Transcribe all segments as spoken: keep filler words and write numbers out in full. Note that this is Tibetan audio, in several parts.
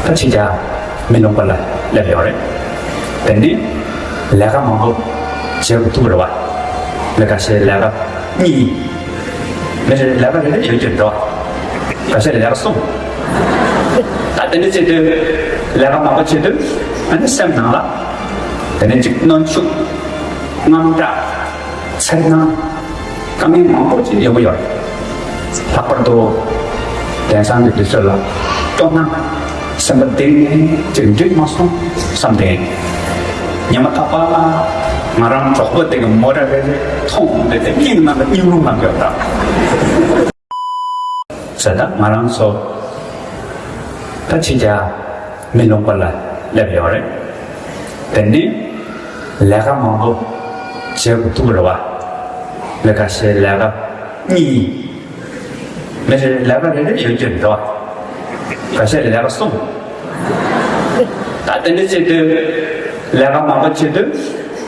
ད་ཕྱི་རྒྱལ་མི་ལུང་པ་ལ་སླེབས་ཡོད་རེད། དེ་ནི་ལས་ཀ་མང་པོ་བྱེད་དགོས་ཐུག་རེད་བ། ལས་ཀ་བྱེད་ལས་ཀ་གཉིས། མི་རེ་ལས་ཀ་རེ་རེ་ཡོད་ཀྱི་འགྲོ། ཁ་ཤས་ལས་ཀ་གསུམ། ད་དེ་འདྲ་བྱེད་དུས་ལས་ཀ་མང་པོ་བྱེད་དུས་ཨ་ནི་སེམས་ནང་ལ་དེ་ནི་གཅིག་གནོན་ཤུགས། དངངས་སྐྲག། འཚེར་སྣང་། དཀའ་ངལ་མང་པོ་ཅིག་ཡོང་གི་ཡོད་རེད། ལྷག་པར་དུ་དེང་སང་གི་དུས་ཚོད་ལ་སྐྱོ་སྣང་། སེམས་པ་གཏིང་ནས་ཅིག་འགྲིག་མ་སོང་བསམ་སྟེ། ཉི་མ་རྟག་པར་ང་རང་གྲོགས་པོ་དེ་གི་མོ་ཊ་རེ་རེ་མཐོང་དེ་དེ་སྙིང་ནང་ལ་སྙིང་རླུང་ལངས་ཡོད་ད། ཟེར་ད་ང་རང་ཚོ་ད་ཕྱི་རྒྱལ་མི་ལུང་པ་ལ་སླེབས་ཡོད་རེད། དེ་ནི་ལས་ཀ་མང་པོ་བྱེད་དགོས་ཐུག་རེད་བ། ལས་ཀ་བྱེད་ལས་ཀ་གཉིས། མི་རེ་ལས་ཀ་རེ་རེ་ཡོད་ཀྱི་རེད་བ། ཁ་ཤས་ལས་ཀ་གསུམ། ད་དེ་འདྲ་བྱེད་དུས་ལས་ཀ་མང་པོ་བྱེད་དུས་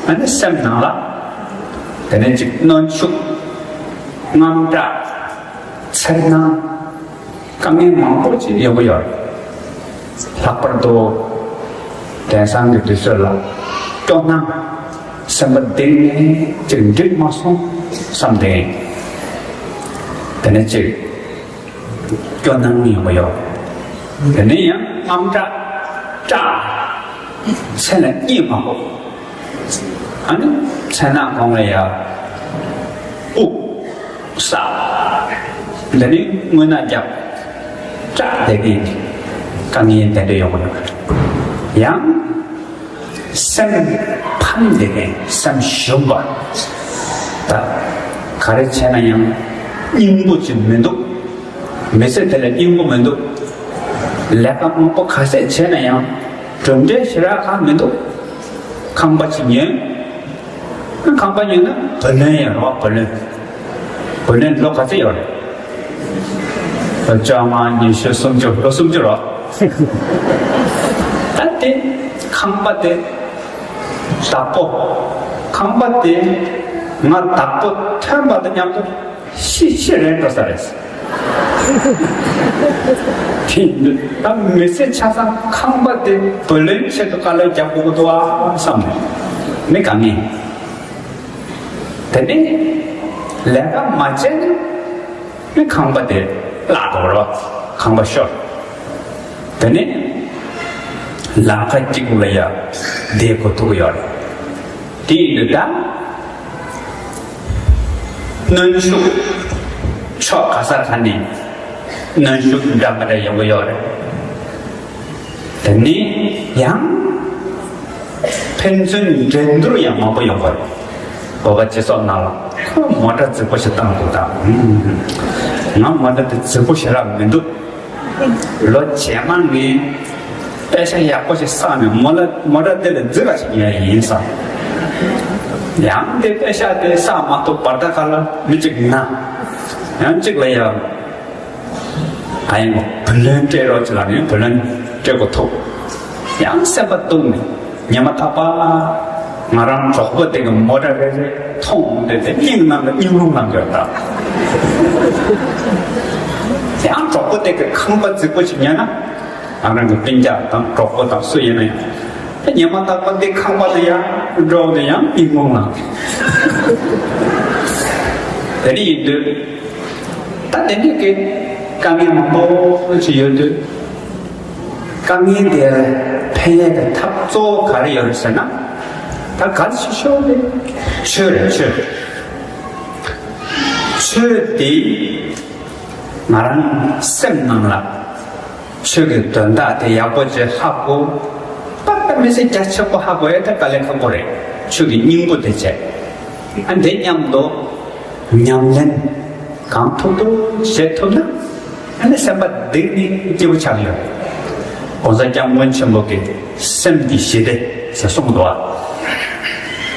ཨ་ནི་སེམས་ནང་ལ་དེ་ནི་གཅིག་གནོན་ཤུགས། དངངས་སྐྲག། འཚེར་སྣང་། དཀའ་ངལ་མང་པོ་ཅིག་ཡོང་གི་ཡོད་རེད། ལྷག་པར་དུ་དེང་སང་གི་དུས་ཚོད་ལ་སྐྱོ་སྣང་། སེམས་པ་གཏིང་ནས་ཅིག་འགྲིག་མ་སོང་བསམ་སྟེ། དེ་ནས་ཅིག་སྐྱོ་སྣང་ཡོང་གི་ཡོད། དེ་ནས་ཡང་དངངས་སྐྲག། སྐྲག། མཚན་ལ་གཉིད་མ་ཁུག་ཨ་ནི་མཚན་ནག་གོང་ལ་ཡ་དབུགས་ས། འདི་ནི་རྔུལ་ནག་རྒྱབ། སྐྲག་བསྡད་མཁན་དཀའ་ངལ་དེ་འདྲ་ཡོང་གི་ཡོད། ཡང་སེམས་ཕམ་བསྡད་མཁན་སེམས་ཞུམ་པ། ད་ག་རེ་བྱས་ན་ཡང་སྙིང་པོ་ཅིག་མི་འདུག་མི་ཚེ་དེ་ལ་སྙིང་པོ་མི་འདུག་ལས་ཀ་མང་པོ་ག་ཚད་བྱས་ན་ཡང་གྲུབ་འབྲས་ཞེ་དྲག་གང་མི་འདུག་ཁང་པ་ཅིག་ཉོས། ཁང་པ་ཉོས་ན་བུ་ལོན་ཡང་རོགས་བུ་ལོན། བུ་ལོན་ལོ་ག་ཚད་ཡོད་རེད། ལོ་བཅོ་ལྔ་ཉི་ཤུ་སུམ་ཅུ་ལོ་སུམ་ཅུ་རོགས། ད་དེ་ཁང་པ་དེ་བདག་པོ། ཁང་པ་དེ་ང་བདག་པོ་ཐོན་པ་དང་མཉམ་དུ་ཤི་ཤི་རན་འགྲོ་ས་རེད། དེ་ཡིན་དུས་ད་མི་ཚེ་ཆ་ཚང་ཁང་པ་དེ་བུ་ལོན་ཆེད་དུ་དཀའ་ལས་རྒྱག་དགོས་ཀྱི་འདུག་ཨ་བསམ་ནས་མི་དགའ་ངེས། དེ་ནས་ལས་ཀ་མ་བྱས་ན་མི་ཁང་པ་དེ་བརླག་འགྲོ་རོགས། ཁང་པ་ཤོར། དེ་ནས་ལམ་ཁ་གཅིག་ལ་ཡ་བསྡད་དགོས་ཐུག་ཡོད་རེད། དེ་ཡིན་དུས་ད་གནོན་ཤུགས་ཕྱོགས་ག་ས་ག་ནས་གནོན་ཤུགས་འདྲ་མི་འདྲ་ཡོང་གི་ཡོད་རེད། དེ་ནས་ཡང་ཕན་ཚུན་འགྲན་བསྡུར་ཡང་མང་པོ་ཡོང་གི་རེད། བོད་པ་སྤྱི་ཚོགས་ནང་ལ་ཁོས་མོ་ཊ་རྫིག་པོ་ཞིག་བཏང་འདུག་ད། ང་མོ་ཊ་དེ་རྫིག་པོ་ཞེ་དྲག་མི་འདུག་ལོ་རྗེས་མ་ངས་པེ་ཤ་ཡག་པོ་ཞིག་བསགས་ནས་མོ་ལ་མོ་ཊ་དེ་ལས་རྫིག་པ་ཞིག་ཉོས་ཡིན་བསམ། ཡང་དེ་པེ་ཤ་དེ་བསགས་མ་ཐུབ་བར་ད་ག་ལ་མི་གཅིག་ན། ཡང་གཅིག་ལ་ཡང་ཨ་ཡང་བུ་ལོན་སྤྲད་རོགས་ཅིག་ལ་ནི་བུ་ལོན་སྤྲད་དགོས་ཐུག་ཡང་སེམས་པ་སྡུག་ནས། ཉི་མ་རྟག་པར་ང་རང་གྲོགས་པོ་དེ་གི་མོ་ཊ་རེ་རེ་མཐོང་དེ་དེ་སྙིང་ནང་ལ་སྙིང་རླུང་ལངས་ཡོད་ད། ཡང་གྲོགས་པོ་དེ་གི་ཁང་པ་རྫིག་པོ་ཞིག་ཉོས་ན་ང་རང་གི་སྤུན་ཀྱག་དང་གྲོགས་པོ་དང་སུ་ཡིན་ན་ཡང་དེ་ཉི་མ་རྟག་པར་དེ་ཁང་པ་དེ་ཡང་འགྲོ་དེ་ཡང་སྙིང་རླུང་ལངས། དེ་འདྲ་ཡིན་དུས་ད་དེ་འདྲ་གི་དཀའ་ངལ་མང་པོ་ཞིག་ཡོད་དུས། དཀའ་ངལ་དེར་ཕན་ཡས་ཀྱི་ཐབས་གཙོ་བོ་ག་རེ་ཡོད་རེད་ཟེར་ན། ད་གལ་ཆེ་ཤོས་དེ་ཆོས་རེད་ཆོས། ཆོས་དེ་ང་རང་སེམས་ནང་ལ་ཆོས་ཀྱི་དོན་དག་དེ་ཡག་པོ་ཅིག་ཧ་གོ། པ་ད་མི་ཚེ་རྒྱ་ཆེན་པོ་ཧ་གོ་ཡས་ད་དཀའ་ལས་ཁག་པོ་རེད། ཆོས་ཀྱི་སྙིང་པོ་དེ་བྱས། ཨ་འདི་མཉམ་དུ་ཉམས་ལེན་གང་ཐུབ་ཐུབ་བྱེད་ཐུབ་ན། ཨ་ནི་སེམས་པ་སྡུག་ནས་སྐྱིད་པོ་ཆགས་ཡོད། ༸གོང་ས་༸སྐྱབས་མགོན་ཆེན་པོ་གིས་སེམས་ཀྱི་ཞི་བདེ་ཟེར་གསུངས་འདུག་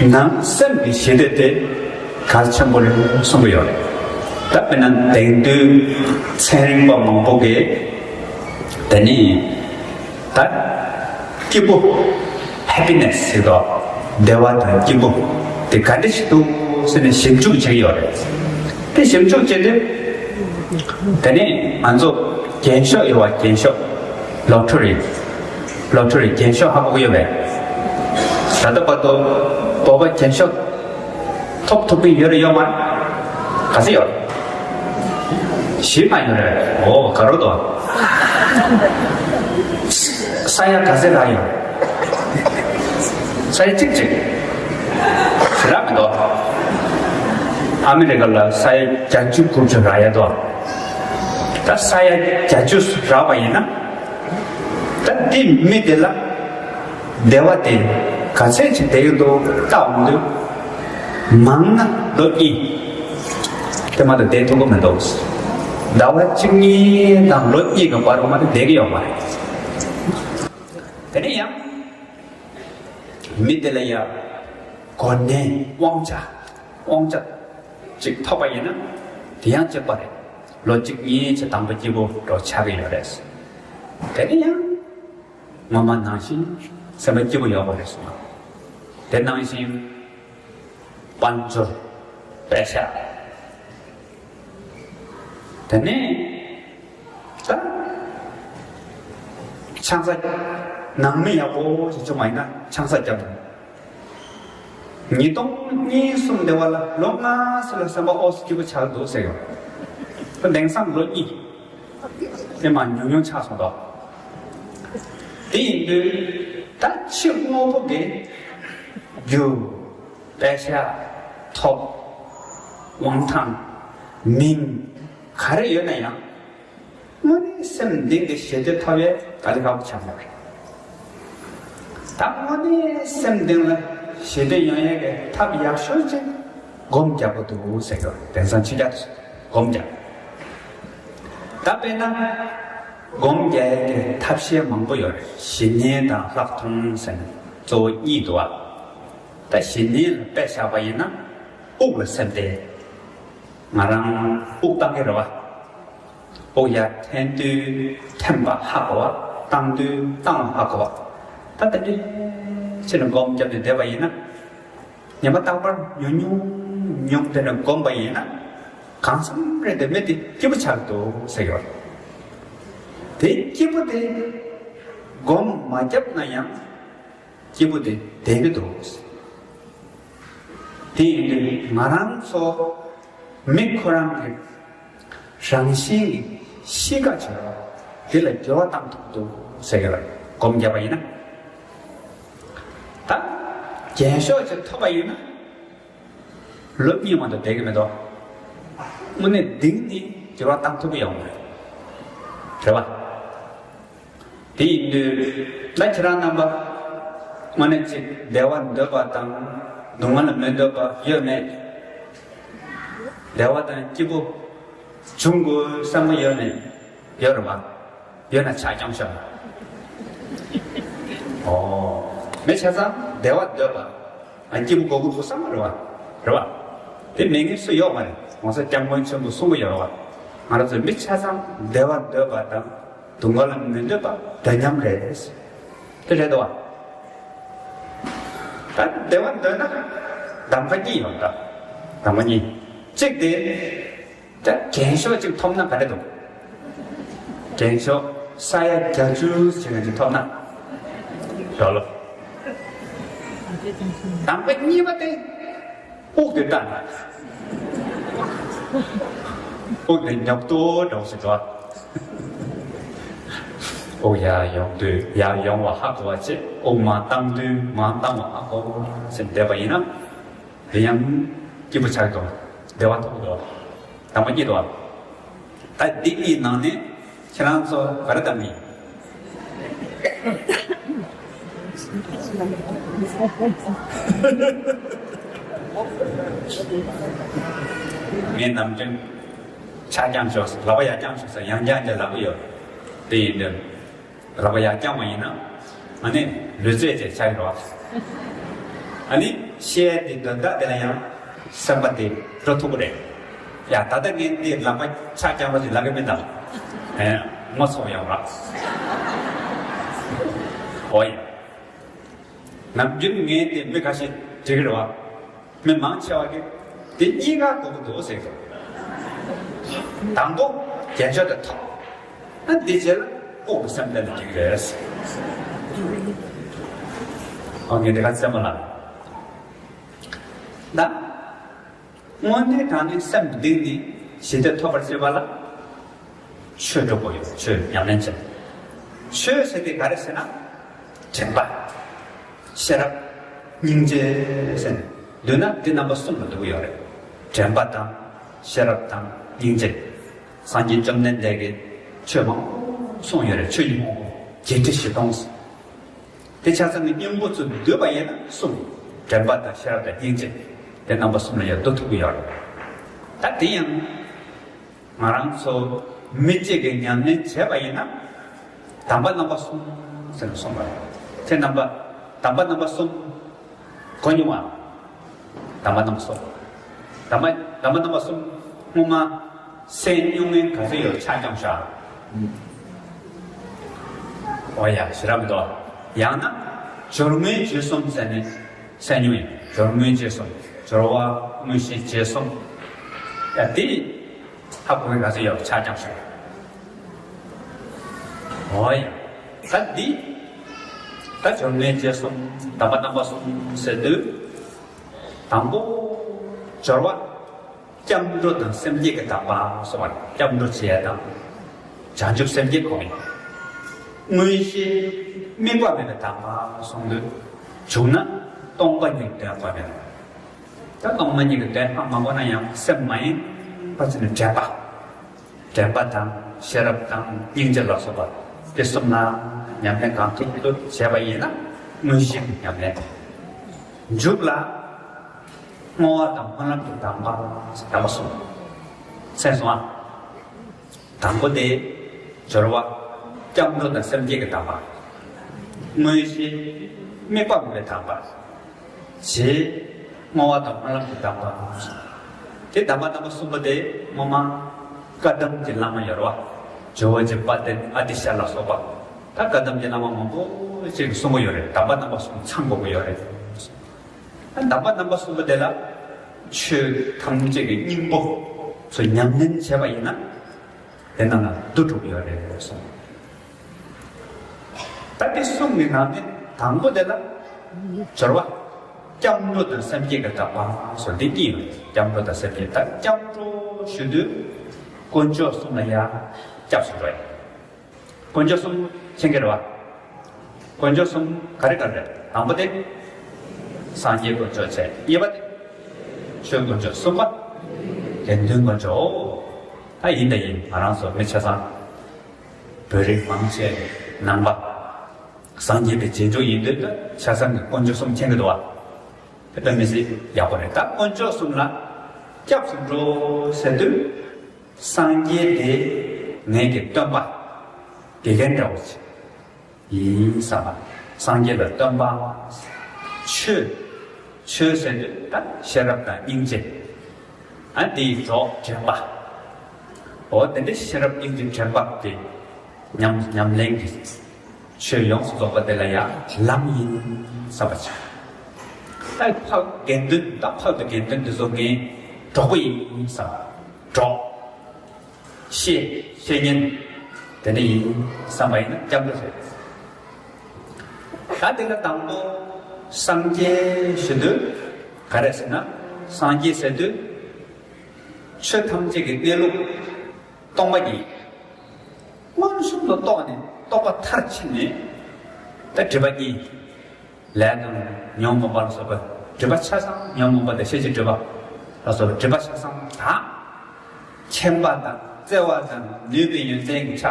བ། ནང་སེམས་ཀྱི་ཞི་བདེ་དེ་གལ་ཆེན་པོ་རེད་གསུང་གི་ཡོད་རེད། ད་དཔེར་ན་དེང་དུས་ཚན་རིག་པ་མང་པོ་གིས་དེ་ནི་ད་སྐྱིད་པོ། ཧེ་པི་ནེ་སི་ཟེར་དོ། བདེ་བ་དང་སྐྱིད་པོ་དེ་ག་འདྲ་ཞིག་འདུག་ཟེར་ནས་ཞིབ་འཇུག་བྱེད་ཀྱི་ཡོད་རེད། དེ་ཞིབ་འཇུག་བྱེད་དུས་དེ་ནས་ང་ཚོ་རྒྱན་ཤོག་ཡོད་པ། རྒྱན་ཤོག་ ལོ་ཊ་རི། ལོ་ཊ་རི་རྒྱན་ཤོག་ཧ་གོ་གི་ཡོད་པས། ད་ལྟ་བར་དུ་བོད་པ་རྒྱན་ཤོག་ཐོབ་ཐུབ་ཀྱི་ཡོད་རེད་ཡོད་མ་རེད། ག་ཚོད་ཡོད། བཞི་མ་ཡོད་རེད། འོ་ག་རོ་དོ། ས་ཡ་ག་ཚོད་རག་ཡོད། ས་ཡ་གཅིག་གཅིག་རག་མི་འདུག་ཨ་མི་རི་ཀ་ལ་ས་ཡ་བརྒྱད་ཅུ་དགུ་བཅུ་རག་ཡ་འདུག་ད་ས་ཡ་བརྒྱད་ཅུ་རག་པ་ཡིན་ན། ད་འདི་མི་དེ་ལ་བདེ་བ་དེ་ག་ཚད་ཅིག་བསྡད་ཀྱི་འདུག་ལྟ་འོང་དུས། མང་ན་ལོ་གཉིས་དེ་མ་གཏོགས་བསྡད་ཐུབ་ཀྱི་མི་འདུག་ཟླ་བ་གཅིག་གཉིས་དང་ལོ་གཉིས་ཀྱི་བར་དུ་མ་གཏོགས་བསྡད་ཀྱི་ཡོད་མ་རེད། དེ་ནས་ཡང་མི་དེ་ལ་ཡང་གོ་གནས་དབང་ཆ་དབང་ཆ་ཅིག་ཐོབ་པ་ཡིན་ན་དེ་ཡང་གཅིག་པ་རེད། ལོ་གཅིག་གཉིས་ཆ་དང་པོ་སྐྱིད་པོ་འགྲོ་ཆགས་ཀྱི་ཡོད་རེད། དེ་ནས་ཡང་སྔོན་མ་ནང་བཞིན་སེམས་པ་སྐྱིད་པོ་ཡོད་པ་རེད་གསུངས། དེ་ནང་བཞིན་དཔལ་འབྱོར་པད་ཤག་དེ་ནས་ད་ཆང་ས་ནང་མི་ཡག་པོ་ཞིག་བྱུང་བ་ཡིན་ན་ཆང་ས་བརྒྱབ། ཉིས་སྟོང་གཉིས་གསུམ་དེ་བ་ལ་ལོ་ལྔ་ཙམ་ལ་སེམས་པ་ཨོ་སི་སྐྱིད་པོ་ཆགས་འདུག་ཟེར་ཡོང་། ད་དེང་སང་ལོ་གཉིས་དེ་མ་ཉུང་ཉུང་ཆགས་སོང་དོ། དེ་ཡིན་དུས་ད་ཕྱི་དངོས་པོ་གི་རྒྱུ་པད་ཤག་ཐོབ་དབང་ཐང་མིང་ག་རེ་ཡོད་ན་ཡང་། དངོས་གནས་སེམས་གཏིང་གི་ཞི་བདེ་ཐོབ་ཡས་དཀའ་ལས་ཁག་པོ་ཆགས་ཡོད་རེད། ད་དངོས་གནས་སེམས་གཏིང་ལ་ཞི་བདེ་ཡོང་ཡས་ཀྱི་ཐབས་ཡག་ཤོས་ཅིག་སྒོམ་རྒྱག་དགོས་འདུག་ཟེར་གྱི་ཡོད་རེད། དེང་སང་ཕྱི་རྒྱལ་དུ་སྒོམ་རྒྱག་ད་དཔེར་ན་སྒོམ་རྒྱག་ཡས་ཀྱི་ཐབས་ཤེས་མང་པོ་ཡོད་རེད། ཞི་གནས་དང་ལྷག་མཐོང་ཟེར་ནས་གཙོ་བོ་གཉིས་འདུག་བ། ད་ཞི་གནས་ལ་དཔེ་བཞག་པ་ཡིན་ན་དབུགས་ལ་སེམས་གཏད། ང་རང་དབུགས་བཏང་གི་རེད་བ། དབུགས་ཡར་འཐེན་དུས་འཐེན་པ་ཧ་གོ་བ། བཏང་དུས་བཏང་བ་ཧ་གོ་བ། ད་དེ་འདྲའི་ཕྱིར་སྒོམ་བརྒྱབ་ནས་བསྡད་པ་ཡིན་ན། ཉི་མ་རྟག་པར་ཉུང་ཉུང་ཉུང་དེ་འདྲ་སྒོམ་པ་ཡིན་ན། གང་འཚམ་རེ་དེ་མི་དེ་སྐྱིད་པོ་ཆགས་འདུག་ཟེར་གྱི་ཡོད། དེ་སྐྱིད་པོ་དེ་སྒོམ་མ་བརྒྱབ་ན་ཡང་། སྐྱིད་པོ་དེ་བསྡད་ཀྱི་འདུག་དེ་ཡིན་དུས་ང་རང་ཚོ་མི་ཁོ་རང་གི་རང་བཞིན་གྱི་གཤིས་ཀ་བྱེད་པ་དེ་ལ་འགྱུར་བ་བཏང་ཐུབ་འདུག་ཟེར་གྱི་ལ་སྒོམ་བརྒྱབ་པ་ཡིན་ན། ད་རྒྱན་ཤོག་ཅིག་ཐོབ་པ་ཡིན་ན་ལོ་གཉིས་མ་གཏོགས་བསྡད་ཀྱི་མི་འདུག་དངོས་གནས་གཏིང་ནས་འགྱུར་བ་བཏང་ཐུབ་ཀྱི་ཡོད་མ་རེད། རེད་པ། དེ་ཡིན་དུས་ད་ཁྱེད་རང་རྣམ་པ་དངོས་གནས་ཅིག་བདེ་བ་འདོད་པ་དང་སྡུག་བསྔལ་མི་འདོད་པ་ཡོད་མེད། བདེ་བ་དང་སྐྱིད་པོ་འབྱུང་དགོས་བསམ་པ་ཡོད་མེད། ཡོད་རེད་པ། ཡོད་ན་ཕྱག་བརྐྱངས་ཤོག་ཨོ། མི་ཆ་ཚང་བདེ་བ་འདོད་པ། ཨ་སྐྱིད་པོ་དགོས་ཀྱི་འདུག་བསམ་པ་རེད་པ། རེད་པ། དེ་མེད་མཁན་སུ་ཡོད་མ་རེད། ༸གོང་ས་༸སྐྱབས་མགོན་ཆེན་པོས་གསུང་གི་ཡོད་རེད་པ། ང་རང་ཚོ་མི་ཆ་ཚང་བདེ་བ་འདོད་པ་དང་། སྡུག་བསྔལ་མི་འདོད་པ་འདྲ་མཉམ་རེད། དེ་རེད་དོ། ད་བདེ་བ་འདོད་ན་གདམ་ག་གཉིས་ཡོད་ད། གདམ་ག་གཉིས། གཅིག་དེ། ད་རྒྱན་ཤོག་ཅིག་ཐོབ་ན་ག་རེ་འདུག་རྒྱན་ཤོག་ས་ཡ་བརྒྱད་ཅུ་ཞིག་ཅིག་ཐོབ་ན། རོ་ལོ། གདམ་ག་གཉིས་པ་དེ། དབུགས་དེ་བཏང་ན། དབུགས་དེ་ཉོབ་ཏོ་འདྲ་བོ་ཞིག་འགྲོ། དབུགས་ཡར་ཡོང་དུས་ཡར་ཡོང་བ་ཧ་གོ་བ་བྱས། དབུགས་མར་བཏང་དུས་མར་བཏང་བ་ཧ་གོ་བ་བྱས་བསྡད་པ་ཡིན་ན། དེ་ཡང་སྐྱིད་པོ་ཆགས་འདུག་བདེ་བ་ཐོབ་འདུག་གདམ་ག་གཉིས་འདུག་ད་འདི་གཉིས་ནང་ནས་ཁྱེད་རང་ཚོ་ག་རེ་གདམ་གྱི་ཡིན། ངས་ནམ་རྒྱུན་ཕྱག་བརྐྱངས་ཤོག་ལག་པ་ཡར་བརྐྱངས་ཤོག་ཟེར་ཡང་བརྐྱངས་བརྐྱངས་ལབ་ཀྱི་ཡོད། དེ་ཡིན་དུས། ལག་པ་ཡར་བརྐྱངས་པ་ཡིན་ན། ཨ་ནི་ལུས་རྩལ་ཅིག་ཆགས་ཀྱི་རེད་བ། ཨ་ནི་བཤད་དེ་དོན་དག་དེ་ལ་ཡང་སེམས་པ་དེ་འགྲོ་ཐུབ་ཀྱི་རེད། ཡ་ད་ལྟ་ངས་འདི་ལག་པ་ཕྱག་བརྐྱངས་པ་ཞིག་ལབ་ཀྱི་མིན་ད། ཨེ། ངོ་ཚ་བ་ཡོང་ར། འོ་ཡ། ནམ་རྒྱུན་ངས་དེ་མི་ཁ་ཤས་འདྲི་གི་རེད་བ། མི་མང་ཆེ་བ་གིས་དེ་གཉིས་ཀ་དགོས་ཀྱི་འདུག་ཟེར་གྱི་འདུག་དང་པོ་རྒྱན་ཤོག་དེ་ཐོབ། ཨ་འདི་རྗེས་ལ་ ལྐོག་ཏུ་སེམས་གཏན་ལ་འཁེལ་གྱི་རེད། ཨོ་ངས་དེ་ག་ཚད་མ་ལ། ད། དངོས་གནས་དྲང་གནས་སེམས་གཏིང་ནས་ཞི་བདེ་ཐོབ་པར་བྱེད་པ་ལ། ཆོས་སྒྲུབ་དགོས་ཡོད། ཆོས་ཉམས་ལེན་བྱེད། ཆོས་ཟེར་དེ་ག་རེ་ཟེར་ན། དྲན་པ། ཤེས་རབ། སྙིང་རྗེ་ཟེར་ནས་བསྡུས་ན་འདི་རྣམ་པ་གསུམ་ལ་འདུ་གི་ཡོད་རེད། དྲན་པ་དང་། ཤེས་རབ་དང་། སྙིང་རྗེ། སངས་རྒྱས་བཅོམ་ལྡན་འདས་ཀྱིས་ཆོས་མང་པོ་གསུངས་ཡོད་རེད། ཆོས་ཉིད་སྨོན་ལམ་བརྒྱད་ཁྲི་བཞི་སྟོང་ཟེར། དེ་ཆ་ཚང་གི་སྙིང་པོ་ཚུར་བསྡུས་པ་ཡིན་ན་གསུམ། དྲན་པ་དང་ཤེས་རབ་དང་སྙིང་རྗེ། དེ་རྣམ་པ་གསུམ་ལ་ཡང་བསྡུ་ཐུབ་ཀྱི་ཡོད་རེད། ད་དེ་ཡང་ང་རང་ཚོ་མི་གཅིག་གིས་ཉམས་ལེན་བྱས་པ་ཡིན་ན། དམ་པ་རྣམ་པ་གསུམ་ཟེར་ནས་གསུངས་པ་རེད། དེ་རྣམ་པ། དམ་པ་རྣམ་པ་གསུམ། གོ་མྱོང་བ། དམ་པ་རྣམ་པ་གསུམ། དམ་པ་དམ་པ་རྣམ་པ་གསུམ་སྔོན་མ་གསན་མྱོང་མཁན་ག་ཚོད་ཡོད། ཕྱག་བརྐྱངས་ཤོག། ཨོ་ཡ། ཞེ་དྲག་མི་འདུག། ཡང་ན་སྦྱོར་དངོས་རྗེས་གསུམ་ཟེར་ནས་གསན་མྱོང་ཡོད། སྦྱོར་དངོས་རྗེས་གསུམ། སྦྱོར་བ་དངོས་གཞི་རྗེས་གསུམ། ཡ་དེ་ཧ་གོ་མཁན་ག་ཚོད་ཡོད། ཕྱག་བརྐྱངས་ཤོག། ཨོ་ཡ། ད་འདི། ད་སྦྱོར་དངོས་རྗེས་གསུམ། དམ་པ་རྣམ་པ་གསུམ་ཟེར་དུས། དང་པོ། སྦྱོར་བ། སྐྱབས་འགྲོ་དང་སེམས་བསྐྱེད་ཀྱི་དམ་པ་གསུངས་པ་རེད། སྐྱབས་འགྲོ་བྱེད་ཡ་དང་། བྱང་ཆུབ་སེམས་བསྐྱེད་སྒོམ་ཡ། དངོས་གཞི་དམིགས་པ་མེད་པའི་དམ་པ་གསུངས་དུས། བྱུང་ན་སྟོང་པ་ཉིད་དོན་གོ་ཡ། ད་སྟོང་པ་ཉིད་ཀྱི་དོན་ཧ་མ་གོ་ན་ཡང་སེམས་མ་ཡེངས་པ་བྱས་ནས་དྲན་པ། དྲན་པ་དང་ཤེས་རབ་དང་སྙིང་རྗེ་ལ་སོགས་པ་དེ་གསུམ་ལ་ཉམས་ལེན་གང་ཐུབ་ཐུབ་བྱས་པ་ཡིན་ན། དངོས་གཞིའི་ཉམས་ལེན། མཇུག་ལ་བསྔོ་བ་དང་སྨོན་ལམ་གྱི་དམ་པ། དམ་པ་གསུམ། གསན་སོང་ཨ། དང་པོ་དེ་སྦྱོར་བ། སྐྱབས་འགྲོ་དང་སེམས་བསྐྱེད་ཀྱི་དམ་པ། དངོས་གཞི་དམིགས་པ་མེད་པའི་དམ་པ། རྗེས་བསྔོ་བ་དང་སྨོན་ལམ་གྱི་དམ་པ། དེ་དམ་པ་རྣམ་པ་གསུམ་པོ་དེ་སྔོན་མ་བཀའ་གདམས་ཀྱི་བླ་མ་ཡོད་རེད་བ། ཇོ་བོ་རྗེ་དཔལ་ལྡན་ཨ་ཏི་ཤ་ལ་སོགས་པ། ད་བཀའ་གདམས་ཀྱི་བླ་མ་མང་པོ་ཞིག་གིས་གསུང་གི་ཡོད་རེད། དམ་པ་རྣམ་པ་གསུམ་ཚང་དགོས་ཀྱི་ཡོད་རེད། དམ་པ་རྣམ་པ་གསུམ་པོ་དེ་ལ་ཆོས་ཐམས་ཅད་ཀྱི་སྙིང་པོ་ཚོ་ཉམས་ལེན་བྱས་པ་ཡིན་ན། དེ་རྣམས་ལ་བསྡུ་ཐུབ་ཀྱི་ཡོད་རེད་གསུངས། ད་དེ་གསུམ་གྱི་ནང་ནས་དང་པོ་དེ་ལ་སྦྱོར་བ། སྐྱབས་འགྲོ་དང་སེམས་བསྐྱེད་ཀྱི་དམ་པ་སོགས་འདི་གཉིས་ཡོད་རེད། སྐྱབས་འགྲོ་དང་སེམས་བསྐྱེད། ད་སྐྱབས་འགྲོ་ཞུ་དུས་དཀོན་མཆོག་གསུམ་ལ་ཡང་སྐྱབས་སུ་འགྲོ་ཡ། དཀོན་མཆོག་གསུམ་མཁྱེན་གྱི་རེད་བ། དཀོན་མཆོག་གསུམ་ག་རེ་ག་རེ་རེད། དང་པོ་དེ། སངས་རྒྱས་དཀོན་མཆོག་བྱས། གཉིས་པ་དེ། ཆོས་དཀོན་མཆོག་གསུམ་པ། དགེ་འདུན་དཀོན་མཆོག་ད་ཡིན་ད་ཡིན། ང་རང་ཚོ་མི་ཆ་ཚང་། བོད་རིགས་མང་ཆེ་ནང་པ། སངས་རྒྱས་པའི་རྗེས་འཇུག་ཡིན་དུས་ད་ཆ་ཚང་གི་དཀོན་མཆོག་གསུམ་མཁྱེན་གྱི་འདུག་བ། དེ་དཔེ་མི་སྲིད་ཡག་པོ་རེད། ད་དཀོན་མཆོག་གསུམ་ལ་སྐྱབས་སུ་འགྲོ་ཟེར་དུས། སངས་རྒྱས་དེ་ངེད་ཀྱི་སྟོན་པ། དགེ་རྒན་འདྲ་བོ་ཅིག་ཡིན་བསམ་པ། སངས་རྒྱས་ལ་སྟོན་པ། ཆོས། ཆོས་ཟེར་དུས་ད་ཤེས་རབ་དང་སྙིང་རྗེ། ཨ་དེའི་གྲོགས་དྲན་པ། འོ་དེ་འདྲའི་ཤེས་རབ་སྙིང་རྗེ་དྲན་པ་དེ་ཉམས་ཉམས་ལེན་གྱི་ཆོས་ཡོངས་སུ་རྫོགས་པ་དེ་ལ་ཡང་ལམ་ཡིན་བསམ་པ་བྱ། ད་ཕར་དགེ་འདུན། ད་ཕར་དུ་དགེ་འདུན་དེ་ཚོ་ངའི་གྲོགས་པོ་ཡིན་བསམ། གྲོགས། བཤེས། བཤེས་གཉེན། དེ་འདྲ་ཡིན་བསམ་པ་ཡིན་ན་སྐྱབས་འགྲོ་ཟེར། ད་དེ་ལ་དང་པོ་སངས་རྒྱས་ཞུ་དུས་ག་རེ་ཟེར་ན། སངས་རྒྱས་ཟེར་དུས་ཆོས་ཐམས་ཅད་ཀྱི་གནས་ལུགས་སྟོང་པ་ཉིད། མངོན་སུམ་དུ་རྟོགས་ནས། རྟོགས་པ་མཐར་ཕྱིན་ནས། ད་སྒྲིབ་པ་གཉིས། ལས་དང་ཉོན་མོངས་པ་ལ་སོགས་པ་སྒྲིབ་པ་ཆ་ཚང་། ཉོན་མོངས་པ་དང་ཤེས་བྱའི་སྒྲིབ་པ་ལ་སོགས་པ་སྒྲིབ་པ་ཆ་ཚང་དག། མཁྱེན་པ་དང་བརྩེ་བ་དང་ནུས་པའི་ཡོན་ཏན་གྱི་ཆ་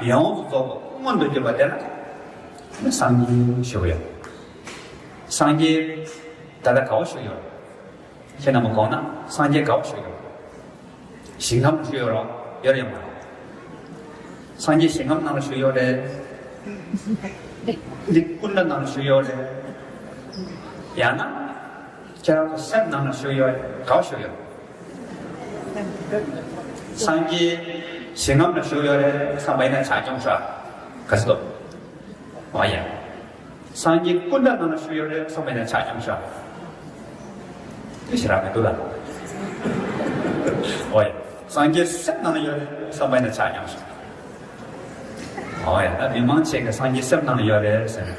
ཡོངས་སུ་རྫོགས་པ་མངོན་དུ་གྱུར་པ་དེ་ལ་ནི་སངས་རྒྱས་ཞུ་གི་ཡོད། སངས་རྒྱས་ད་ལྟ་ག་བ་བཞུགས་ཡོད། ཁྱེད་རྣམ་པ་དགོངས་ན་སངས་རྒྱས་ག་བ་བཞུགས་ཡོད། ཞིང་ཁམས་ལ་བཞུགས་ཡོད་རོགས། ཡོད་རེད་མ་རེད། སངས་རྒྱས་ཞིང་ཁམས་ནང་ལ་བཞུགས་ཡོད་རེད། འདི་ཀུན་ད་ནང་ལ་བཞུགས་ཡོད་རེད། ཡང་ན་ཁྱེད་རང་ཚོ་སེམས་ནང་ལ་བཞུགས་ཡོད་རེད། ག་བ་བཞུགས་ཡོད། སངས་རྒྱས་ཞིང་ཁམས་ལ་བཞུགས་ཡོད་རེད་བསམ་པ་ཡིན་ན་ཕྱག་རྐྱོང་ཤོག། ག་ཚོད་འདུག། ཨོ་ཡ། སངས་རྒྱས་ཀུན་ད་ནང་ལ་བཞུགས་ཡོད་རེད་བསམ་པ་ཡིན་ན་ཕྱག་རྐྱོང་ཤོག། དེ་ཞེ་དྲག་མི་འདུག་ལ། ཨོ་ཡ། སངས་རྒྱས་སེམས་ནང་ལ་ཡོད་རེད་བསམ་པ་ཡིན་ན་ཕྱག་རྐྱོང་ཤོག། ཨོ་ཡ། ད་མི་མང་ཆེ་གི་སངས་རྒྱས་སེམས་ནང་ལ་ཡོད་རེད་ཟེར་ནས་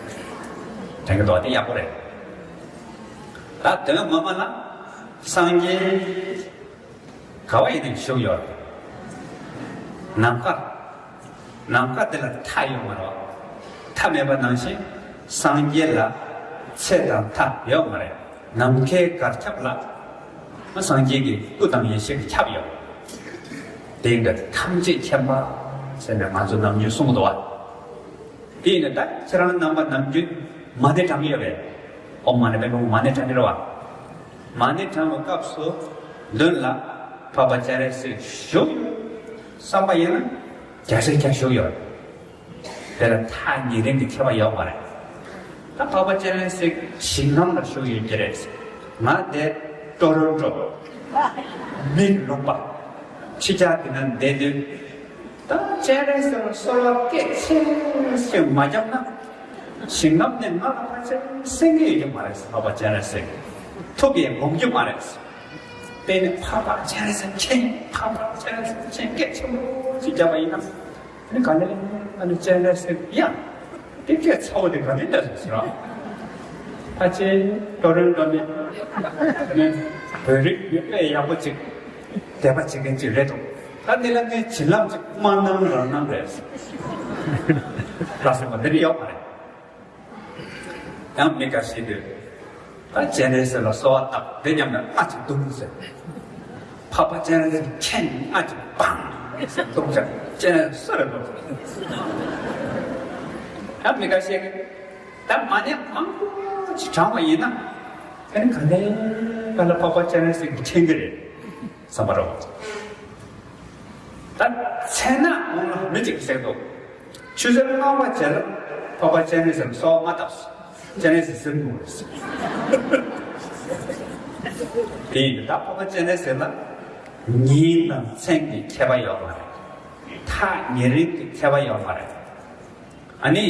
དྲན་གི་འདུག་དེ་ཡག་པོ་རེད། ད་དོན་ངོ་མ་ལ་སངས་རྒྱས་ག་བ་ཡིན་ནའི་བཞུགས་ཡོད་རེད། ནམ་མཁའ། ནམ་མཁའ་དེ་ལ་མཐའ་ཡོད་མ་རེད་བ། མཐའ་མེད་པ་ནང་བཞིན་སངས་རྒྱས་ལ་ཚད་དང་མཐའ་ཡོད་མ་རེད། ནམ་མཁའི་གར་ཁྱབ་ལ་སངས་རྒྱས་ཀྱི་སྐུ་དང་ཡེ་ཤེས་ཀྱི་ཁྱབ་ཡོད། དེ་ག་ཐམས་ཅད་མཁྱེན་པ་ཟེར་ནས་ང་ཚོ་ནམ་རྒྱུན་གསུང་གི་འདུག་བ། དེ་ཡིན་ན་ད་ཁྱེད་རང་རྣམ་པ་ནམ་རྒྱུན་མ་ཎི་བགྲང་གི་ཡོད་པས། ཨོཾ་མ་ཎི་པདྨེ་ཧཱུྃ་མ་ཎི་བགྲང་གི་རེད་བ། མ་ཎི་བགྲང་བའི་སྐབས་སུ་མདུན་ལ་འཕགས་པ་སྤྱན་རས་གཟིགས་བཞུགས་ཡོད་བསམ་པ་ཡིན་ན་རྒྱ་ཆེར་ཀྱང་བཞུགས་ཡོད། དེ་ལ་མཐའ་ཉེ་རིང་གི་ཁྱད་པར་ཡོད་མ་རེད། ད་འཕགས་པ་སྤྱན་རས་གཟིགས་ཞིང་ཁམས་ལ་བཞུགས་ཡོད་ཀྱི་རེད། ང་དེ་ཀྲོ་རོན་ཀྲོ་མི་ལུང་པ་ཕྱི་རྒྱལ་དེ་ན་བསྡད་དུས། ད་སྤྱན་རས་གཟིགས་ལ་གསོལ་བ་སྐད་ཆེན་ཞིག་མ་བརྒྱབ་ན། ཞིང་ཁམས་ནས་ང་ལ་ཕལ་ཆེར་གསན་གྱི་ཡོད་ཀྱི་མ་རེད། འཕགས་པ་སྤྱན་རས་གཟིགས་ཐུགས་ཀྱིས་དགོངས་ཀྱི་མ་རེད། དེ་ནི་འཕགས་པ་སྤྱན་རས་གཟིགས་མཁྱེན། འཕགས་པ་སྤྱན་རས་གཟིགས་མཁྱེན་སྐད་ཆེན་པོ་ཞིག་བརྒྱབ་པ་ཡིན་ན། དེ་ནི་ག་ལེ་ཨ་ནི་སྤྱན་རས་གཟིགས་ཡ། དེ་སྐད་ཚ་བོ་དེ་ག་ལེ་འདྲ་ཟེར་ཟེར་བ། ཕལ་ཆེར་ཀྲོ་རོན་ཀྲོ་ནི་ནི་བོད་རིགས་མི་དཔེ་ཡག་པོ་ཅིག་དད་པ་བྱེད་མཁན་ཅིག་རེད་འདུག་ད་འདི་ལ་ངའི་བྱིན་རླབས་ཅིག་དམར་ནང་རང་སྣང་རེད། ལ་སེམས་པ་འདི་ནི་ཡོད་མ་རེད། ཡང་མི་འགའ་ཞིག་གིས་ད་སྤྱན་རས་གཟིགས་ལ་གསོལ་བ་བཏབ་དེ་མཉམ་དུ་རྔ་ཅིག་བརྡུང་ཟེར། འཕགས་པ་སྤྱན་རས་གཟིགས་མཁྱེན། རྔ་ཅིག་བང་ཟེར་བརྡུང་ཟེར་སྤྱན་རས་གཟིགས་སུ་རེད་འདུག་ད་མི་འགའ་ཞིག་གིས་ད་མ་ཎི་མང་པོ་ཅིག་བགྲངས་པ་ཡིན་ན། ཨ་ནི་ག་ནས་ག་ལ་འཕགས་པ་སྤྱན་རས་གཟིགས་མཁྱེན་གྱི་རེད་བསམ་པ་རེད། ད་མཚན་ནག་འོང་ལ་མི་གཅིག་གིས་ཟེར་འདུག་ཆུ་ཚོད་ལྔ་པ་རྗེས་ལ་འཕགས་པ་སྤྱན་རས་གཟིགས་ལ་གསོལ་བ་མ་བཏབ། སྤྱན་རས་གཟིགས་གསོན་པོ་རེད། དེ་ཡིན་དུས་ད་འཕགས་པ་སྤྱན་རས་གཟིགས་ལ་ཉིན་དང་མཚན་གྱི་ཁྱད་པར་ཡོད་མ་རེད། མཐའ་ཉེ་རིང་གི་ཁྱད་པར་ཡོད་མ་རེད། ཨ་ནི་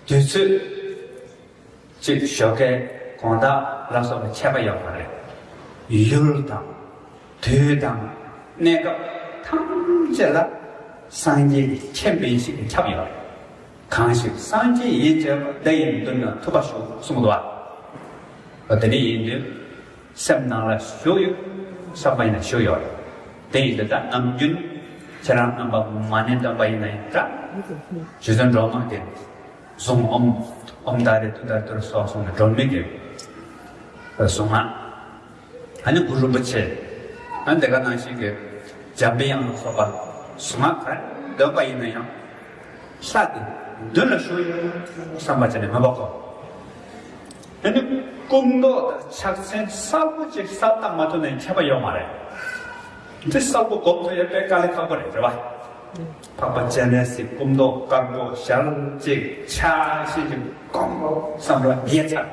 དུས་ཚོད་གཅིག་ཞོགས་ཀས་དགོང་དག་ལ་སོགས་པའི་ཁྱད་པར་ཡོད་མ་རེད། ཡུལ་དང་དུས་དང་གནས་སྐབས་ཐམས་ཅད་ལ་སངས་རྒྱས་ཀྱི་མཁྱེན་པའི་ཡེ་ཤེས་ཀྱི་ཁྱབ་ཡོད་རེད། གང་ཞིག་སངས་རྒྱས་ཡིན་ཅེས་པ་འདི་ཡི་མདུན་ན་ཐུབ་པ་ཞུགས་གསུངས་འདུག་བ། དེ་འདྲ་ཡིན་དུས་སེམས་ནང་ལ་བཞུགས་ཡོད་བསམ་པ་ཡིན་ན་བཞུགས་ཡོད་རེད། དེ་ཡིན་དུས་ད་ནམ་རྒྱུན་ཁྱེད་རང་རྣམ་པ་མ་ཎི་འདོན་པ་ཡིན་ན་ཡང་འདྲ། རྗེ་བཙུན་སྒྲོལ་མ་གིས་གཟུངས་ཨོཾ་ཨོཾ་ཏཱ་རེ་ཏུཏྟཱ་རེ་ཏུ་རེ་སྭཱ་ཧཱ་གསུངས་ནས་སྒྲོལ་མའི་གི་གཟུངས་སྔགས། ཨ་ནི་གུ་རུ་རིན་པོ་ཆེ། ཨ་ནི་དེ་ག་ནང་བཞིན་གྱི་འཇམ་པའི་དབྱངས་ལ་སོགས་པ་གཟུངས་སྔགས་ག་རེ་འདོན་པ་ཡིན་ན་ཡང་ལྷ་དེ་མདུན་ལ་བཞུགས་ཡོད་བསམ་པ་བྱས་ནས་མོས་པ་སྒོམ། ཨ་ནི་སྐུ་མདོག་དང་ཕྱག་མཚན་གསལ་པོ་ཅིག་གསལ་བཏབ་མ་ཐུབ་ན་ཡང་ཁྱད་པར་ཡོད་མ་རེད། འདི་གསལ་པོ་སྒོམ་ཐུབ་ཡ་དཔེ་དཀའ་ལས་ཁག་པོ་རེད། རེད་བ། འཕགས་པ་སྤྱན་རས་གཟིགས་སྐུ་མདོག་དཀར་པོ་ཞལ་གཅིག་ཕྱག་བཞི་ཅིག་སྒོམ་དགོས་བསམ་ར་ངེས་ཚར།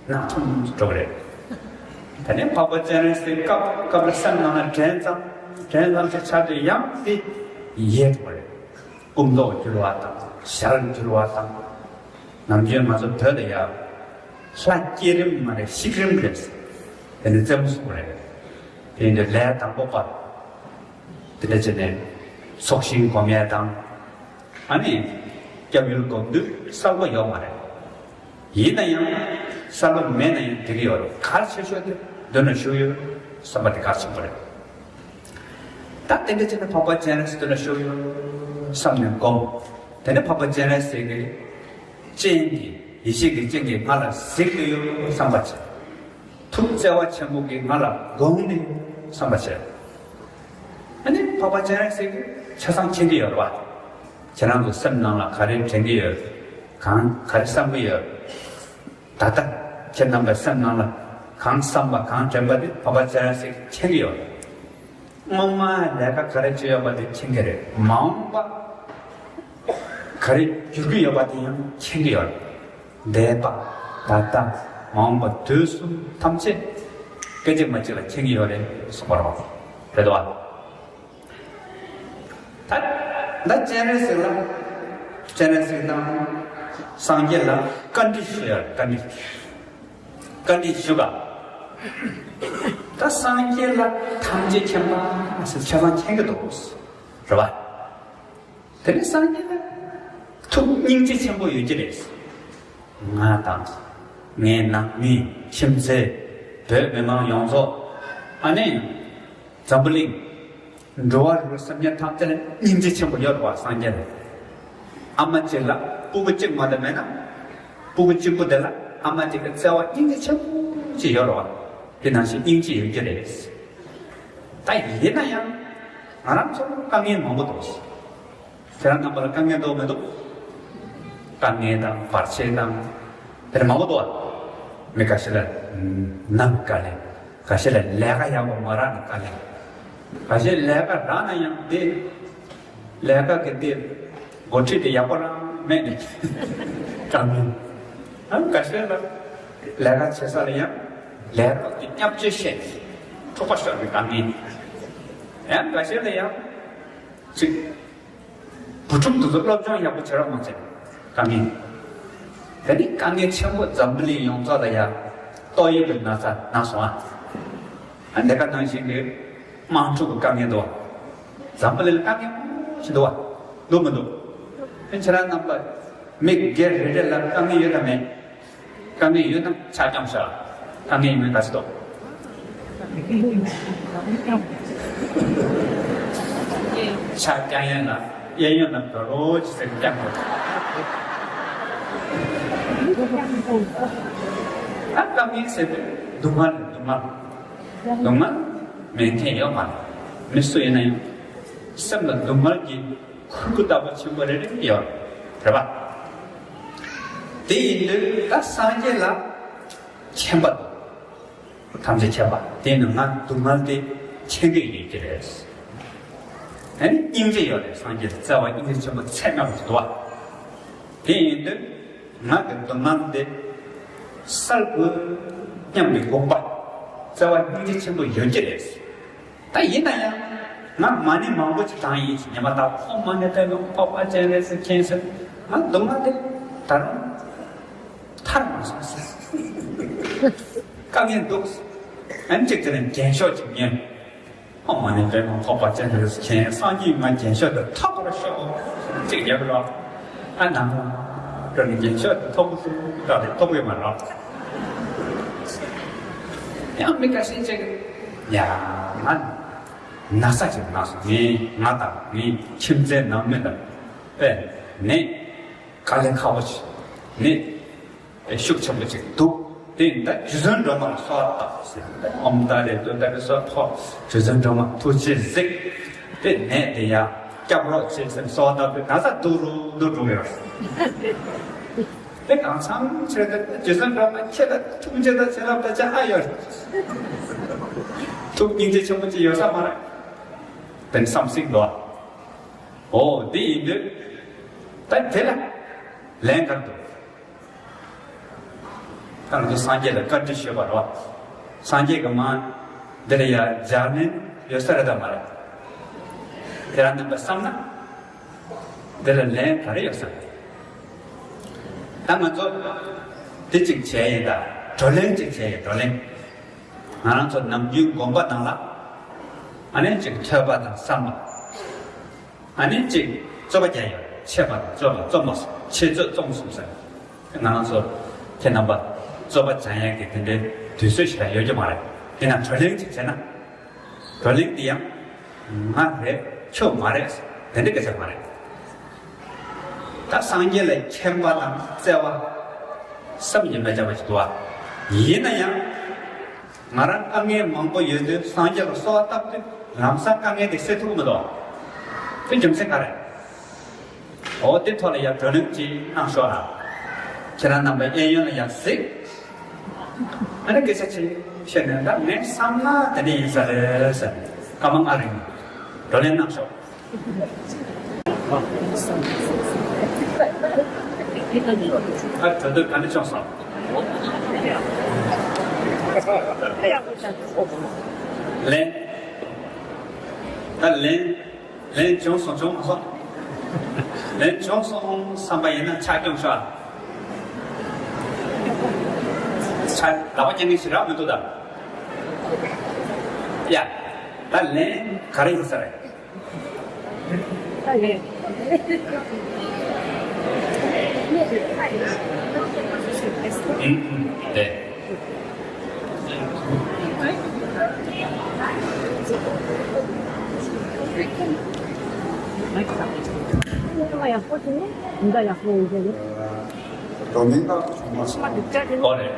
ནག་ཐུམ་འགྲོ་གི་རེད། ད་ནི་འཕགས་པ་སྤྱན་རས་གཟིགས་སྐབས་སྐབས་ལ་སེམས་ནང་ལ་དྲན་ཙམ་དྲན་ཙམ་ཞིག་ཆགས་དུས་ཡང་དེ་ཡལ་འགྲོ་གི་རེད། སྐུ་མདོག་འགྱུར་བ་དང་ཞལ་འགྱུར་བ་དང་། ནམ་རྒྱུན་ང་ཚོ་བོད་ལ་ཡ་ལྷ་བསྐྱེད་རིམ་མ་རེད། གཤེགས་རིམ་རེད། དེ་ནི་རྩེ་མོ་གསུམ་རེད། དེ་ཡིན་དུས་ལས་དང་པོ་པ་དེ་འདྲ་བྱས་ནས་ཚོགས་ཞིང་སྒོམ་ཡས་དང་། ཨ་ནི་སྐྱབས་ཡུལ་སྒོམ་དུས་གསལ་པོ་ཡོད་མ་རེད། ཡིན་ན་ཡང་གསལ་པོ་མེད་ན་ཡང་འགྲིག་གི་ཡོད་རེད། གལ་ཆེ་ཤོས་དེ་མདུན་ལ་བཞུགས་ཡོད་བསམ་པ་དེ་གལ་ཆེན་པོ་རེད། ད་དེ་འདྲ་བྱས་ན་འཕགས་པ་སྤྱན་རས་གཟིགས་མདུན་ལ་བཞུགས་ཡོད་བསམ་ནས་སྒོམ། དེ་ནས་འཕགས་པ་སྤྱན་རས་གཟིགས་ཀྱི་སྤྱན་གྱིས་ཡེ་ཤེས་ཀྱི་སྤྱན་གྱིས་ང་ལ་གཟིགས་ཏེ་ཡོད་བསམ་པ་བྱས། ཐུགས་བརྩེ་བ་ཆེན་པོ་གིས་ང་ལ་དགོངས་ནས་བསམ་པ་བྱས། ཨ་ནི་འཕགས་པ་སྤྱན་རས་གཟིགས་ཀྱིས་ཆ་ཚང་མཁྱེན་གྱི་ཡོད་རེད་བ། ཁྱེད་རང་ཚོ་སེམས་ནང་ལ་ག་རེ་དྲན་གྱི་ཡོད། གང་ག་རེ་བསམ་གྱི་ཡོད། ད་ལྟ་ཁྱེད་རྣམ་པའི་སེམས་ནང་ལ་གང་བསམ་པ་གང་དྲན་པ་དེ་འཕགས་པ་སྤྱན་རས་གཟིགས་ཀྱིས་མཁྱེན་གྱི་ཡོད་རེད། སྔོན་མ་ལས་ཀ་ག་རེ་བྱས་ཡོད་པ་དེ་མཁྱེན་གྱི་རེད། མ་འོངས་པ་ག་རེ་འགྱུར་གྱི་ཡོད་པ་དེ་ཡང་མཁྱེན་གྱི་ཡོད་རེད། འདས་པ། ད་ལྟ། མ་འོངས་པ། དུས་གསུམ་ཐམས་ཅད་སྐད་ཅིག་མ་གཅིག་ལ་མཁྱེན་གྱི་ཡོད་རེད་གསུངས་པ་རེད། རེད་དོ། ད་ད་སྤྱན་རས་གཟིགས་ལ་སྤྱན་རས་གཟིགས་དང་སངས་རྒྱས་ལ་བཀའ་འདྲི་ཞུ་ཡ། བཀའ་འདྲི། བཀའ་འདྲི་ཞུ་ག་ད་སངས་རྒྱས་ལ་ཐམས་ཅད་མཁྱེན་པ་ཟེར་ཆ་ཚང་མཁྱེན་གྱི་འདུག་རེད་བ། དེ་ནས་སངས་རྒྱས་ལ་ ཐུགས་སྙིང་རྗེ་ཆེན་པོ་ཡོད་ཀྱི་རེད། ང་དང་། ངའི་ནང་མི། ཁྱིམ་མཚེས། བོད་མི་མང་ཡོངས་རྫོགས། ཨ་ནི། འཛམ་བུ་གླིང་། འགྲོ་བ་རིགས་དྲུག་སེམས་ཅན་ཐམས་ཅད་ལ་སྙིང་རྗེ་ཆེན་པོ་ཡོད་རེད་བ། སངས་རྒྱས་ལ། ཨ་མ་གཅིག་ལ་སྤུ་གུ་གཅིག་མ་གཏོགས་མེད་ན། སྤུ་གུ་གཅིག་པུ་དེ་ལ་ཨ་མ་གཅིག་གི་བརྩེ་བ་སྙིང་རྗེ་ཆེན་པོ་ཅིག་ཡོད་རེད་བ། དེ་ནང་བཞིན་སྙིང་རྗེ་ཡོད་ཀྱི་རེད། ད་ཡིན་ན་ཡང་། ང་རང་ཚོ་དཀའ་ངལ་མང་པོ་འདུག་ཁྱེད་རང་རྣམ་པ་ལ་དཀའ་ངལ་འདུག་མི་འདུག་དཀའ་ངལ་དང་བར་ཆད་དང་། དེ་མང་པོ་འདུག་ཨ། མི་འགའ་ཤས་ལ་ནམ་དཀའ་ལས། འགའ་ཤས་ལ་ལས་ཀ་ཡག་པོ་མ་རག་ན་དཀའ་ལས། འགའ་ཤས་ལས་ཀ་རག་ན་ཡང་དེ། ལས་ཀ་གི་དེ། འགོ་ཁྲིད་དེ་ཡག་པོ་རང་མེད་ནས། དཀའ་ངལ། ཨ། འགའ་ཤས་ལ་ལས་ཀ་བྱེད་ས་ལ་ཡང་ལས་རོགས་དེ་བརྙས་བཅོས་བྱས་ནས་འཁྲུག་པ་ཤོར་བའི་དཀའ་ངལ། ཡང་འགའ་ཤས་ལ་ཡང་། ཅིག་བུ་ཕྲུག་དེ་ཚོ་སློབ་སྦྱོང་ཡག་པོ་བྱེད་རོགས་མ་བྱེད། དཀའ་ངལ། དེ་ནི་དཀའ་ངལ་ཆེན་པོ་འཛམ་བུ་གླིང་ཡོངས་རྫོགས་ལ་ཡ། ཏོག་དབྱིབས་ཀྱི་ན་ཚ་ན་སོང་ཨ། ཨ། འདི་ག་ནང་བཞིན་གྱི་དམག་འཁྲུག་གི་དཀའ་ངལ་འདུག་བ། འཛམ་བུ་གླིང་ལ་དཀའ་ངལ་མང་པོ་ཞིག་འདུག་བ། འདུག་མི་འདུག་ཨ། ཁྱེད་རང་རྣམ་པ་མི་སྒེར་རེ་རེ་ལ་དཀའ་ངལ་ཡོད་དམ་མེད། དཀའ་ངལ་ཡོད་ན་ཕྱག་བརྐྱངས་ཤོག་དཀའ་ངལ་ཡོད་མེད་ག་ཚོད་འདུག་ཕྱག་བརྐྱང་ཡས་ལ་གཡས་གཡོན་ལ་དོ་རོ་ཅི་ཟེར་བརྐྱང་དགོས། ད་དཀའ་ངལ་ཟེར་དུས་སྡུག་བསྔལ་རེད། སྡུག་བསྔལ། སྡུག་བསྔལ་མེད་མཁན་ཡོད་མ་རེད། མི་སུ་ཡིན་ན་ཡང་སེམས་ལ་སྡུག་བསྔལ་གྱི་ཁུར་པོ་ལྟ་བུ་ཆེན་པོ་རེ་རེ་ཡོད་རེད་པ། དེ་ཡིན་དུས་ད་སངས་རྒྱས་ལ་མཁྱེན་པ་དང་། ཐམས་ཅད་མཁྱེན་པ་དེ་ནི་ང་སྡུག་བསྔལ་དེ་མཁྱེན་གྱི་ཡོད་ཀྱི་རེད། ཨ་ནི་སྙིང་རྗེ་ཡོད་རེད། སངས་རྒྱས་ལ་བརྩེ་བ་སྙིང་རྗེ་ཆེན་པོ་ཚད་མེད་པ་ཞིག་འདུག་བ། དེ་ཡིན་དུས་ང་གི་སྡུག་བསྔལ་དེ་བསལ་དགོས་སྙམ་པའི་དགོངས་པ། བརྩེ་བ་སྙིང་རྗེ་ཆེན་པོ་ཡོད་ཀྱི་རེད། ད་ཡིན་ན་ཡང་ང་མ་ཎི་མང་པོ་ཅིག་བགྲངས་ཡིན་ཅིག་ཉི་མ་ད་ཁོ་མ་ཎི་དཔེ་མི་ཁོག་པ་ཅན་རེད་ཟེར་མཁན་ཟེར། ང་སྡུག་བསྔལ་དེ་ད་རུང་ཐར་མ་སོང་ཟེར། དཀའ་ངལ་འདུག་ཨ་ནི་ཅིག་དེ་ནས་རྒྱན་ཤོག་ཅིག་ཉོས། ཨོཾ་མ་ཎི་པདྨེ་ཧཱུྃ་ཕཊ་ཅན་ཧྲཱིཿ་ཟེར་མཁན་སངས་རྒྱས་མ་རྒྱན་ཤོག་དེ་ཐོབ་པར་ཤོག་ཅིག་རྒྱབ་རོགས། ཨ་ནང་ལ་འགྲོ་ནས་རྒྱན་ཤོག་དེ་ཐོབ་ཀྱི་འདུག་ད་དེ་ཐོབ་ཀྱི་མ་རེད། ཡང་མི་འགའ་ཤས་ཅིག་ཡ་ང་ན་ཚ་ཅིག་ན་སོང་། ངས་ང་དང་ངའི་ཁྱིམ་མཚེས་ནང་མི་དང་དཔེ་ནས་དཀའ་ལས་ཁག་པོ་ཅིག་ནས། ཤུགས་ཆེན་པོ་ཅིག་འདུག་དེ་ཡིན་ད་རྗེ་བཙུན་སྒྲོལ་མ་ལ་གསོལ་བ་བཏབ་ཟེར། ཨོཾ་ཏཱ་རེ་ཏུཏྟཱ་རེ་སྭཱ་ཧཱ། རྗེ་བཙུན་སྒྲོལ་མ་ཐུགས་རྗེས་གཟིགས། དེ་ནད་དེ་ཡང་སྐྱོབ་རོགས་བྱེད་ཟེར་གསོལ་བ་བཏབ་དུས་ན་ཚ་སྡུག་རུ་སྡུག་འགྲོ་གི་ཡོད་རེད། དེ་གང་འཚམ་བྱས་ཏེ་རྗེ་བཙུན་སྒྲོལ་མ་ཁྱེད་ལ་ཐུགས་རྗེ་དང་བྱིན་རླབས་དང་ཅི་ཧ་ཡོད་རེད། ཐུགས་སྙིང་རྗེ་ཆེན་པོ་ཅིག་ཡོད་ས་མ་རེད། དེ་ནི་བསམ་སྲིད་འདུག་ཨོ་དེ་ཡིན་དུས་ད་དེ་ལ་ལན་ག་རེ་འདུག་ད་ང་ཚོ་སངས་རྒྱས་ལ་བཀའ་འདྲི་ཞུས་པ་རེད་བ། སངས་རྒྱས་ཀྱིས་མ་འདི་ལ་ཡ་ལྗགས་ལན་ཡོད་ས་རེད་དམ་མ་རེད། དེ་རང་རྣམ་པས་བསམ་ན། འདི་ལ་ལན་ག་རེ་ཡོད་ས་རེད། ད་ང་ཚོ་འདི་གཅིག་བྱས་ཡིན་ད། བགྲོ་གླེང་གཅིག་བྱས་ཡིན། བགྲོ་གླེང་། ང་རང་ཚོ་ནམ་རྒྱུན་དགོན་པ་ནང་ལ་ཨ་ནི་ཅིག་ཐོས་པ་དང་བསམ་པ། ཨ་ནི་གཅིག་རྩོད་པ་རྒྱག་ཡོད། འཆད་པ་དང་རྩོད་པ་རྩོམ་པ་འཆད་རྩོད་རྩོམ་གསུམ་ཟེར། ང་རང་ཚོ་ཁྱེད་རྣམ་པ་རྩོད་པ་སྦྱང་ཡག་གི་དེ་འདྲའི་དུས་ཚོད་ཞིག་ཡོད་ཀྱི་མ་རེད། དེ་ན་བགྲོ་གླེང་ཅིག་བྱས་ན། བགྲོ་གླེང་དེ་ཡང་ང་རེད་ཁྱོད་མ་རེད་དེ་འདྲའི་སྐད་ཆ་མ་རེད། ད་སངས་རྒྱས་ལ་མཁྱེན་པ་དང་བརྩེ་བ་བསམ་གྱིས་མི་ཁྱབ་པ་ཞིག་འདུག་བ། ཡིན་ན་ཡང་། ང་རང་དཀའ་ངལ་མང་པོ་ཡོད་དུས་སངས་རྒྱས་ལ་གསོལ་བ་བཏབ་དུས་ལམ་སང་དཀའ་ངལ་དེ་སེལ་ཐུབ་ཀྱི་མི་འདུག་དེ་རྒྱུ་མཚན་ག་རེ། འོ་དེ་ཐོག་ལ་ཡང་བགྲོ་གླེང་ཅིག་གནང་ཤོག་ཨ། ཁྱེད་རང་རྣམ་པ་གཡས་གཡོན་ལ་ཡང་གཟིགས། ཨ་ནི་སྐད་ཆ་ཅིག་བཤད་ནས་ད་ངས་བསམ་ན་དེ་འདྲ་ཡིན་ས་རེད་ཟེར་ནས་སྐར་མ་ལྔ་རིང་བགྲོ་གླེང་གནང་ཤོག་ཨ་གྲོས་འདོད་ག་འདྲ་བྱུང་སོང་། ལན། ད་ལན། ལན་བྱུང་སོང་བྱུང་མ་སོང་། ལན་བྱུང་སོང་བསམ་པ་ཡིན་ན་ཕྱག་རྐྱོང་ཤོག་ཕྱག་ལག་པ་བརྐྱང་མཁན་ཞིག་རག་མི་འདུག་ད། ཡ། ད་ལན་ག་རེ་ཡིན་ས་རེད། ཨུམ། དེ། ཡག་པོ་ཡིན་ཟེར་ནས། ཨོ་རེད།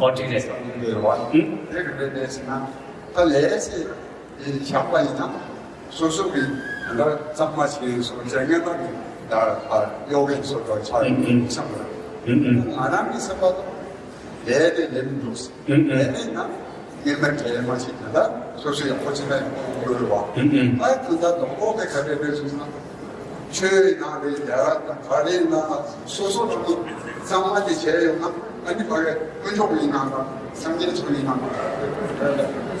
ཨོ་འགྲིག་རེད། ཨུམ། ད་ལས་ཟེར་ན། ད་ལས་ཟེར་བཞག་པ་ཡིན་ན། སོ་སོ་གི་ད་གཙང་མ་བྱས་སོ་བྱས་ངན་པ་གི་ད་གཡོ་གན་སོ་སོ་ཆགས་ཡོང་གི་བསམ་པ། ང་རང་གི་བསམ་པ་ལ་ལས་དེ་ལས་མི་འདུག་ལས་མེད་ན་ངན་པ་འབྲས་མ་བྱེད་ད་ད་སོ་སོ་ཡག་པོ་བྱེད་ན་ཡག་པོ་ཡོད་རེད་བ། ཨ་ད་ད་དོ་ཁོག་གི་ག་རེ་རེད་ཟེར་ན། ཆོས་ནང་རེད། ཡ་རབས་དང་ག་རེ་ནང་སོ་སོ་རང་གི་གཙང་མ་དེ་བྱས་ཡོང་ན། ཨ་ནི་ཕ་གི་དཀོན་མཆོག་ཡིན་ནའང་སངས་རྒྱས་ཚོ་ཡིན་ནའང་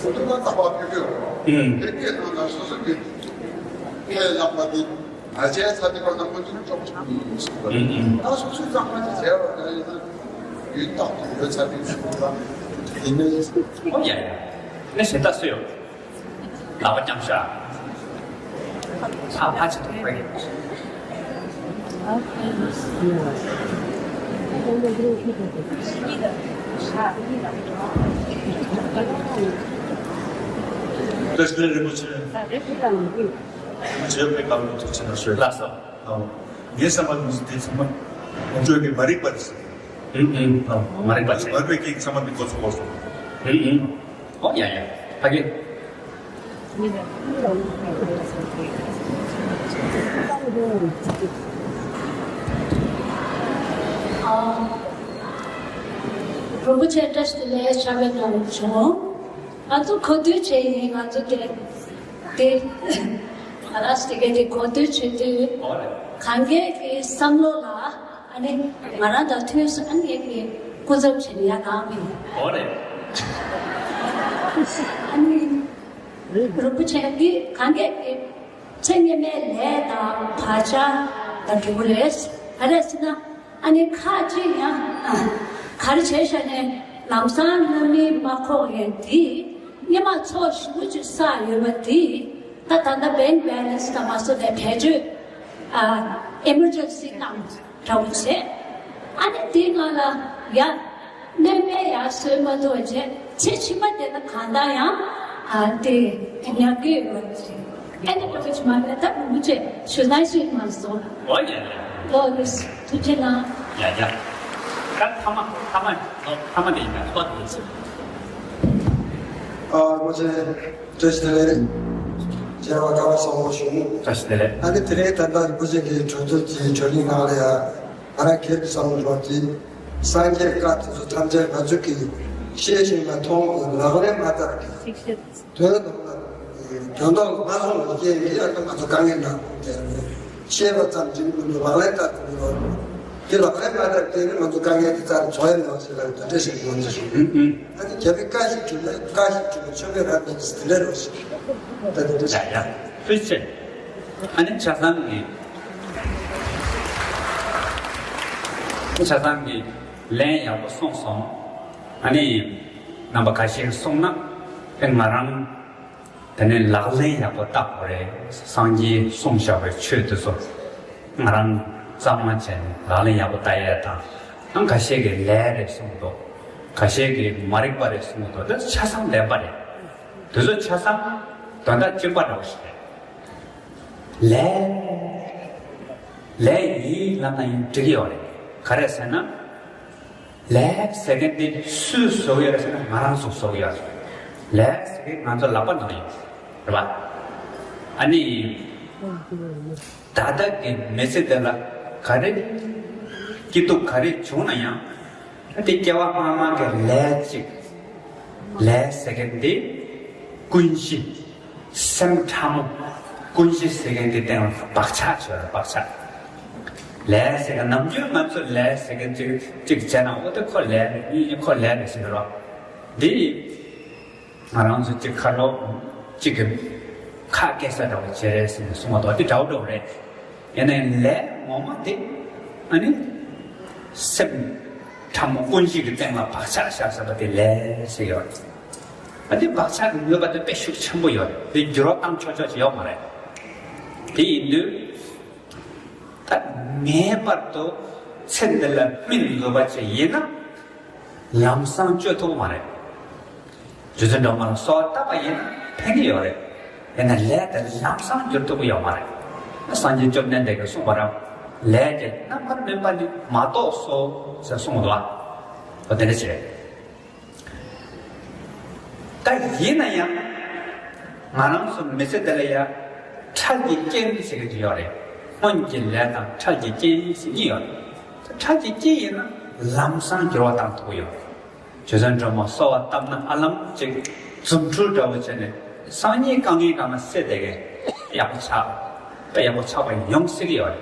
ཐུབ་པ་རྟག་པར་ཕེབས་ཀྱི་ཡོད་རེད། ཕེབས་ཀྱི་ཡོད་ན་སོ་སོ་གི་ཁས་བླངས་པ་དེ་མ་བྱས་ཚར་དུས་སྐབས་ན་ཁོ་ཚོ་ནི་སྐྱོབ་ཆོག་མི་ཡིན་གསུངས་པ་རེད། ད་སོ་སོའི་གཙང་མ་དེ་བྱས་པ་ཡིན་ན་ཡུན་རྟག་ཏུ་ཡོད་ཚར་དུས་གསུངས་པ་ཡིན་ན་ཡིན། ཨོ་ཡ་ཡ། ནི་ཞེ་ད་སུ་ཡོད། ལག་པ་བརྐྱངས་ཤག་ཕ་ཕ་ཆེ་ཐུག་པའི། བཀྲ་ཤིས་བདེ་ལེགས་རིན་པོ་ཆེ། རིན་པོ་ཆེ་དཔེ་དགའ་བོ་ཐུགས་རྗེ་གནང་ཞུ། ལགས་སོ། ངའི་བསམ་པར་མི་ཚེ་འདི་ཚང་མ་ང་ཚོའི་གི་མ་རིག་པ་རེད་ཟེར། ཨུ་ཨུ། མ་རིག་པ་ཆེ། མ་རིག་པའི་རྐྱེན་ཚང་མ་འདི་འགོ་ཚུགས་པ་སོང་། ཨུ་ཨུ། ཨོ་ཡ་ཡ། ཕ་གི། རིན་པོ་ཆེ་བཀྲ་ཤིས་བདེ་ལེགས། ཕྱག་དཔེ་གནང་བྱུང་། ང་ཚོ་གོ་ཐོས་བྱས་ཡིན། ང་ཚོ་དེ་དེ་ང་རང་དེ་གའི་དེ་གོ་ཐོས་བྱེད་དུས་གང་གས་ཀྱི་བསམ་བློ་ལ། ཨ་ནི་ང་རང་དང་ཐོས་སོང་། ཨ་ནི་ངས་སྐུ་ཚབ་བྱས་ནས་ཡར་ལངས་པ་ཡིན། ཨོ་རེད། ཨ་ནི་རིན་པོ་ཆེ་འདི་གང་གས་ཀྱི་ཚེ་སྔོན་མའི་ལས་དང་བག་ཆགས་དང་འབྲས་བུ་རེད། ག་རེ་ཟེར་ན་ཨ་ནི་ཁ་ཅིག་ཡང་ག་རེ་བྱས་ཤག་ནས་ལམ་སང་སྣ་མིན་མ་ཁོག་ཡས་འདི་སྔོན་མ་ཚོགས་ཞེ་པོ་ཅིག་བསགས་ཡོད་པ་འདི་ད་ད་ལྟ་bank balance་དང་མ་སོ་ནས་བེད་སྤྱོད་ཨ་emergency་བཏང་། འདྲ་བོ་བྱས། ཨ་ནི་དེའི་སྒང་ལ་ཡ། སྣོན་པ་ཡར་སོན་མ་ཐུབ་པ་བྱས། ཚེ་ཕྱི་མ་དེ་ན་གང་ལྟར་ཡང་ཨ་དེ་ཉར་གི་ཡོད་པ་བྱས། ཨ་ནི་འགྲོ་གི་མ་རེད། ད་རིན་པོ་ཆེ་ཞུ་ན་ཞུས་མ་སོང་། ཨོ་ཡ་ཡ། ལོ་ལོ་ཐུགས་རྗེ་གནང་། ཡ་ཡ། ད་ཐ་མ་ཐ་མ་ཐ་མ་དེ་ཡིན་ན་ཐོག་དེ་ཡིན་ཟེར། ཨ་རིན་པོ་ཆེ། བཀྲ་ཤིས་བདེ་ལེགས། མཇལ་བ་དགའ་བ་བཟང་པོ་བྱུང་། བཀྲ་ཤིས་བདེ་ལེགས། ཨ་ནི་དེ་རིང་ད་ལྟ་རིན་པོ་ཆེ་གི་གྲོས་ཚོགས་ཀྱི་གྲོས་རིམ་ནང་ལ་ཡང་ང་རང་སྒེར་གྱི་བསམ་བློ་འདྲ་བོ་དེ། སངས་རྒྱས་བཀའ་དེ་ཚོ་ཐམས་ཅད་ང་ཚོ་གིས་ཤེས་ཤིང་ལ་མཐོང་ལག་ལེན་མ་བསྟར་གི་དོན་དུ་དོན་དུ་མ་སོང་བའི་རྐྱེན་གྱིས་ཨ་ཁ་ང་ཚོ་དཀའ་ངལ་ནང་ལ་བསྡད་ཡོད། ཤེས་པ་ཙམ་གྱིས་མི་འདུག་ལག་ལེན་བསྟར་དགོས་ཡོད། དེ་ལག་ལེན་མ་བསྟར་དེ་ནི་ང་ཚོ་དཀའ་ངལ་དེ་རྩ་ནས་བྱུང་ཡ་མེད་པ་ཞིག་ལ་དེ་འདྲ་ཞིག་ཡོང་ཚེ་ཞུ། ཨ་ནི་རྒྱལ་པོའི་བཀའ་བཞིན་སྒྲུབ་ན་བཀའ་བཞིན་སྒྲུབ་ན་ཆོས་མེད་རབ་མེད་ཀྱི་དེ་འདྲ་རེད་ཞིག་ད་དེ་འདྲ་ཞིག་ཡ་ཡ། ཕུལ་ཆེ། ཨ་ནི་ཆ་ཚང་གི་ཆ་ཚང་གི་ལན་ཡག་པོ་གསུངས་སོང་། ཨ་ནི་རྣམ་པ་ཁ་ཤས་གསུངས་ན་ཨེ་ང་རང་དེ་ནས་ལག་ལེན་ཡག་པོ་བསྟར་དགོས་རེད། སངས་རྒྱས་གསུངས་བཞག་པའི་ཆོས་དེ་ཚོ་ང་རང་གཙང་མ་བྱས་ནས་ལག་ལེན་ཡག་པོ་བསྟར་ཡས་དང་། ཨང་ཁ་ཤས་ཀྱིས་ལས་རེད་གསུངས་འདུག་ཁ་ཤས་ཀྱིས་མ་རིག་པ་རེད་གསུངས་འདུག་དེ་ཆ་ཚང་བདེན་པ་རེད། དེ་ཚོ་ཆ་ཚང་དོན་དག་གཅིག་པ་འདྲ་བོ་ཞིག་རེད། ལས་ལས་ཡིན་ལབ་ན་ཡང་འགྲིག་གི་ཡོད་རེད། ག་རེ་ཟེར་ན། ལས་ཟེར་མཁན་དེ་སུས་བཟོ་གི་ཡོད་རེད་ཟེར་ན་ང་རང་ཚོས་བཟོ་གི་ཡོད་རེད། ལས་ཟེར་མཁན་ང་ཚོ་ལག་པ་ནང་ཡོད་རེད་པ། ཨ་ནི་ད་ལྟ་གི་མི་ཚེ་འདི་ལ་ག་རེ་སྐྱིད་སྡུག་ག་རེ་བྱུང་ན་ཡང་དེ་སྐྱེ་བ་སྔ་མ་གི་ལས་གཅིག་ལས་ཟེར་མཁན་དེ་ཀུན་གཞི། སེམས་ཕྲ་མོ། ཀུན་གཞི་ཟེར་མཁན་དེ་སྟེང་ལ་བག་ཆགས་བྱོས་ར་བག་ཆགས། ལས་ཟེར་མཁན་ནམ་རྒྱུན་ང་ཚོ་ལས་ཟེར་མཁན་གཅིག་གཅིག་བྱས་ན་འོ་དེ་ཁོ་ལས་རེད། ཁོ་ལས་རེད་ཟེར་གི་རོ། འདི་ང་རང་ཚོ་གཅིག་ཁ་ལོ་གཅིག་གི་ཁ་སྐད་ས་འདྲ་བོ་བྱེད་རེད་ཟེར་ནས་གསུངས་པ་དོ་དེ་འདྲ་བོ་འདྲ་བོ་རེད། ཡིན་ནའི་ལས་ངོ་མ་དེ་ཨ་ནི་སེམས་ཕྲ་མོ་ཀུན་གཞི་གི་སྟེང་ལ་བག་ཆགས་བཞག་ཟེར་བ་དེ་ལས་ཟེར་ཡོད་རེད། ཨ་ནི་བག་ཆགས་ཀྱི་ནུས་པ་དེ་དཔེ་ཤུགས་ཆེན་པོ་ཡོད་རེད། དེ་འགྱུར་བ་བཏང་ཆོག་ཆོག་ཅིག་ཡོད་མ་རེད། དེ་ཡིན་དུས། ད་ ངེས་པར་དུ་ཚེ་འདི་ལ་སྨིན་དགོས་པ་ཅིག་ཡིན་ན། ལམ་སང་བཅོས་ཐུབ་ཀྱི་མ་རེད། རྗེ་བཙུན་སྒྲོལ་མ་ལ་གསོལ་བ་བཏབ་པ་ཡིན་ན་ཕན་གྱི་ཡོད་རེད། ཡིན་ན་ལས་དེ་ལམ་སང་བསྒྱུར་ཐུབ་ཀྱི་ཡོད་མ་རེད། སངས་རྒྱས་བཅོམ་ལྡན་འདས་ཀྱིས་གསུངས་པ་རང་། ལས་ཀྱི་རྣམ་པར་སྨིན་པ་ནི་མ་གཏོགས་སོ་ཟེར་གསུངས་འདུག་ཨ། འོ་དེ་འདྲ་ཞིག་རེད། ད་ཡིན་ན་ཡང་། ང་རང་ཚོ་མི་ཚེ་འདི་ལ་ཡ། འཕྲལ་གྱི་རྐྱེན་ཟེར་གྱི་ཡོད་རེད། སྔོན་གྱི་ལས་དང་འཕྲལ་གྱི་རྐྱེན་ཟེར་གཉིས་ཡོད་རེད། འཕྲལ་གྱི་རྐྱེན་ཡིན་ན་ལམ་སང་འགྱུར་བ་བཏང་ཐུབ་ཀྱི་ཡོད་རེད། རྗེ་བཙུན་སྒྲོལ་མ་གསོལ་བ་བཏབ་ན་ཧ་ལམ་ཅིག་རྫུ་འཕྲུལ་འདྲ་བོ་བྱས་ནས་སང་ཉིན་དཀའ་ངལ་གང་ན་སེལ་བསྡད་མཁན་ཡག་པོ་ཆགས། དཔེ་ཡག་པོ་ཆགས་པ་ཡོང་སྲིད་ཀྱི་ཡོད་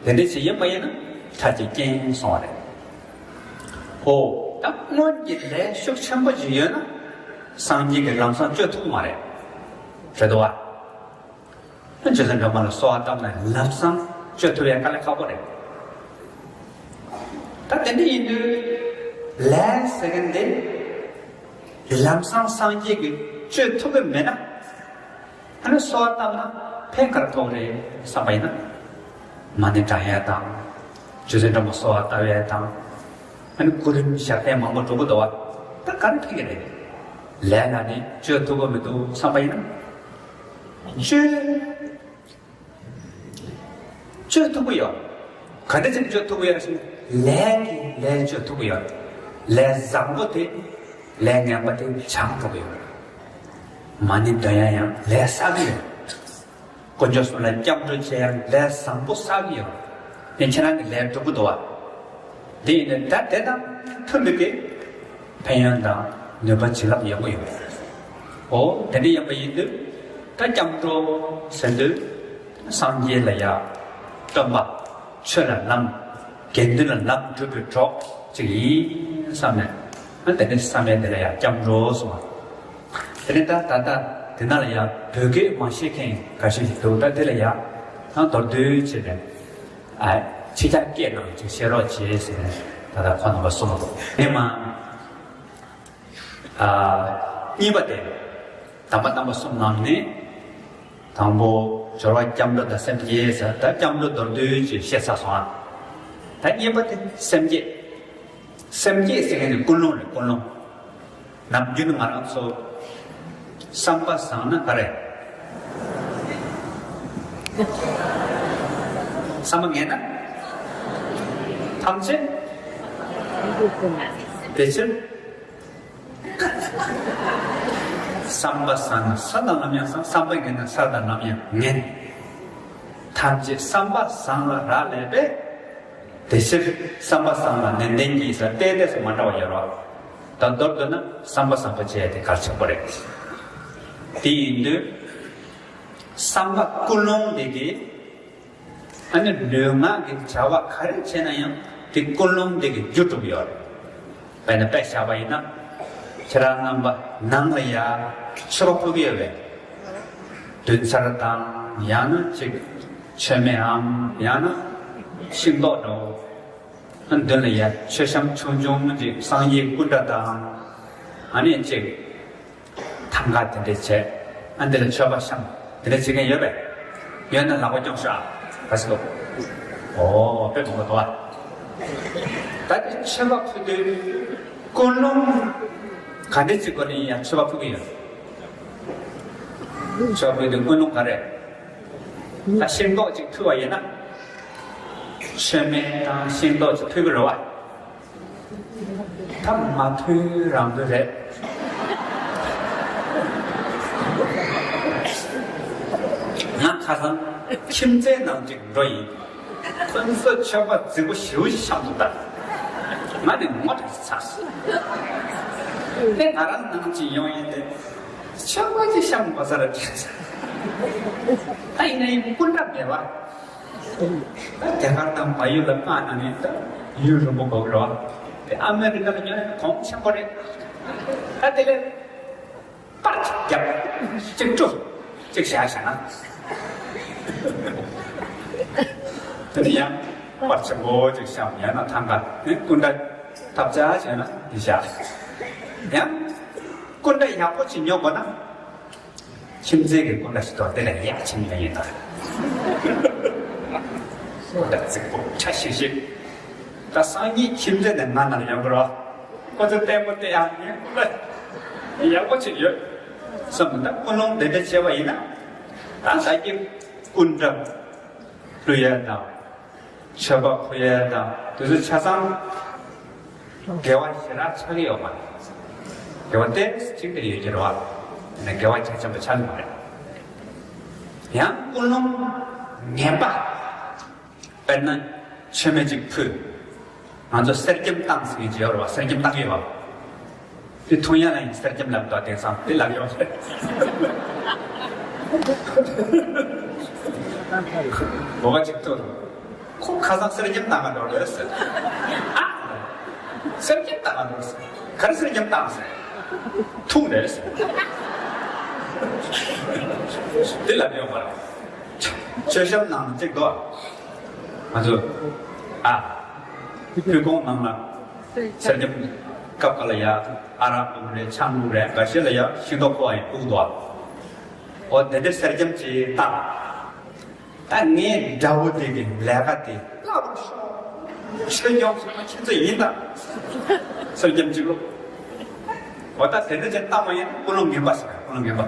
རེད། དེ་འདྲ་ཞིག་ཡིན་པ་ཡིན་ན་འཕྲལ་གྱི་རྐྱེན་སོང་བ་རེད། ཨོ། ད་སྔོན་གྱི་ལས་ཤུགས་ཆེན་པོ་ཞིག་ཡོད་ན། སངས་རྒྱས་ཀྱིས་ལམ་སང་བཅོས་ཐུབ་མ་རེད། རེད་དོ་བ། རྗེ་བཙུན་སྒྲོལ་མ་ལ་གསོལ་བ་བཏབ་ན་ལམ་སང་བཅོས་ཐུབ་ཡ་དཀའ་ལས་ཁག་པོ་རེད། ད་དེ་འདྲ་ཡིན་དུས། ལས་ཟེར་མཁན་དེ། ལམ་སང་སངས་རྒྱས་ཀྱིས་བཅོས་ཐུབ་ཀྱི་མེད་ན། ཨ་ནི་གསོལ་བ་བཏབ་ན་ཕན་ག་རེ་ཐོགས་རེད་བསམ་པ་ཡིན་ན། མ་ཎི་བགྲང་ཡས་དང་། རྗེ་བཙུན་སྒྲོལ་མ་གསོལ་བ་བཏབ་ཡས་དང་། ཨ་ནི་སྐུ་རིམ་ཞབས་བརྟན་མང་པོ་སྒྲུབ་དགོས་འདུག་བ། ད་ག་རེ་ཕན་གྱི་རེད། ལས་ལ་ནི་བཅོས་ཐུབ་ཀྱི་མི་འདུག་བསམ་པ་ཡིན་ན། བཅོས། བཅོས་ཐུབ་ཀྱི་ཡོད། ག་འདྲ་བྱས་ནས་བཅོས་ཐུབ་ཀྱི་ཡོད་ཟེར་ན། ལས་ཀྱིས་ལས་བཅོས་ཐུབ་ཀྱི་ཡོད། ལས་བཟང་པོ་དེ། ལས་ངན་པ་དེ་སྦྱང་ཐུབ་ཀྱི་ཡོད། མ་ཎི་འདོན་ཡ་ཡང་ལས་བསགས་ཀྱི་ཡོད། དཀོན་མཆོག་གསུམ་ལ་སྐྱབས་འགྲོ་བྱེད་ཡ་ལས་བཟང་པོ་བསགས་ཀྱི་ཡོད། དེ་ཁྱེད་རང་གི་ལས་སྒྲུབ་ཀྱི་འདུག་བ། དེ་ཡིན་ན་ད་དེ་དང་མཐུན་པའི་གི། ཕན་ཡོན་དང་ནུས་པ་བྱིན་རླབས་ཡོང་གི་ཡོད། འོ་དེ་འདྲ་ཡིན་པ་ཡིན་དུས། ད་སྐྱབས་འགྲོ་ཟེར་དུས། སངས་རྒྱས་ལ་ཡ། སྟོན་པ། ཆོས་ལ་ལམ། དགེ་འདུན་ལ་ལམ་སྒྲུབ་པའི་གྲོགས་ཅིག་ཡིན་བསམ་ནས། ཨ་དེ་ནས་བསམ་ཡས་དེ་ལ་ཡ་སྐྱབས་འགྲོ་གསུངས་པ། དེ་ནས་ད་ད་ལྟ་དེ་ན་ལ་ཡ་བོད་སྐད་མ་ཤེས་མཁན་འགའ་ཤས་ཤིག་འདུག་ད་དེ་ལ་ཡ། ད་མདོར་བསྡུས་བྱས་ནས། ཨ། ཕྱི་རྒྱལ་སྐད་ནང་ཅིག་བཤད་རོགས་བྱེད་ཟེར་ནས་ད་ལྟ་ཁོ་རྣམ་པ་གསུངས་འདུག་དེ་མ། ཨ། གཉིས་པ་དེ། དམ་པ་རྣམ་པ་གསུམ་ནང་ནས། དང་པོ་སྦྱོར་བ་སྐྱབས་འགྲོ་དང་སེམས་བསྐྱེད་ཟེར། ད་སྐྱབས་འགྲོ་མདོར་བསྡུས་ཅིག་བཤད་ཚར་སོང་ཨ། ད་གཉིས་པ་དེ་སེམས་བསྐྱེད། སེམས་བསྐྱེད་ཟེར་མཁན་ནི་ཀུན་སློང་རེད་ཀུན་སློང་། ནམ་རྒྱུན་ང་རང་ཚོ་བསམ་པ་བཟང་ན་ག་རེ། བསམ་པ་ངན་ན། ཐམས་ཅད་བདེ་ཕྱིར། བསམ་པ་བཟང་ན་ས་དང་ནམ་ཡང་བཟང་། བསམ་པ་ངན་ན་ས་དང་ནམ་ཡང་ངན། ཐམས་ཅད་བསམ་པ་བཟང་ལ་རག་ལས་པས། དེ་ཕྱིར་བསམ་པ་བཟང་ལ་ནན་ཏན་གྱིས་ཟེར་ཏོག་ཙམ་མ་འདྲ་བ་ཡོད་རེད། ད་མདོར་བསྡུ་ན་བསམ་པ་བཟང་པོ་བྱས་ཏེ་གལ་ཆེན་པོ་རེད། དེ་ཡིན་དུས། བསམ་པ་ཀུན་སློང་དེ་གིས། ཨ་ནི་ལུས་ངག་གི་བྱ་བ་ག་རེ་བྱས་ན་ཡང་དེ་ཀུན་སློང་དེ་གིས་རྒྱུ་གྲུབ་ཡོད་རེད། དཔེར་ན་དཔེ་བཞག་པ་ཡིན་ན། ཁྱེད་རང་རྣམ་པ་ནང་ལ་ཡ་མཆོད་པ་ཕུལ་གྱི་ཡོད་པས། བདུན་ཚར་དང་ཡང་ན་ཅིག་མཆོད་མེའམ་ཡང་ན་ཤིང་ཏོག་འདྲ་བོ། ཨ་མདུན་ལ་ཡ་མཆོད་བཤམས་ཆུང་ཆུང་ཅིག་སངས་རྒྱས་སྐུ་འདྲ་དང་། ཨ་ནི་ཅིག་ཐང་ག་དེ་འདྲས་བྱས། ཨ་འདི་ལ་མཆོད་པ་བཤམས། དེ་འདྲས་བྱེད་མཁན་ཡོད་པས། ཡོད་ན་ལག་པ་སྐྱོང་ཤོག་ཨ། ག་ཞིག་འདུག་ཨོ་དཔེ་མང་པོ་འདུག་ཨ། ད་དེ་མཆོད་པ་ཕུལ་དུས་ཀུན་སློང་ག་འདྲས་ཅིག་སྒོ་ནས་ཡིན་ཡང་མཆོད་པ་ཕུལ་གྱི་ཡོད། མཆོད་པ་ཕུལ་དུས་ཀུན་སློང་ག་རེ། ད་ཤིང་ཏོག་ཅིག་ཕུལ་བ་ཡིན་ན། མཆོད་མེ་དང་ཤིང་ཏོག་ཅིག་ཕུལ་གྱི་རེད་བ། ད་མ་ཕུལ་རང་ཕུལ་རེད། ང་ཁ་སང་ཁྱིམ་མཚེས་ནང་ཅིག་འགྲོ་ཡིན། ཁོ་ཚོས་མཆོད་པ་རྫིག་པོ་ཞེ་པོ་ཞིག་བཤམས་འདུག་ད། ང་ནི་ངོ་འདྲ་ཞིག་ཚ་སོང་། དེ་ང་རང་ནང་ཅིག་ཡོང་ཡིན་ཏེ། མཆོད་པ་ཅིག་བཤམས་མ་ཚར་ར་དྲན་ཚར། ད་ཡིན་ན་ཡིན་སྐུ་འདྲ་མེད་པ། ད་རྒྱ་གར་དང་བལ་ཡུལ་ལ་མངགས་གནང་ནས་ད་ཡུན་རིང་པོ་འགོར་གི་རེད་བ། དེ་ཨ་མེ་རི་ཀ་ལ་ཉོ་ན་གོང་ཆེན་པོ་རེད། ད་དེ་ལས་པར་ཅིག་བརྒྱབ། གཅིག་བཀྲུ། གཅིག་བཞག་བཞག་ན། དེ་ནས་ཡང་པར་ཆེན་པོ་ཅིག་བཤམས། ཡང་ན་ཐང་ག་ནས་སྐུ་འདྲ་ཐབས་ཆག་བྱས་ན་འདི་བཞག། ཡང་སྐུ་འདྲ་ཡག་པོ་ཅིག་ཉོ་དགོས་ན། ཁྱིམ་མཚེས་ཀྱི་སྐུ་འདྲ་ཞིག་འདུག་དེ་ལ་ཡར་ཕྱིན་ཡོད་ཡིན་ད། ད་རྫིག་པོ་ཁྲ་ཤིག་ཤིག་ད་སང་ཉིན་ཁྱིམ་མཚེས་དེ་ང་ནང་ཡོང་དགོས་རོགས། ཁོ་ཚོ་ལྟད་མོ་བལྟས་ཡག་ངས་ཁོ་ལ་ཡག་པོ་ཅིག་ཡོད་བསམ། ད་ཀུན་སློང་དེ་འདྲ་བྱས་པ་ཡིན་ན། ད་ད་ཀྱི་སྐུ་འདྲ་ཕུལ་ཡ་དང་། མཆོད་པ་ཕུལ་ཡ་དང་དེ་ཚོ་ཆ་ཚང་དགེ་བ་ཞེ་དྲག་ཆགས་ཀྱི་ཡོད་མ་རེད། དགེ་བ་ཏོག་ཙམ་ཅིག་དེ་ཡོད་ཀྱི་རེད་བ། དེ་ནས་དགེ་བ་རྒྱ་ཆེན་པོ་ཆགས་ཀྱི་མ་རེད། ཡང་ཀུན་སློང་ངན་པ། དཔེར་ན་མཆོད་མེ་གཅིག་ཕུལ། ང་ཚོ་གསེར་སྐྱེམས་བཏང་ཟེར་གྱི་ཡོད་རེད་བ། གསེར་སྐྱེམས་བཏང་གི་ཡོད་བ། དེ་འཐུང་ཡ་ལ་ཡིན་གསེར་སྐྱེམས་ལབ་དོ། དེང་སང་དེ་ལབ་ཡོད་རེད། འོ་བ་གཅིག་ཐུག་ཁོ་ཁ་སང་གསེར་སྐྱེམས་བཏང་ག་འགྲོ་རེད་ཟེར། ཨ། གསེར་སྐྱེམས་བཏང་ག་འགྲོ་ཟེར། ག་རེ་གསེར་སྐྱེམས་བཏང་ཟེར། འཐུང་རེད་ཟེར། དེ་ལབ་ཡོད་མ་རེད། མཆོད་བཤམས་ནང་གཅིག་འདུག་ང་ཚོ་ཨ། ཕུད་གོང་ནང་ལ་གསེར་སྐྱེམས་སྐབས་ཁ་ལ་ཡ་ཨ་རག་བླུགས་རེད། ཆང་བླུགས་རེད། འགའ་ཤས་ལ་ཡ་ཤིང་ཏོག་ཕོ་བ་ཡིན་བླུགས་འདུག་འོ་དེ་འདྲ་གསེར་སྐྱེམས་ཅིག་བཏང་། ད་ངའི་དགྲ་བོ་དེ་གི་ལས་ཀ་དེ་བརླག་རུ་ཤོག་ཆོས་སྐྱོང་ཚང་མ་ཁྱེད་ཚོ་ཡིན་ད། གསེར་སྐྱེམས་གཅིག་བླུགས། འོ་ད་དེ་འདྲ་ཅིག་བཏང་བ་ཡིན་ན་ཀུན་སློང་ངན་པ་ཟེར། ཀུན་སློང་ངན་པ།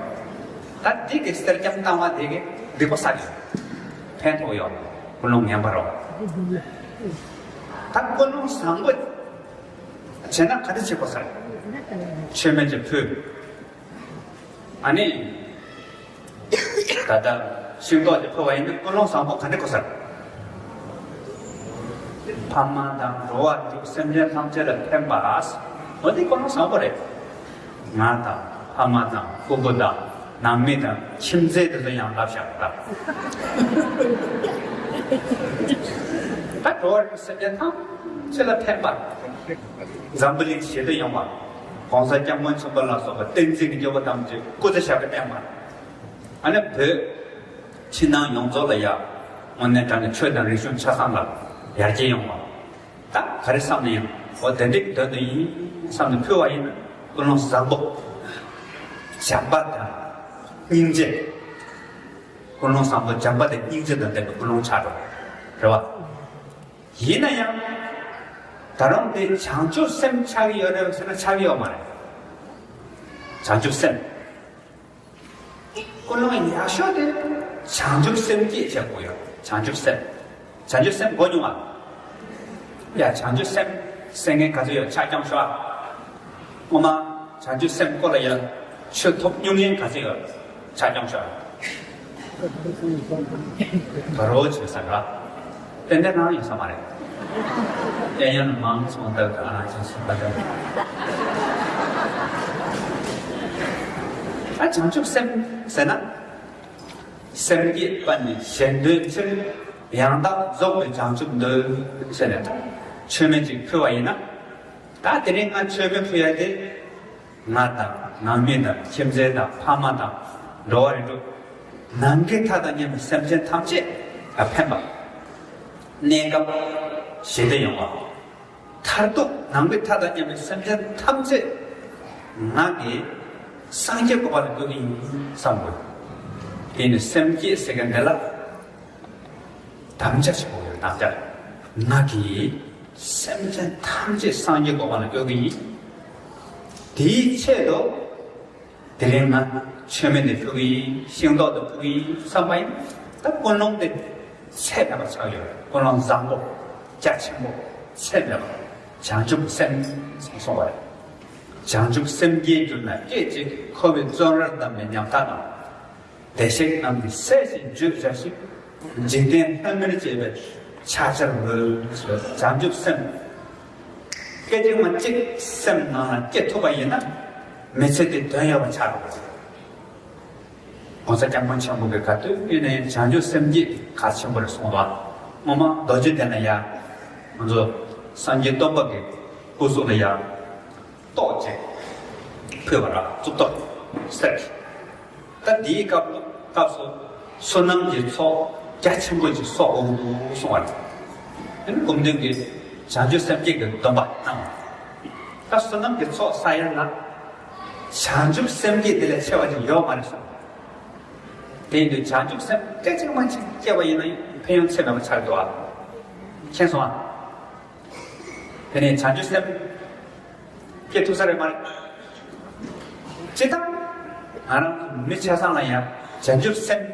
ད་འདི་གི་གསེར་སྐྱེམས་བཏང་བ་དེ་གི་སྡིག་པ་བསགས་ཡོད། ཕན་ཐོགས་ཡོད། ཀུན་སློང་ངན་པ་རོ། ད་ཀུན་སློང་བཟང་པོ་བྱས་ན་ག་འདྲ་བྱེད་དགོས་ཟེར། མཆོད་མེ་ཅིག་ཕུལ། ཨ་ནི། ད་ལྟ་ཤིང་ཏོག་དེ་ཕུལ་བ་ཡིན་ན་ཀུན་སློང་བཟང་པོ་ག་འདྲ་དགོས་ཟེར། ཕ་མ་དང་འགྲོ་བ་རིགས་སེམས་ཅན་ཐམས་ཅད་ལ་ཕན་པ། འོ་དེ་ཀུན་སློང་བཟང་པོ་རེད། ང་དང་ཕ་མ་དང་སྤུ་གུ་དང་ནང་མི་དང་ཁྱིམ་མཚེས་དེ་ཚོ་ཡང་ལབ་བཞག་ད། ད་འགྲོ་བ་རིགས་སེམས་ཅན་ཐམས་ཅད་ལ་ཕན་པ། འཛམ་བུ་གླིང་ཞི་བདེ་ཡོང་བ། ༸གོང་ས་༸སྐྱབས་མགོན་ཆེན་པོ་ལ་སོགས་པ་བསྟན་འཛིན་གྱི་སྐྱེས་བུ་ཐམས་ཅད་སྐུ་ཚེ་ཞབས་པད་བརྟན་པ། ཨ་ནི་བོད་ཕྱི་ནང་ཡོངས་རྫོགས་ལ་ཡ་དངོས་གནས་དྲང་གནས་ཆོས་དང་རིག་གཞུང་ཆ་ཚང་ལ་ཡར་རྒྱས་ཡོང་བ། ད་ག་རེ་བསམ་ན་ཡང་འོ་དེ་འདྲའི་དོན་དུ་ཡིན་བསམ་ནས་ཕུལ་བ་ཡིན་ན་ཀུན་སློང་བཟང་པོ། བྱམས་པ་དང་སྙིང་རྗེ། ཀུན་སློང་བཟང་པོ་བྱམས་པ་དང་སྙིང་རྗེ་དང་ལྡན་པའི་ཀུན་སློང་ཆགས་འགྲོ། རེད་བ། ཡིན་ན་ཡང་། ད་རུང་དེ་བྱང་ཆུབ་སེམས་ཆགས་ཀྱི་ཡོད་རེད་ཟེར་ན་ཆགས་ཀྱི་ཡོད་མ་རེད། བྱང་ཆུབ་སེམས། ཀུན་སློང་ཡག་ཤོས་དེ་བྱང་ཆུབ་སེམས་བསྐྱེད་བྱེད་དགོས་ཡོད། བྱང་ཆུབ་སེམས། བྱང་ཆུབ་སེམས་གོ་མྱོང་བ། ཡ་བྱང་ཆུབ་སེམས་སེམས་ངན་ག་ཚོད་ཡོད་ཕྱག་བརྐྱངས་ཤོག་སྔོན་མ་བྱང་ཆུབ་སེམས་སྐོར་ལ་ཡ་ཆོས་ཐོབ་མྱོང་མཁན་ག་ཚོད་ཡོད་ཕྱག་བརྐྱངས་ཤོག་ད་རོགས་བྱེད་ས་ར། ཏན་ཏན་རང་ཡོད་ས་མ་རེད། ཡང་ཡང་མང་སོང་ལྟར་དུ་ཨ་ཅག་སོང་ལྟར་དུ། ཨ་བྱང་ཆུབ་སེམས་ཟེར་ན། སེམས་བསྐྱེད་པ་ནི་གཞན་དོན་ཕྱིར། ཡང་དག་རྫོགས་པའི་བྱང་ཆུབ་འདོད། ཟེར་ནས་མཆོད་མེ་གཅིག་ཕུལ་བ་ཡིན་ན། ད་དེ་རིང་ང་མཆོད་མེ་ཕུལ་ཡ་དེ། ང་དང་ནང་མི་དང་ཁྱིམ་མཚེས་དང་ཕ་མ་དང་འགྲོ་བ་རིགས་དྲུག་ནམ་མཁའི་མཐའ་དང་མཉམ་པའི་སེམས་ཅན་ཐམས་ཅད་ལ་ཕན་པ། གནས་སྐབས་ཞི་བདེ་ཡོང་བ། མཐར་ཐུག་ནམ་མཁའི་མཐའ་དང་མཉམ་པའི་སེམས་ཅན་ཐམས་ཅད་ང་གིས་སངས་རྒྱས་གོ་འཕང་ལ་བཀོད་ཀྱི་ཡིན་བསམ་དགོས། དེ་ནི་སེམས་བསྐྱེད་ཟེར་མཁན་འདི་ལ། དམ་བཅའ་ཞིག་དགོས་ཡོད། དམ་བཅའ། ང་གིས་སེམས་ཅན་ཐམས་ཅད་སངས་རྒྱས་གོ་འཕང་ལ་བཀོད་ཀྱི་ཡིན། དེའི་ཆེད་དུ་དེ་རིང་ང་མཆོད་མེ་འདི་ཕུལ་གྱི་ཡིན། ཤིང་ཏོག་འདི་ཕུལ་གྱི་ཡིན་བསམ་པ་ཡིན། ད་ཀུན་སློང་དེ་ཚད་མེད་པ་ཆགས་ཡོད། ཀུན་སློང་བཟང་པོ་རྒྱ་ཆེན་པོ་ཚད་མེད་པ་བྱང་ཆུབ་སེམས་ཟེར་གསུངས་པ་རེད། བྱང་ཆུབ་སེམས་བསྐྱེད་གྱུར་ན་སྐད་ཅིག་འཁོར་བའི་བཙོན་རར་བསྡམས་པའི་ཉམ་ཐག་དང་། བདེ་གཤེགས་རྣམས་ཀྱིས་སྲས་ཀྱི་བརྗོད་བྱ་ཞིག་འཇིག་རྟེན་ལྷ་མིར་བཅས་པའི་ཕྱག་བྱར་འོས། བྱང་ཆུབ་སེམས། སྐད་ཅིག་མ་གཅིག་སེམས་ནང་ལ་སྐྱེ་ཐུབ་པ་ཡིན་ན་མི་ཚེ་འདི་དོན་ཡོད་པ་ཆགས་འགྲོ་གི་རེད། ༸གོང་ས་༸སྐྱབས་མགོན་ཆེན་པོ་གིས་ག་དུས་ཡིན་ནའི་བྱང་ཆུབ་སེམས་བསྐྱེད་གལ་ཆེན་པོ་རེད་གསུངས་པ། སྔོན་མ་རྡོ་རྗེ་གདན་ལ་ཡ། ང་ཚོ་སངས་རྒྱས་སྟོན་པ་གི་སྐུ་གཟུགས་ལ་ཡ། ཏོག་ཅིག་ཕུལ་བ་ར་གཙུག་ཏོར་གསེར་གྱི། ད་འདིའི་སྐབས་སྐབས་སུ་བསོད་ནམས་ཀྱི་ཚོགས་རྒྱ་ཆེན་པོ་ཅིག་གསོག་དགོས་འདུག་གསུངས་པ་རེད། དེ་ནི་སྐུ་མདུན་གྱིས་བྱང་ཆུབ་སེམས་བསྐྱེད་ཀྱི་སྡོམ་པ་གནང་བ། ད་བསོད་ནམས་ཀྱི་ཚོགས་བསགས་ཡ་ལ་བྱང་ཆུབ་སེམས་བསྐྱེད་དེ་ལས་ཆེ་བ་ཅིག་ཡོད་མ་རེད་གསུངས། དེ་ཡིན་དུས་བྱང་ཆུབ་སེམས་སྐད་ཅིག་མ་གཅིག་སྐྱེས་པ་ཡིན་ན་ཕན་ཡོན་ཚད་མེད་པ་ཆགས་འདུག་ཨ། མཁྱེན་སོང་ཨ། དེ་ནས་བྱང་ཆུབ་སེམས་སྐྱེ་ཐུབ་ས་རེད་མ་རེད། ཅི་ལྟར་ང་རང་མི་ཆ་ཚང་ལ་ཡང་བྱང་ཆུབ་སེམས་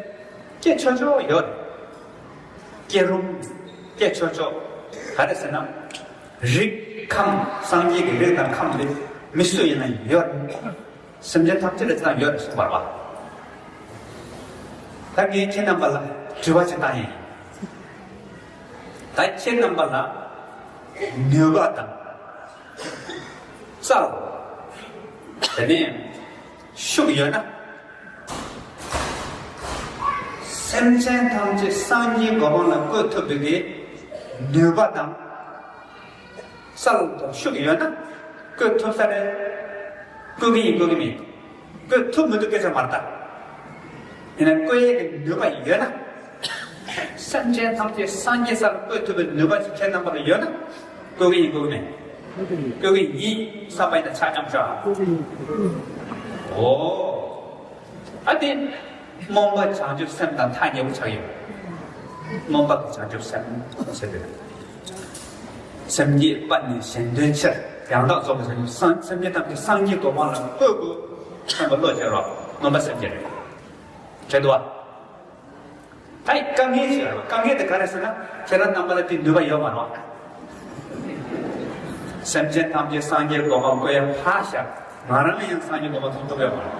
སྐྱེ་ཆོག་ཆོག་ཡོད་རེད། སྐྱེ་རུང་སྐྱེ་ཆོག་ཆོག་ག་རེ་ཟེར་ན། རིགས་ཁམས་སངས་རྒྱས་ཀྱི་རིགས་དང་ཁམས་དེ་མི་སུ་ཡིན་ན་ཡོད་རེད། སེམས་ཅན་ཐམས་ཅད་ལ་ཅི་ལྟར་ཡོད་རེད་གསུངས་པ་རེད་བ། ད་ངས་ཁྱེད་རྣམ་པ་ལ་དྲི་བ་ཅིག་བཏང་ཡིན། ད་ཁྱེད་རྣམ་པ་ལ་ནུས་པ་དང་རྩལ། དེ་ནས་ཤུགས་ཡོད་ན། སེམས་ཅན་ཐམས་ཅད་སངས་རྒྱས་གོ་འཕང་ལ་བཀོད་ཐུབ་པའི་གི་ནུས་པ་དང་། རྩལ་དང་ཤུགས་ཡོད་ན་བཀོད་ཐུབ་ས་རེད། བཀོད་ཀྱི་ཡིན་བཀོད་ཀྱི་མིན། བཀོད་ཐུབ་མི་ཐུབ་སྐད་ཆ་མ་རེད་ད། ཡིན་ན་བཀོད་ཡས་ཀྱི་ནུས་པ་ཡོད་ན། སེམས་ཅན་ཐམས་ཅད་སངས་རྒྱས་ས་ལ་བཀོད་ཐུབ་པའི་ནུས་པ་ཞིག་ཁྱེད་རྣམ་པ་ལ་ཡོད་ན། བཀོད་ཀྱི་ཡིན་བཀོད་ཀྱི་མིན། བཀོད་ཀྱི་ཡིན་བསམ་པ་ཡིན་ན་ཕྱག་རྐྱང་ཤོག་ཨ། འོ། ཨ་དེ། སྨོན་པ་བྱང་ཆུབ་སེམས་དང་ཐག་ཉེ་པོ་ཆགས་ཡོད། སྨོན་པ་གི་བྱང་ཆུབ་སེམས་ཟེར་དུས། སེམས་བསྐྱེད་པ་ནི་གཞན་དོན་ཕྱིར། ཡང་དག་རྫོགས་པའི་སངས་སེམས་ཅན་ཐམས་ཅད་སངས་རྒྱས་གོ་འཕང་ལ་བཀོད་དགོས་བསམ་པ་བློ་བྱེད་རོགས། སྨོན་པ་སེམས་བསྐྱེད་རེད། བྱེད་དོ། ད་དཀའ་ངལ་ཞིག་ཡོད་རེད། དཀའ་ངལ་དེ་ག་རེ་ཟེར་ན། ཁྱེད་རང་རྣམ་པ་ལ་དེ་ནུས་པ་ཡོད་མ་རེད། སེམས་ཅན་ཐམས་ཅད་སངས་རྒྱས་གོ་འཕང་བཀོད་ཡ་ཕར་བཞག་ང་རང་ལ་ཡང་སངས་རྒྱས་གོ་འཕང་ཐོབ་ཐུབ་ཡོད་མ་རེད།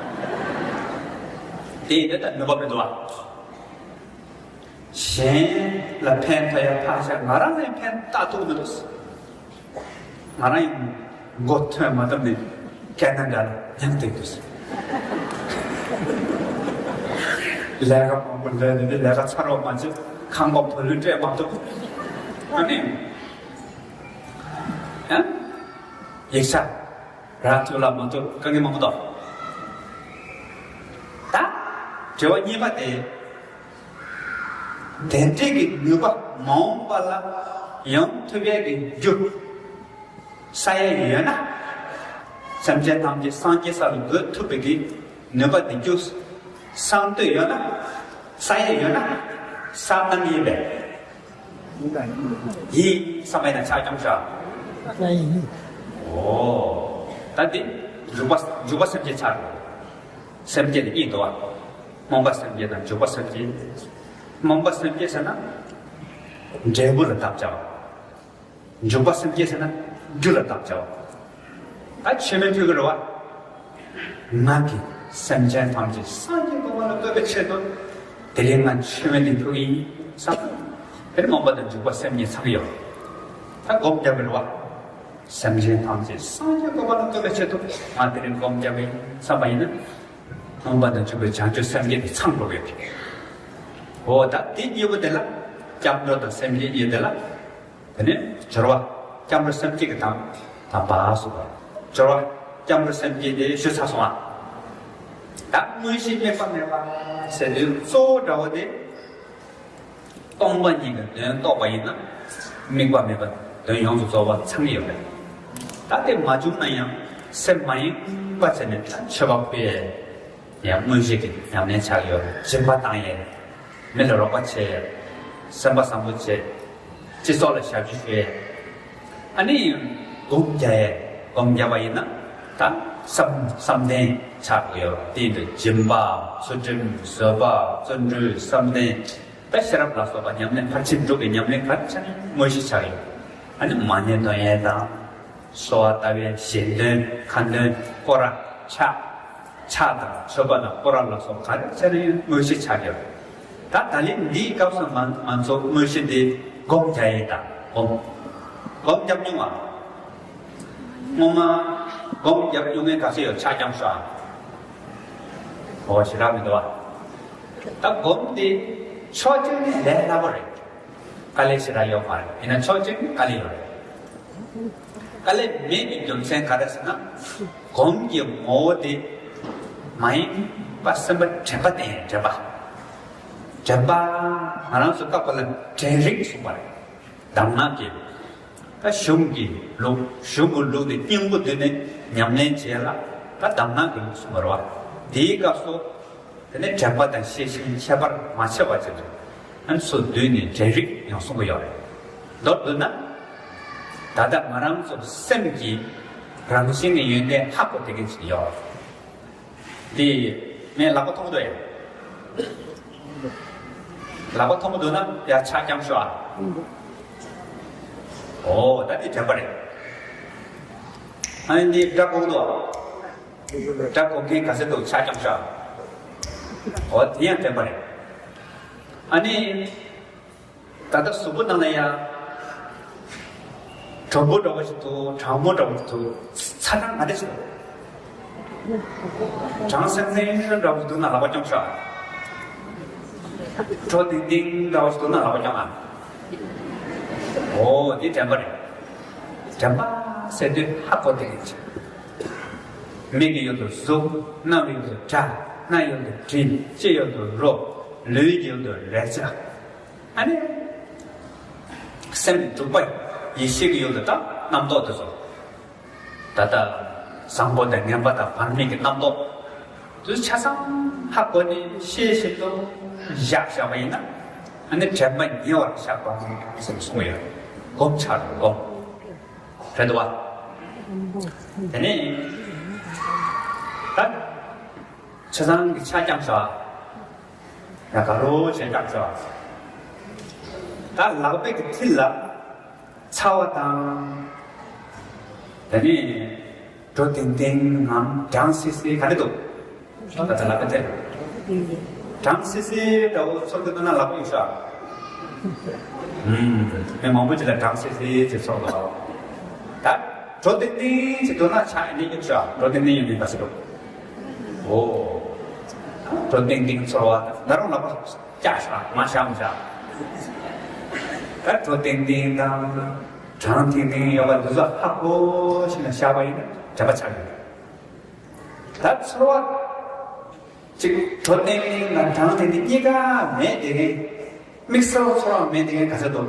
དེ་ཡིན་དུས་ད་ནུས་པ་མི་འདུག་བ། གཞན་ལ་ཕན་ཐོགས་ཡ་ཕར་བཞག་ང་རང་ལ་ཡང་ཕན་བཏགས་ཐུབ་མི་འདུག་ང་རང་ཡང་མགོ་ཐོན་མ་ཐུབ་ནས་ཁེ་ན་ཌ་ལ་མྱང་བསྡད་འདུག་ལས་ཀ་མང་པོ་ལས་ནས་ལས་ཀ་ཚར་བ་མ་ཚད་ཁང་པ་བུ་ལོན་སྤྲད་མ་ཐུབ། ཨ་ནི། ཡང་། ཡིག་ཆ་རག་ཐུབ་ལ་མ་ཐུབ་དཀའ་ངལ་མང་པོ་འདུག་ད། དྲི་བ་གཉིས་པ་དེ། དེ་འདྲའི་གི་ནུས་པ་མ་འོངས་པ་ལ་ཡོང་ཐུབ་ཡས་ཀྱི་རྒྱུ་བསགས་ཡས་ཡོད་ན། སེམས་ཅན་ཐམས་ཅད་སངས་རྒྱས་ས་ལ་འགོད་ཐུབ་པའི་གི་ནུས་པ་དེ་རྒྱུ་བསགས་འདོད་ཡོད་ན། བསགས་ཡས་ཡོད་ན། བསགས་གནང་གི་ཡིན་པས། ཡིན་བསམ་པ་ཡིན་ན་ཕྱག་རྐྱང་ཤོག་ཨ། ཡིན། འོ། ད་འདི་འཇུག་པ་འཇུག་པ་སེམས་བསྐྱེད་ཆགས་འགྲོ། སེམས་བསྐྱེད་དེ་གཉིས་འདུག་བ། སྨོན་པ་སེམས་བསྐྱེད་དང་འཇུག་པ་སེམས་བསྐྱེད། སྨོན་པ་སེམས་བསྐྱེད་ཟེར་ན་འབྲས་བུ་ལ་བརྡ་བྱ་བ། འཇུག་པ་སེམས་བསྐྱེད་ཟེར་ན་རྒྱུ་ལ་བརྡ་བྱ་བ། ད་མཆོད་མེ་ཕུལ་གི་རེད་བ། ང་གིས་སེམས་ཅན་ཐམས་ཅད་སངས་རྒྱས་གོ་འཕང་ལ་བཀོད་པའི་ཆེད་དུ་དེ་རིང་ང་མཆོད་མེ་འདི་ཕུལ་གི་ཡིན་བསམ། དེར་སྨོན་པ་དང་འཇུག་པ་སེམས་གཉིས་ཚང་གི་ཡོད། ད་སྒོམ་རྒྱབ་གི་རེད་བ། སེམས་ཅན་ཐམས་ཅད་སངས་རྒྱས་གོ་འཕང་ལ་བཀོད་པའི་ཆེད་དུ་ང་དེ་རིང་སྒོམ་རྒྱབ་གི་ཡིན་བསམ་པ་ཡིན་ན། སྨོན་པ་དང་འཇུག་པའི་བྱང་ཆུབ་སེམས་བསྐྱེད་དེ་ཚང་འགྲོ་གི་ཡོད་རེད། འོ་ད་དེ་གཉིས་པོ་དེ་ལ་སྐྱབས་འགྲོ་དང་སེམས་བསྐྱེད་གཉིས་དེ་ལ། དེ་ནས་སྦྱོར་བ་སྐྱབས་འགྲོ་སེམས་བསྐྱེད་ཀྱི་དང་དང་པ་སོགས་པ། སྦྱོར་བ་སྐྱབས་འགྲོ་སེམས་བསྐྱེད་དེ་ཞུ་ཚར་སོང་ཨ། ད་དངོས་གཞི་དམིགས་པ་མེད་པ་ཟེར་དུས་གཙོ་བོ་འདྲ་བོ་དེ། སྟོང་པ་ཉིད་ཀྱི་དོན་རྟོགས་པ་ཡིན་ན་དམིགས་པ་མེད་པ་དོན་ཡོངས་སུ་རྫོགས་པ་ཚང་གི་ཡོད་རེད། ད་དེ་མ་བྱུང་ན་ཡང་སེམས་མ་ཡེངས་པ་བྱས་ནས་ད་མཆོད་པ་ཕུལ་ཡས། ཡང་དངོས་གཞི་གི་ཉམས་ལེན་ཆགས་ཡོད། སྦྱིན་པ་བཏང་ཡས། མི་ལ་རོགས་པ་བྱས་ཡས། སེམས་པ་བཟང་པོ་བྱས། སྤྱི་ཚོགས་ལ་ཞབས་ཞུ་ཞུ་ཡས། ཨ་ནི་སྒོམ་རྒྱག་ཡས། སྒོམ་རྒྱག་པ་ཡིན་ན་ད་བསམ་བསམ་གཏན་ཆགས་ཡོད། དེ་ཡིན་དུས་སྦྱིན་པ། ཚུལ་ཁྲིམས། བཟོད་པ། བརྩོན་འགྲུས། བསམ་གཏན། ད་ཤེས་རབ་ལ་སོགས་པ་ཉམས་ལེན་ཕར་ཕྱིན་དྲུག་གི་ཉམས་ལེན་ག་རེ་བྱས་ནས་དངོས་གཞི་ཆགས་ཡོད། ཨ་ནི་མ་ཎི་འདོན་ཡས་དང་། གསོལ་བ་བཏབ་ཡས། ཞལ་འདོན། ཁ་འདོན། སྐོར་ར་ཕྱག་ཕྱག་དང་མཆོད་པ་དང་སྐོར་ར་ལ་སོགས་ག་རེ་བྱས་ན་ཡང་དངོས་གཞི་ཆགས་ཀྱི་ཡོད། ད་ད་ལན་འདིའི་སྐབས་སུ་ང་ང་ཚོ་དངོས་གཞི་འདི་སྒོམ་རྒྱག་ཡས་དང་སྒོམ། སྒོམ་རྒྱབ་མྱོང་བ། སྔོན་མ་སྒོམ་རྒྱབ་མྱོང་མཁན་ག་ཚོད་ཡོད་ཕྱག་རྐྱང་ཤོག་ཨ། འོ་ཞེ་དྲག་མི་འདུག་བ། ད་སྒོམ་འདི་ཕྱོགས་གཅིག་ནས་ལས་སླ་པོ་རེད། དཀའ་ལས་ཞེ་དྲག་ཡོད་མ་རེད། ཡིན་ན་ཕྱོགས་གཅིག་ནས་དཀའ་ལས་ཡོད་རེད། དཀའ་ལས་མེད་པའི་རྒྱུ་མཚན་ག་རེ་ཟེར་ན། སྒོམ་གྱི་ངོ་བོ་དེ་མ་ཡེངས་པ་སེམས་པ་དྲན་པ་བསྟེན་ཡས་དྲན་པ། དྲན་པ། ང་རང་ཚོ་སྐབས་འགའ་ལ་དྲན་རིག་གསུངས་པ་རེད། གདམས་ངག་གི། ད་གཞུང་གི་ལུགས། གཞུང་གི་ལུགས་དེ་སྙིང་པོ་བསྡུས་ནས་ཉམས་ལེན་བྱས་ལ་ད་གདམས་ངག་གི་ལུགས་གསུངས་པ་རེད་བ། དེའི་སྐབས་སུ། དེ་ནས་དྲན་པ་དང་ཤེས་བཞིན་ཁྱད་པར་མ་ཕྱེ་བ་ཅིག་རེད། ཨ་ནི་ཚུར་བསྡུས་ནས་དྲན་རིག་ཡང་གསུང་གི་ཡོད་རེད། མདོར་བསྡུ་ན། ད་ལྟ་ང་རང་ཚོ་སེམས་ཀྱི་རང་བཞིན་གྱི་ཡོན་ཏན་ཧ་གོ་བདེ་མཁན་ཞིག་ཡོད། འདི་ངས་ལག་པ་མཐོང་འདུག་ཡ། ལག་པ་མཐོང་འདུག་ན་ཡ་ཕྱག་བརྐྱངས་ཤོག་ཨ། ཨོ་ད་འདི་དྲན་པ་རེད། ཨ་ནི་འདི་སྒྲ་གོ་གི་འདུག་སྒྲ་གོ་མཁན་ག་ཚོད་འདུག་ཕྱག་བརྐྱངས་ཤོག་ཨ། ཨོ་དེ་ཡང་དྲན་པ་རེད། ཨ་ནི། ད་ལྟ་གཟུགས་པོ་ནང་ལ་ཡ། གྲུང་པོ་འདྲ་བོ་ཞིག་འདུག་གྲང་མོ་འདྲ་བོ་ཞིག་འདུག་ཚ་གྲང་ག་འདྲ་ཞིག་འདུག་གྲང་སེམས་སེམས་འདྲ་བོ་འདུག་ན་ལག་པ་བརྐྱངས་ཤོག་དྲོ་ཏིང་ཏིང་འདྲ་བོ་ཞིག་འདུག་ན་ལག་པ་བརྐྱངས་ཨ། ཨོ་འདི་དྲན་པ་རེད། དྲན་པ་ཟེར་དུས་ཧ་གོ་བདེ་གི་ཆེ། མིག་གི་ཡུལ་དུ་གཟུགས། རྣ་བའི་ཡུལ་དུ་སྒྲ། སྣ་ཡི་ཡུལ་དུ་དྲི། ལྕེ་ཡི་ཡུལ་དུ་རོ། ལུས་ཀྱི་ཡུལ་དུ་རེག་བྱ། ཨ་ནི། སེམས་དྲུག་པ་ཡེ་ཤེས་ཀྱི་ཡུལ་དུ་ད་རྣམ་རྟོག་དེ་ཚོ། ད་ལྟ་བཟང་པོ་དང་ངན་པ་དང་བར་མེད་ཀྱི་རྣམ་རྟོག་དེ་ཆ་ཚང་ཧ་གོ་ནས་ཤེས་བཞིན་དུ་བཞག་བཞག་པ་ཡིན་ན། ཨ་ནི་དྲན་པ་ཉེ་བར་བཞག་པ་ཟེར་གསུངས་ཡོད། སྒོམ་ཆགས་སྒོམ། རེད་འདུག་བ། དེ་ནས་ད་ཆ་ཚང་གི་ཕྱག་བརྐྱངས་ཤོག་ཡ་ག་རོ་བྱས་བརྐྱངས་ཤོག་ད་ལག་པའི་གི་མཐིལ་ལ་ཚ་བ་དང་། དེ་ནས་དྲོ་ཏིང་ཏིང་ངམ་གྲང་སི་སི་ག་རེ་འདུག་ད་ལྟ་ལབ་པ་དེ། གྲང་སི་སི་འདྲ་བོ་ཚོར་གི་འདུག་ན་ལག་པ་གཡུག་ཤོག་ཨུམ། མི་མང་པོ་ཅིག་ལ་གྲང་སི་སི་ཅིག་ཚོར་འདུག་ད་དྲོ་ཏིང་ཏིང་ཅིག་འདུག་ན་ཕྱག་ཡིན་ནི་གཡུག་ཤོག་དྲོ་ཏིང་ཏིང་ཡོད་མིན་ག་ཚོད་འདུག་ཨོ། དྲོ་ཏིང་ཏིང་ཚོར་བ་ད་རུང་ལག་པ་བཀྱག་ཤོག་མ་བཞག་མ་བཞག་ད་དྲོ་ཏིང་ཏིང་དང་། གྲང་ཏིང་ཏིང་ཡོད་པ་འདི་ཚོ་ཧ་གོ་ཞིག་ན་བཞག་པ་ཡིན་ན་དྲན་པ་ཆགས་ཡོད། ད་ཚོར་བ་གཅིག་དྲོ་ཏིང་ཏིང་དང་གྲང་ཏིང་ཏིང་གཉིས་ཀ་མེད་དེ་ནི། དམིགས་བསལ་ཚོར་བ་མེད་དེ་ནི་ག་ཚོད་འདུག་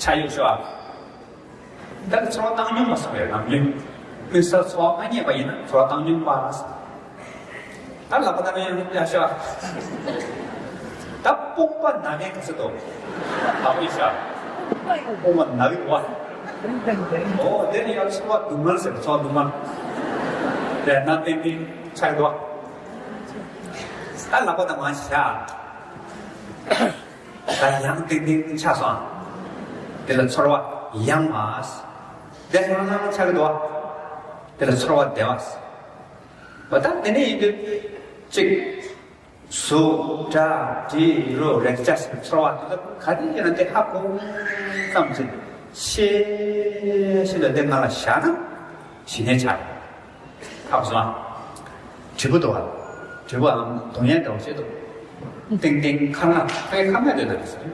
ཕྱག་གཡུག་ཤོག་ཨ། ད་ཚོར་བ་བཏང་མྱོང་མ་སོང་བས་ནམ་རྒྱུན། དམིགས་བསལ་ཚོར་བ་མ་རྙེད་པ་ཡིན་ན་ཚོར་བ་བཏང་མྱོང་པ། ད་ལག་པ་བསྣམས་ཡ་ཤོག་ད་དཔུང་པ་ན་མཁན་ག་ཚོད་འདུག་ལག་པ་ཡ་ཤོག་དཔུང་པ་ན་གི་འདུག་བ། ཨོ་དེ་ནི་ཡང་ཚོར་བ་སྡུག་བསྔལ་ཟེར་ཚོར་བ་སྡུག་བསྔལ། དེ་ན་ཏིང་ཏིང་ཆགས་འདུག་ད་ལག་པ་བསྣམས་ཤོག་ད་ཡང་ཏིང་ཏིང་ཆགས་སོང་། དེ་ལ་ཚོར་བ་ཡང་མ། དེ་ལྷང་ལྷང་ཆགས་འདུག་དེ་ལ་ཚོར་བ་བདེ་བ། འོ་ད་དེ་ནས་ཡིན་དུས་གཅིག་གཟུགས་སྒྲ་དྲི་རོ་རེག་བྱ་ཞིག་ཚོར་བ་དེ་ཚོ་ག་དུས་ཡིན་ན་དེ་ཧ་གོ་ཙམ་ཞིག་ཤེས་བཞིན་དུ་དེ་ང་ལ་བཞག་ན་ཞི་གནས་ཆགས། ཧ་གོ་སོང་ཨ། དྲིལ་བུ་འདུག་ཨ། དྲིལ་བུའམ་གདོང་ཡང་འདྲ་བོ་ཞིག་འདུག་ཏིང་ཏིང་ཁ་ང་ཁ་ཁ་ང་འདོད་ན་རེད་ཟེར།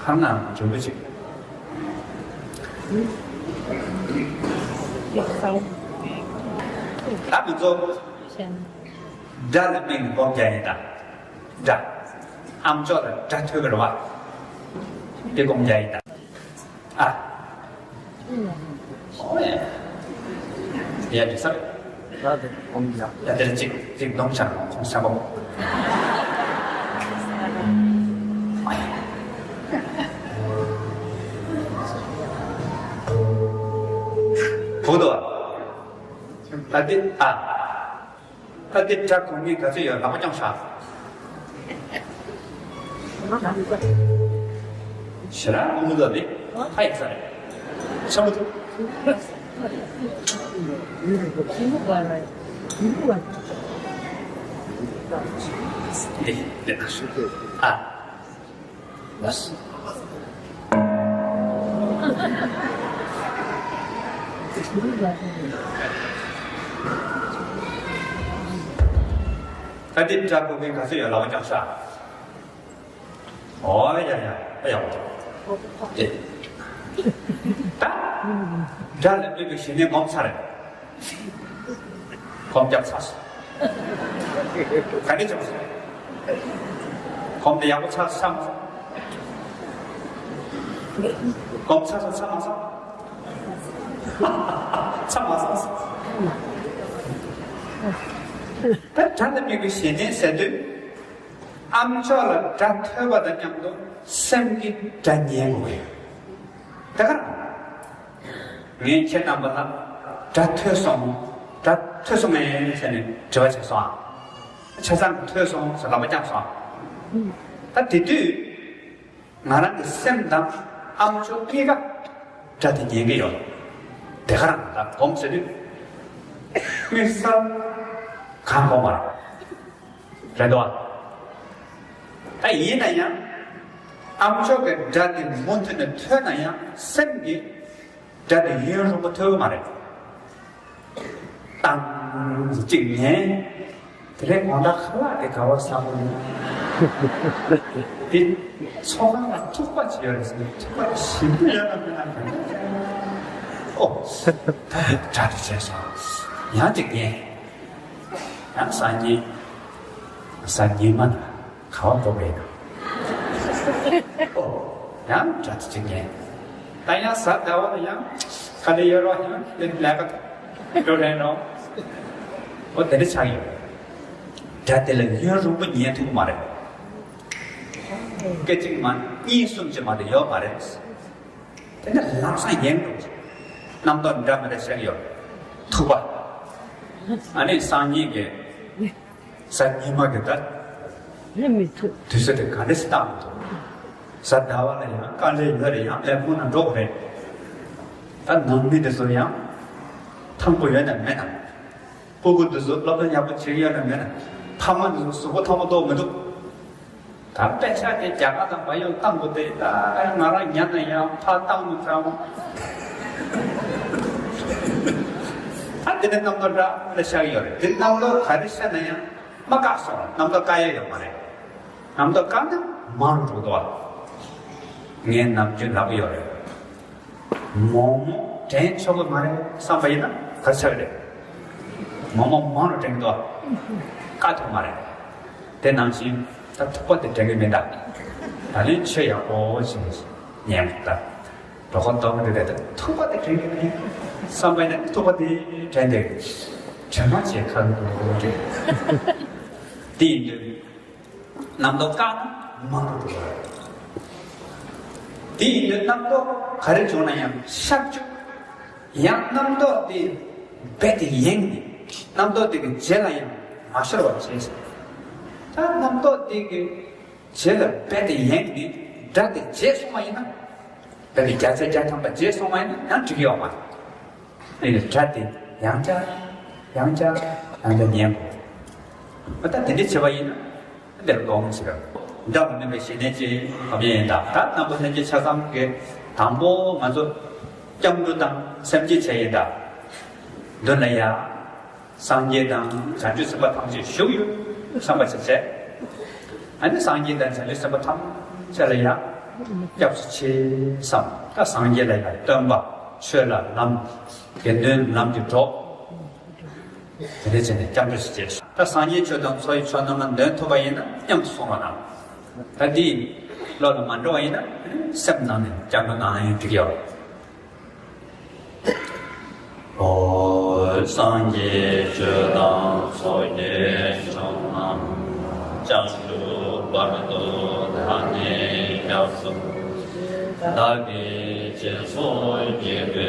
ཁ་ང་འཇོན་པོ་ཅིག་ད་མི་ཚོ་སྒྲ་ལ་དམིགས་ནས་སྒོམ་རྒྱག་ཡིན་ད། སྒྲ། ཨམ་ཅོག་ལ་སྒྲ་ཐོས་པ་རེད་བ། དེ་སྒོམ་རྒྱག་ཡིན་ད། ཨ། ཡ་དེ་ས་རེད། ཡ་དེ་གཅིག་གཅིག་གདོང་ཆ་ཁོང་ས་གོ། བུ་དོ། ད་དེ་ཨ། ད་དེ་སྒྲ་གོ་མཁན་ག་ཚོད་ཡོད་ལག་པ་བརྐྱངས་ཤག་ཞེ་དྲག་དབུ་མ་ལ་ནི་ཧ་ཡག་ས་རེད། ཆེན་པོ་འདུག་འདི་འདི་ཨ། ད་འདི་སྒྲ་གོ་མཁན་ག་ཚོད་ཡོད་ལག་པ་བརྐྱངས་ཤག་ཨོ་ཡ་ཡ་ཨ་ཡ་ཨོ། ད་སྒྲ་ལ་དམིགས་པའི་ཞི་གནས་སྒོམ་ཚར་རེད། སྒོམ་རྒྱབ་ཚར་སོང་། ག་འདྲ་བྱུང་སོང་། སྒོམ་དེ་ཡག་པོ་ཚར་སོང་། སྒོམ་ཚར་སོང་། ཚར་མ་སོང་། ཚར་མ་སོང་། ད་སྒྲ་ལ་དམིགས་པའི་ཞི་གནས་ཟེར་དུས། ཨམ་ཅོག་ལ་སྒྲ་ཐོས་པ་དང་མཉམ་དུ་སེམས་ཀྱིས་སྒྲ་ཉན་དགོས་ཀྱི་ཡོད། ངས་ཁྱེད་རྣམ་པ་ལ་སྒྲ་ཐོས་སོང་། སྒྲ་ཐོས་སོང་ངས་ཟེར་ནས་དྲི་བ་བྱས་སོང་ཨ། ཆ་ཚང་གི་ཐོས་སོང་ཟེར་ལག་པ་བརྐྱངས་སོང་ཨ། ད་དེ་དུས། ང་རང་གི་སེམས་དང་ཨ་མཆོག་གཉིས་ཀ་སྒྲ་དེ་ཉན་གྱི་ཡོད། དེ་ག་རང་ད་སྒོམ་ཟེར་དུས་དམིགས་བསལ་གང་གོ་མ་རེད། རེད་དོ། ད་ཡིན་ན་ཡང་ཨ་མཆོག་གི་སྒྲ་དེ་མུ་མཐུད་ནས་ཐོས་ན་ཡང་སེམས་ཀྱི་སྒྲ་དེ་ཡུན་རིང་པོ་ཐོས་ཀྱི་མ་རེད། ཏང་གཅིག་ཉན། དེ་རིང་དགོང་དག་ཁ་ལག་དེ་ག་བ་ཟ་དགོས་ནས། དེ་ཚོགས་ཁང་ལ་ཐུག་པ་ཅིག་ཡོད་རེད་ཟེར་ནས་ཐུག་པ་དེ་ཞིམ་པོ་ཡོད་ན་མེད་ན་ག་ནས། ཨོ། ད་དེ་སྒྲ་དེ་བྱས་སོང་། ཡང་གཅིག་ཉན། ཡང་སང་ཉིན། སང་ཉིན་མ་ན། ག་བ་འགྲོ་བས་ན། ཨོ། ཡང་སྒྲ་དེ་གཅིག་ཉན། ད་ཡང་གཟའ་ཟླ་བ་ལ་ཡང་ག་ལེ་ཡོད་རོགས་ཡང་ལས་ཀ་འགྲོ་རན་རོགས། ཨོ་དེ་འདྲ་ཆགས་ཡོད། སྒྲ་དེ་ལ་ཡུན་རིང་པོ་ཉན་ཐུབ་ཀྱི་མ་རེད། སྐད་ཅིག་མ་གཉིས་གསུམ་ཅིག་མ་གཏོགས་ཡོད་མ་རེད། དེ་ནས་ལམ་སང་ཉན་འགྲོ། རྣམ་རྟོག་འདྲ་མི་འདྲ་ཤར་ཡོད། ཐུག་པ། ཨ་ནི་སང་ཉིན་གྱི། གཟའ་ཉི་མ་གི་ད། ལས་མི་ཐུབ། དུས་ཚོད་དེ་ག་འདྲ་ཞིག་བཏང་མི་ཐུབ། གཟའ་ཟླ་བ་ལ་ཡང་དཀའ་ལས་ཡོད་རེད། ཡང་ལས་ཁུངས་ནང་འགྲོ་དགོས་རེད། ད་ནང་མི་དེ་ཚོ་ཡང་ཐང་པོ་ཡོད་ན་མེད་ན། སྤུ་གུ་དེ་ཚོ་སློབ་གྲྭ་ཡག་པོ་བྱེད་ཀྱི་ཡོད་ན་མེད་ན། ཕ་མ་དེ་ཚོ་གཟུགས་པོ་ཐང་པོ་གཏོགས་མི་འདུག་ད་པེ་ཤག་དེ་རྒྱ་གར་དང་བལ་ཡུལ་བཏང་དགོས་ཏེ། ད་ང་རང་ཉན་ན་ཡང་ཕར་བཏང་མི་ཚར་བ། ད་དེ་ནས་རྣམ་རྟོག་འདྲ་ལ་ཤར་ཡོད་རེད། དེ་རྣམ་རྟོག་ག་རེ་ཤར་ན་ཡང་མ་བཀག་སོང་། རྣམ་རྟོག་བཀག་ཡ་ཡོད་མ་རེད། རྣམ་རྟོག་བཀག་ན་མང་རུ་འགྲོ་འདུག་བ། ངས་ནམ་རྒྱུན་ལབ་ཀྱི་ཡོད་རེད། མོག་མོག་དྲན་ཆོག་གི་མ་རེད་བསམ་པ་ཡིན་ན་ག་ཆགས་རེད། མོག་མོག་མང་རུ་དྲན་གྱི་འདུག་བ། བཀག་ཐུབ་མ་རེད། དེ་ནང་བཞིན་ད་ཐུག་པ་དེ་དྲན་གྱི་མིན་ད། ད་ལན་ཆོས་ཡག་པོ་ཞིག་ཉན་ད། གྲོད་ཁོག་ལྟོགས་ཀྱི་འདུག་ད། ཐུག་པ་དེ་དྲན་གྱི་མིན་བསམ་པ་ཡིན་ན་ཐུག་པ་དེ་དྲན་ཏེ། དྲན་མ་བྱེད་ཁ་ལོ་དྲན། དེ་ཡིན་དུས། རྣམ་རྟོག་བཀག་ན་མང་རུ་འགྲོ་བ་རེད། དེ་ཡིན་དུས་རྣམ་རྟོག་ག་རེ་བྱུང་ན་ཡང་ཤར་བཅུག་ཡང་རྣམ་རྟོག་དེ་རྦད་དེ་ཡེངས་ནས་རྣམ་རྟོག་དེ་གི་རྗེས་ལ་ཡང་མ་ཤོར་བ་བྱས་ཤིང་། ད་རྣམ་རྟོག་དེ་གི་རྗེས་ལ་རྦད་དེ་ཡེངས་ནས་སྒྲ་དེ་བརྗེད་སོང་བ་ཡིན་ན། རྦད་དེ་བརྒྱ་ཆ་བརྒྱ་ཐམ་པ་བརྗེད་སོང་བ་ཡིན་ན་ཡང་འགྲིག་གི་ཡོད་མ་རེད། ཨེ་སྒྲ་དེ་ཡང་བསྐྱར་ཡང་བསྐྱར་ཡང་བསྐྱར་ཉན་དགོས། ད་དེ་འདྲ་བྱས་པ་ཡིན་ན་འདིར་སྒོམ་ཟེར། འདྲ་མི་སྨིན་པའི་ཞི་གནས་ཀྱི་སྒོམ་ཡིན་ད། ད་རྣམ་པ་ལྷན་སྐྱེས་ཆ་ཚང་གི་དང་པོ་ང་ཚོ་སྐྱབས་འགྲོ་དང་སེམས་བསྐྱེད་བྱས་ཡིན་ད། མདུན་ལ་ཡ། སངས་རྒྱས་དང་བྱང་ཆུབ་སེམས་དཔའ་ཐམས་ཅད་བཞུགས་ཡོད་བསམ་པ་ཞིག་བྱས། ཨ་ནི་སངས་རྒྱས་དང་བྱང་ཆུབ་སེམས་དཔའ་ཐམས་ཅད་ལ་ཡང་སྐྱབས་སུ་མཆི་བསམ། ད་སངས་རྒྱས་ལ་ཡང་སྟོན་པ། ཆོས་ལ་ལམ། དགེ་འདུན་ལམ་གྱི་གྲོགས། དེ་འདྲ་བྱས་ནས་སྐྱབས་འགྲོ་ཞིག་བྱས། ད་སངས་རྒྱས་ཆོས་དང་ཚོགས་ཀྱི་མཆོག་རྣམས་ལ་འདོན་ཐུབ་པ་ཡིན་ན་སྙམ་དུ་སོང་བ་དང་། ད་འདི་བློ་ལ་མ་འགྲོ་བ་ཡིན་ན་སེམས་ནང་ནས་སྐྱབས་འགྲོ་གནང་ཡང་འགྲིག་ཡོད། ཨོ། སངས་རྒྱས་ཆོས་དང་ཚོགས་ཀྱི་མཆོག་རྣམས། བྱང་ཆུབ་བར་དུ་བདག་ནི་སྐྱབས་སུ། བདག་གིས་སྦྱིན་སོགས་བགྱིས་པའི་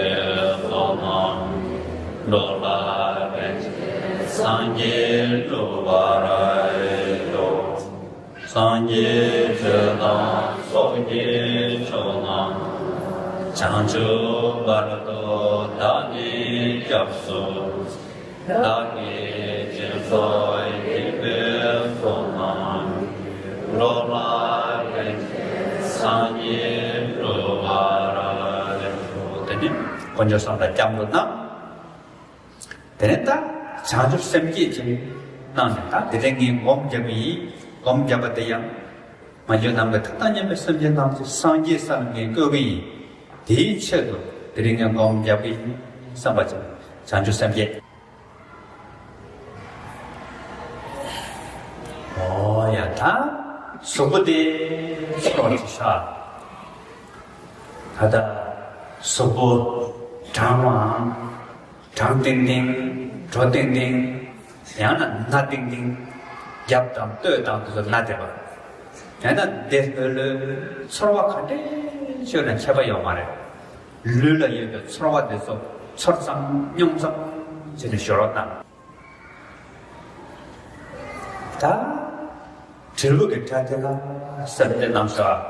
ཚོགས་རྣམས། འགྲོ་ལ་ཕན་ཕྱིར་སངས་རྒྱས་འགྲུབ་པར་ཤོག། སངས་རྒྱས་ཆོས་དང་ཚོགས་ཀྱི་མཆོག་རྣམས། བྱང་ཆུབ་བར་དུ་བདག་ནི་སྐྱབས་སུ། བདག་གིས་སྦྱིན་སོགས་བགྱིས་པའི་ཚོགས་རྣམས། འགྲོ་ལ་ཕན་ཕྱིར་སངས་རྒྱས་འགྲུབ་པར་ཤོག། དེ་ནས་དཀོན་མཆོག་གསུམ་ལ་སྐྱབས་འགྲོ་གནང་། དེ་ནས་ད་བྱང་ཆུབ་སེམས་བསྐྱེད་ཅིག་གནང་ནས། ད་དེ་རིང་ངས་སྒོམ་བརྒྱབ་པ་ཡིན། སྒོམ་བརྒྱབ་པ་དེ་ཡང་མ་གྱུར་ནམ་མཁའི་མཐའ་དང་མཉམ་པའི་སེམས་ཅན་ཐམས་ཅད་སངས་རྒྱས་ས་ལ་ངས་བཀོད་ཀྱི་ཡིན། དེའི་ཆེད་དུ་དེ་རིང་ངས་སྒོམ་བརྒྱབ་ཀྱི་ཡིན་བསམ་པ་ཅིག། བྱང་ཆུབ་སེམས་བསྐྱེད། ཨོ་ཡ། ད་གཟུགས་པོ་དེ་ཚོར་བ་ཅིག་ཤར། ད་ལྟ་གཟུགས་པོ་གྲང་བའམ། གྲང་ཏིང་ཏིང་། དྲོ་ཏིང་ཏིང་། ཡང་ན་ན་ཏིང་ཏིང་། རྒྱབ་དང་སྟོད་དང་དེ་ཚོ་ན་བསྡད་པ། ཡང་ན་བདེ་ལྷོད་ལྷོད། ཚོར་བ་ག་འདྲས་ཤོར་ན་ཁྱད་པར་ཡོད་མ་རེད། ལུས་ལ་ཡོད་པའི་ཚོར་བ་དེ་ཚོ་ཚོར་ཙམ་མྱོང་ཙམ་བྱས་ནས་ཤོར་བ་དང་། ད་དྲིལ་བུ་གི་སྒྲ་དེ་ལ་གསན་ཏེ་གནང་ཤོག།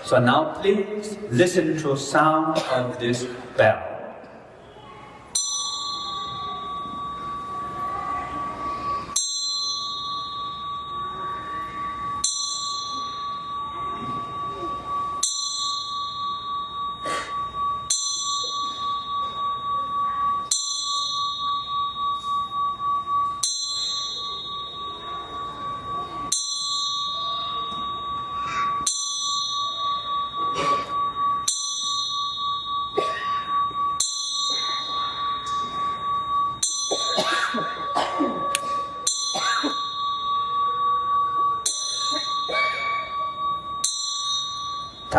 So now please listen to sound of this bell. ད་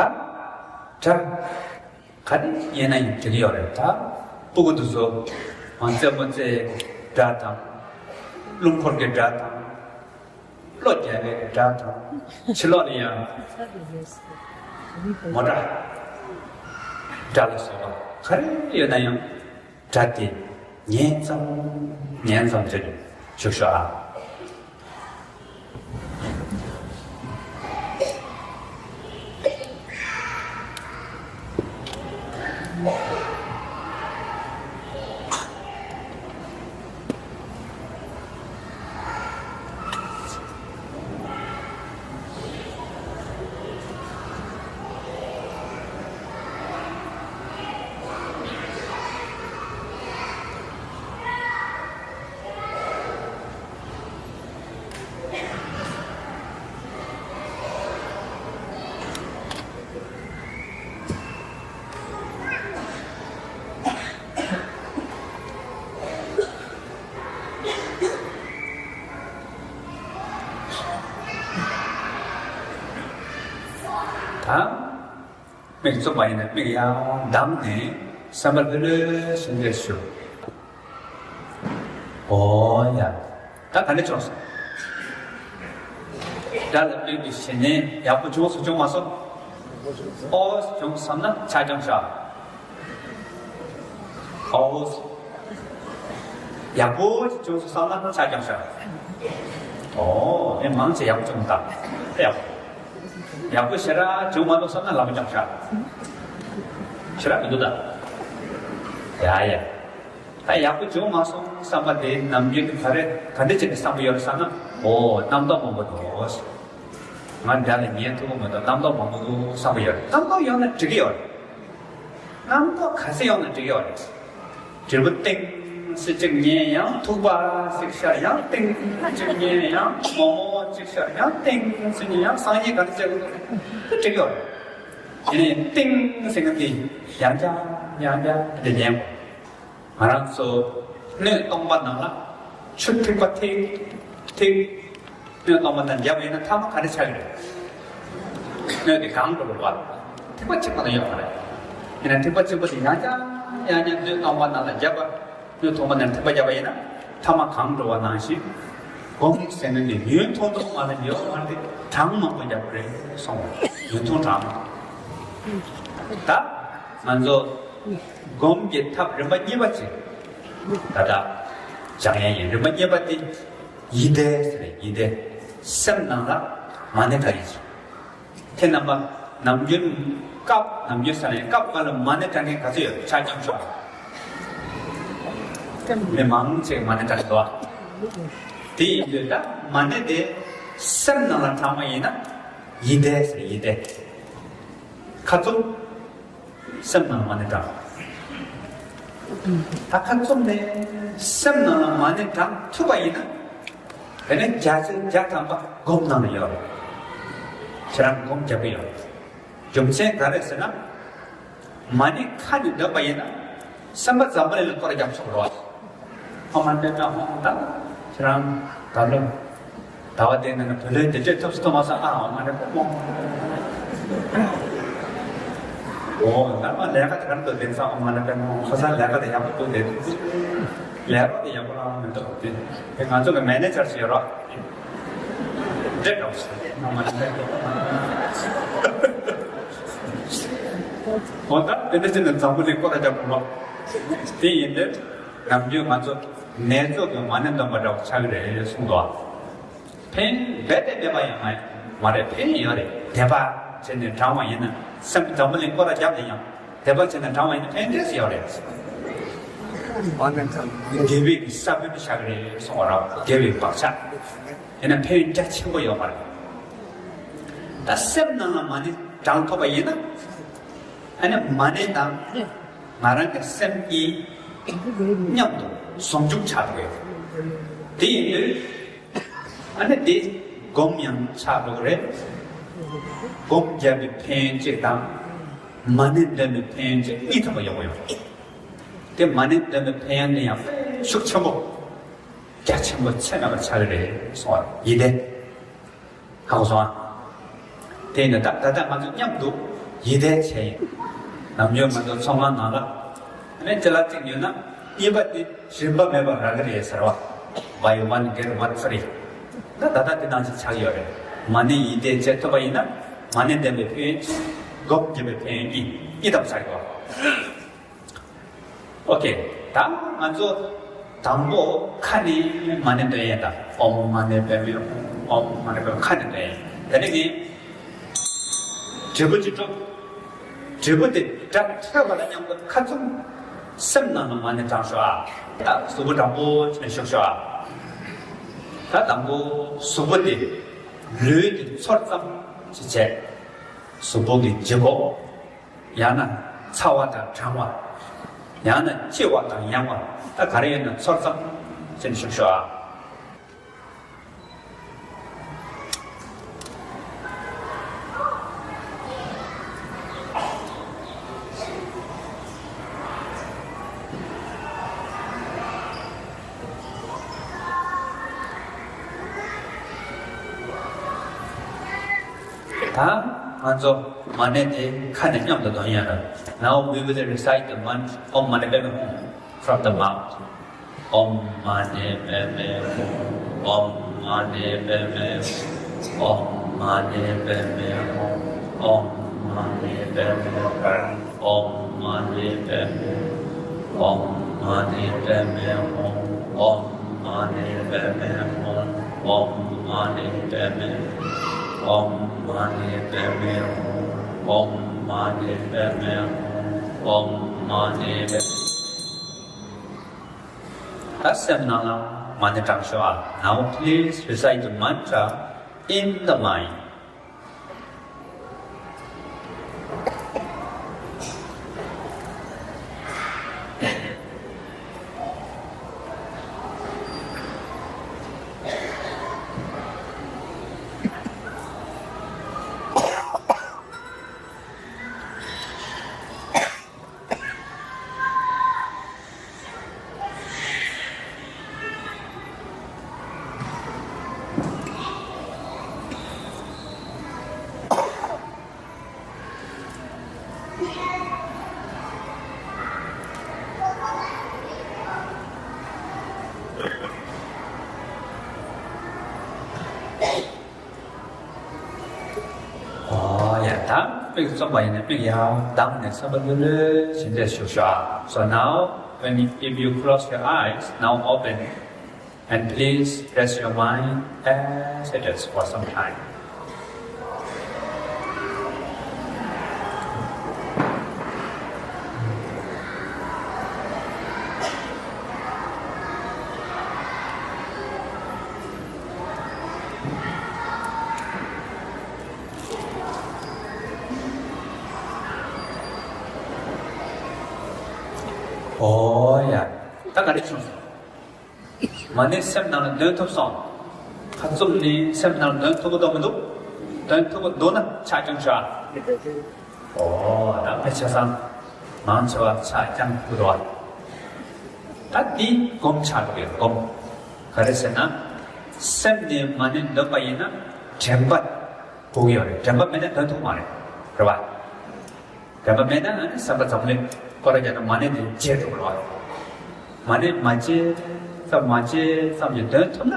དྲ། ག་རེ་ཡིན་ན་ཡང་འགྲིག་གི་ཡོད་རེད། ད་སྤུ་གུ་དེ་ཚོ་རྩེད་མོ་རྩེ་སྒྲ་དང་། རླུང་འཁོར་གྱི་སྒྲ་དང་། གློ་རྒྱག་པའི་སྒྲ་དང་། ཕྱི་ལོགས་ལ་ཡང་མོ་ཊ་སྒྲ་ལ་སོགས་པ་ག་རེ་ཡོད་ན་ཡང་སྒྲ་དེ་ཉན་ཙམ་ཉན་ཙམ་བྱེད་བཞུགས་ཤོག་ཨ། ད་མིག་བཙུམ་པ་ཡིན་ན་མིག་ཡར་གདངས་ནས་བསམ་པ་ལྷོད་ལྷོད་སུ་འདྲེས་ཞུ། ཨོ་ཡ། ད་ག་འདྲ་བྱུང་སོང་། དགྲ་ལ་དམིགས་པའི་ཞེ་ནས་ཡག་པོ་བྱུང་སོང་བྱུང་མ་སོང་། ཨོ་བྱུང་བསམ་ན་ཆ་རྐྱང་བཞག། ཨོ། ཡག་པོ་བྱུང་སོང་བསམ་ན་ཆ་རྐྱང་བཞག། ཨོ་ཨེ་མང་ཆེ་ཡག་པོ་བྱུང་ད། ཡག་པོ། ཡག་པོ་ཞེ་དྲག་བྱུང་མ་འདུག་བསམ་ན་ལག་པ་རྐྱང་བཞག། ཞེ་དྲག་མི་འདུག་ད། ཡ་ཡ། ད་ཡག་པོ་བྱུང་མ་སོང་བསམ་པ་དེ་ནམ་རྒྱུན་ག་རེ་ག་འདྲ་བྱས་ནས་བསམ་གྱི་ཡོད་རེད་བསམ་ན། ཨོ་རྣམ་རྟོག་མང་པོ་འདུག། ང་དགྲ་ལ་ཉན་ཐུབ་ཀྱི་མི་འདུག། རྣམ་རྟོག་མང་པོ་འདུག་བསམ་གྱི་ཡོད་རེད། རྣམ་རྟོག་ཡོད་ན་འགྲིག་གི་ཡོད་རེད། རྣམ་རྟོག་ག་ཚད་ཡོད་ན་འགྲིག་གི་ཡོད་རེད། དྲིལ་བུ་ཏིང་སི་གཅིག་ཉན། ཡང་ཐུག་པ་གཅིག་ཤར། ཡང་ཏིང་གཅིག་ཉན། ཡང་མོག་མོག་གཅིག་ཤར། ཡང་ཏིང་སི་ཉན། ཡང་སང་ཉིན་ག་ཚོད་བྱེད་དགོས་འདུག་དེ་འགྲིག་གི་ཡོད་རེད། དེ་ནས་ཏིང་ཟེར་མཁན་དེ་ཡང་བསྐྱར་ཡང་བསྐྱར་དེ་ཉན་དགོས། ང་རང་ཚོ་སྣོད་སྟོང་པ་ནང་ལ་ཆུ་ཐིགས་པ་ཐིགས་ཐིགས། སྣོད་སྟོང་པ་ནང་བརྒྱབ་པ་ཡིན་ན་ཐ་མ་ག་རེ་ཆགས་ཀྱི་རེད། སྣོད་དེ་གང་འགྲོ་བར་ཐིགས་པ་གཅིག་མ་གཏོགས་ཡོད་མ་རེད། ཡིན་ན་ཐིགས་པ་གཅིག་པོ་དེ་ཡང་བསྐྱར་ཡང་བསྐྱར་སྣོད་སྟོང་པ་ནང་ལ་བརྒྱབ་པ། སྣོད་སྟོང་པ་ནང་ཐིགས་པ་བརྒྱབ་པ་ཡིན་ན་ཐ་མ་གང་འགྲོ་བ་ནང་བཞིན། སྒོམ་ཟེར་ན་ནི་ཡུན་ཐུང་ཐུང་མ་ལ་ཡོད་མ་རེད། གྲངས་མང་པོ་བརྒྱབ་པ་རེད་སོང་བ། ཡུན་ཐུང་གྲངས། ད་ང་ཚོ་སྒོམ་གྱི་ཐབས་རིམ་པ་གཉིས་པ་ཅིག་ད་ལྟ་སྦྱང་ཡས་ཡིན། རིམ་པ་གཉིས་པ་དེ་ཡིད་བདེ་ཟེར་བའི་ཡིད་བདེ། སེམས་ནང་ལ་མ་ཎི་བགྲང་ཡས་ཅིག། དེ་རྣམ་པ་ནམ་རྒྱུན་སྐབས་ནམ་རྒྱུན་ས་ནས་སྐབས་འགའ་ལ་མ་ཎི་བགྲང་མཁན་ག་ཚོད་ཡོད། ཆ་རྐྱང་ཤོག། མི་མང་ཆེ་མ་ཎི་བགྲང་འདུག་ཨ། དེ་ཡིན་དུས་ད་མ་ཎི་དེ་སེམས་ནང་ལ་བགྲང་བ་ཡིན་ན་ཡིད་བདེ་ཟེར། ཡིད་བདེ། ཁ་བཙུམ། སེམས་ནང་ལ་མ་ཎི་བགྲང་། ད་ཁ་བཙུམ་ནས་སེམས་ནང་ལ་མ་ཎི་བགྲང་ཐུབ་པ་ཡིན་ན། དེ་ནས་བརྒྱ་ཆ་བརྒྱ་ཐམ་པ་སྒོམ་ནང་ལ་ཡོད་རེད། ཁྱེད་རང་སྒོམ་རྒྱག་གི་ཡོད་རེད། རྒྱུ་མཚན་ག་རེ་ཟེར་ན། མ་ཎི་ཁ་ནས་འདོན་པ་ཡིན་ན་སེམས་པ་འཛམ་བུ་གླིང་ལ་སྐོར་རྒྱག་ཆོག་རོགས། ཨོཾ་མ་ཎི་པདྨེ་ཧཱུྃ། ད་ཁྱེད་རང་ད་ལོ་ཟླ་བ་དེ་ནང་བུ་ལོན་དེ་འདྲས་ཐོབ་སུ་ཐོབ་མ་སོང་ཨ། ཨོཾ་མ་ཎི་པདྨེ་ཧཱུྃ། ཨོ་ད་མ་ལས་ཀ་དེ་ག་རེ་འདུག་དེང་སང་ཨོཾ་མ་ཎི་པདྨེ་ཧཱུྃ། ཁ་སང་ལས་ཀ་དེ་ཡག་པོ་འདུག་དེ། ལས་ཀ་དེ་ཡག་པོ་རང་མི་འདུག་དེ། དེ་ང་ཚོ་གི་མེ་ནེ་ཇར་ཞིག་ཡོད་རོགས། འདྲེ་འདྲ་བོ་ཞིག་ཨོཾ་མ་ཎི་པདྨེ་ཧཱུྃ། འོ་ད་དེ་འདྲ་བྱས་ནས་འཛམ་བུ་གླིང་སྐོར་ར་རྒྱག་དགོས་མ། དེ་ཡིན་དུས་ནམ་རྒྱུན་ང་ཚོ་ནེ་ཙོ་གི་མ་ཎི་འདོན་པ་འདྲ་བོ་ཆགས་ཀྱི་རེད་གསུངས་འདུག་ཕན་རྦད་དེ་མེད་པ་ཡང་མ་མ་རེད། ཕན་ཡོད་རེད། དད་པ་བྱས་ནས་བགྲང་བ་ཡིན་ན། སེམས་འཛམ་བུ་གླིང་སྐོར་ར་རྒྱབ་ནས་ཡང་དད་པ་བྱས་ནས་བགྲང་བ་ཡིན་ན་ཕན་འབྲས་ཡོད་རེད། དགེ་བའི་གི་ས་བོན་དུ་ཆགས་ཀྱི་རེད་གསུངས་པ་རེད། དགེ་བའི་བག་ཆགས། ཡིན་ན་ཕན་ཡོན་རྒྱ་ཆེན་པོ་ཡོད་པ་རེད། ད་སེམས་ནང་ལ་མ་ཎི་བགྲང་ཐུབ་པ་ཡིན་ན། ཨ་ནི་མ་ཎི་དང་ང་རང་གི་སེམས་གཉིས་མཉམ་དུ་ཟུང་འཇུག་ཆགས་འགྲོ་གི་ཡོད། དེ་ཡིན་དུས་ཨ་ནི་དེ་སྒོམ་ཡང་ཆགས་འགྲོ་གི་རེད། སྒོམ་བརྒྱབ་པའི་ཕན་ཡོན་གཅིག་དང་། མ་ཎི་འདོན་པའི་ཕན་ཡོན་གཅིག་གཉིས་ཐོབ་པ་ཡོང་གི་ཡོད། དེ་མ་ཎི་འདོན་པའི་ཕན་ཡོན་དེ་ཡང་ཤུགས་ཆེན་པོ། རྒྱ་ཆེན་པོ་ཚད་མེད་པ་ཆགས་ཀྱི་རེད་གསུངས་པ་རེད། ཡིད་བདེ། ཧ་གོ་སོང་ཨ། དེ་ནི་ད་ད་ལྟ་ང་ཚོ་མཉམ་དུ་ཡིད་བདེ་བྱས་ཡིན། ནམ་རྒྱུན་ང་ཚོ་ཚོང་ཁང་ནང་ལ་ཨ་ནི་ཅ་ལག་གཅིག་ཉོས་ན་གཉིས་པ་དེ་རིན་པ་མེད་པར་རག་གི་རེད་ཟེར་བ། Buy one get one free། ད་ད་ལྟ་དེ་ནང་བཞིན་ཆགས་ཡོད་རེད། མ་ཎི་ཡིད་བདེ་བྱེད་ཐུབ་པ་ཡིན་ན་མ་ཎི་འདོན་པའི་ཕན་ཡོན་གཅིག་སྒོམ་བརྒྱབ་པའི་ཕན་ཡོན་གཉིས། གཉིས་ཐོབ་ཆགས་ཡོད། ཨོ་ཁེ། ད་ང་ཚོ་དང་པོ་ཁ་ནས་མ་ཎི་འདོན་ཡས་དང་། ཨོཾ་མ་ཎི་པདྨེ་ཧཱུྃ། ཨོཾ་མ་ཎི་པདྨེ། ཁ་ནས་འདོན་ཡས། དེ་ནས་ངས་དྲིལ་བུ་ཅིག་དཀྲོལ། དྲིལ་བུ་དེ་སྒྲ་ཐོས་པ་དང་མཉམ་དུ་ཁ་བཙུམ། སེམས་ནང་ལ་མ་ཎི་བགྲང་ཤོག་ཨ། ད་གཟུགས་པོ་དྲང་པོ་བྱས་ནས་བཞུགས་ཤོག་ཨ། ད་དང་པོ་གཟུགས་པོ་དེ་ལུས་དེ་ཚོར་ཙམ་ཅིག་བྱས། གཟུགས་པོ་གི་ལྗིད་ཁོག་ཡང་ན་ཚ་བ་དང་གྲང་བ། ཡང་ན་ལྕི་བ་དང་ཡང་བ། ད་ག་རེ་ཡོད་ན་ཚོར་ཙམ་ཅིག་བཞུགས་ཤོག་ཨ། ད་ང་ཚོ་མ་ཎི་དེ་ཁ་ནས་མཉམ་དུ་འདོན་ཡ་རེད། Now we will recite the mantra Om Mani Padme Hum from the mouth. Om Mani Padme Hum. Om Mani Padme Hum. Om Mani Padme Hum. Om Mani Padme Hum. Om Mani Padme Hum. Om Mani Padme Hum. Om Mani Padme Hum. Om Mani Padme Hum. Om Mani Padme Hum. Om Mani Padme Hum. Om Mani Padme. ད་སེམས་ནང་ལ་མ་ཎི་བགྲང་ཤོག་ཨ། Now please recite the mantra in the mind. ཨོ་ཡ། ད་མིག་བཙུམ་པ་ཡིན་ན་མིག་ཡར་གདངས་ནས་སེམས་པ་ལྷོད་ལྷོད་བྱས་ནས་བཞུགས་ཤོག་ཨ། So now, when you, if you close your eyes, now open, and please rest your mind as it is for some time. ཨོ་ཡ། ད་ག་རེ་བྱུང་སོང་། མ་ཎི་སེམས་ནང་ལ་འདོན་ཐུབ་སོང་། ཁ་བཙུམ་ནས་སེམས་ནང་ལ་འདོན་ཐུབ་ཀྱི་འདུག་མི་འདུག་འདོན་ཐུབ་ཀྱི་འདུག་ན་ཕྱག་རྐྱོང་ཤོག་ཨ། ཨོ་ད་ཕལ་ཆེ་ས་མང་ཆེ་བ་ཕྱག་རྐྱང་ཐུབ་འདུག་ཨ། ད་འདི་སྒོམ་ཆགས་འགྲོ་གི་སྒོམ། ག་རེ་ཟེར་ན། སེམས་ནས་མ་ཎི་འདོན་པ་ཡིན་ན་དྲན་པ་དགོས་ཀྱི་ཡོད་རེད། དྲན་པ་མེད་ན་འདོན་ཐུབ་མ་རེད། རེད་པ། དྲན་པ་མེད་ན་ཨ་ནི་སེམས་པ་འཛམ་གླིང་སྐོར་ར་རྒྱག་ན་མ་ཎི་འདི་བརྗེད་འགྲོ་གི་རེད་པ། མ་ཎི་མ་བརྗེད་ཙམ་མ་བརྗེད་ཙམ་གྱིས་འདོན་ཐུབ་ན།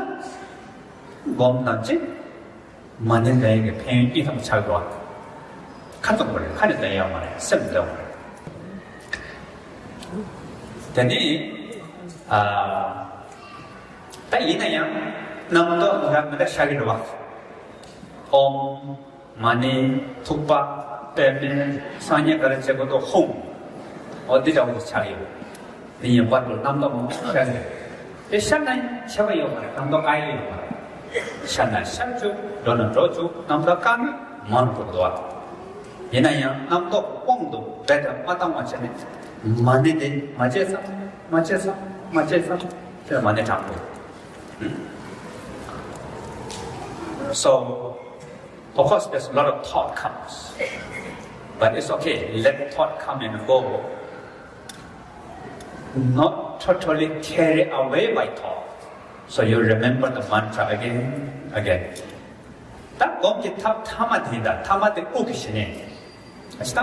སྒོམ་དང་གཅིག་མ་ཎི་འདོན་ཡག་གི་ཕན་ཡོན་གཉིས་ཐམ་ཆགས་འགྲོ། ཁ་བཙུམ་དགོས་རེད། ཁ་ནས་འདོན་ཡག་མ་རེད། སེམས་འདོན་དགོས་རེད། དེ་ནས་ཨ། ད་ཡིན་ན་ཡང་རྣམ་རྟོག་འདི་ག་མི་འདྲ་ཤར་གི་རེད་བ། ཨོམ། མ་ཎི། ཐུག་པ། པདྨ། སངས་རྒྱས་ག་རེ་བྱེད་དགོས་འདུག་ཧཱུྃ། འོ་འདི་འདྲ་བོ་ཆགས་ཡོད། འདི་ཡིན་པར་དུ་རྣམ་རྟོག་མང་པོ་ཤར་ཡོད། དེ་ཤར་ན་ཁྱད་པར་ཡོད་མ་རེད། རྣམ་རྟོག་ག་ཡེ་ཡོད་མ་རེད། ཤར་ན་ཤར་བཅུག་འགྲོ་ན་འགྲོ་བཅུག་རྣམ་རྟོག་བཀག་ན་མར་འགྲོ་འདུག་བ། ཡིན་ན་ཡང་རྣམ་རྟོག་དབང་དུ་རྦད་དེ་མ་བཏང་བ་བྱས་ནས་མ་ཎི་དེ་མ་བྱས་ཙང་མ་བྱས་ཙང་མ་བྱས་ཙང་དེ་མ་ཎི་བགྲང་དགོས། So, of course, there's a lot of thought comes, but it's okay. Let thought come and go. Not totally carried away by thought. So you remember the mantra again, again. ད་སྒོམ་གྱི་ཐབས་ཐ་མ་དེ་ཡིན་ད། ཐ་མ་དེ་དབུགས་ཀྱི་ཞི་གནས། ཨ་ཅི་ད་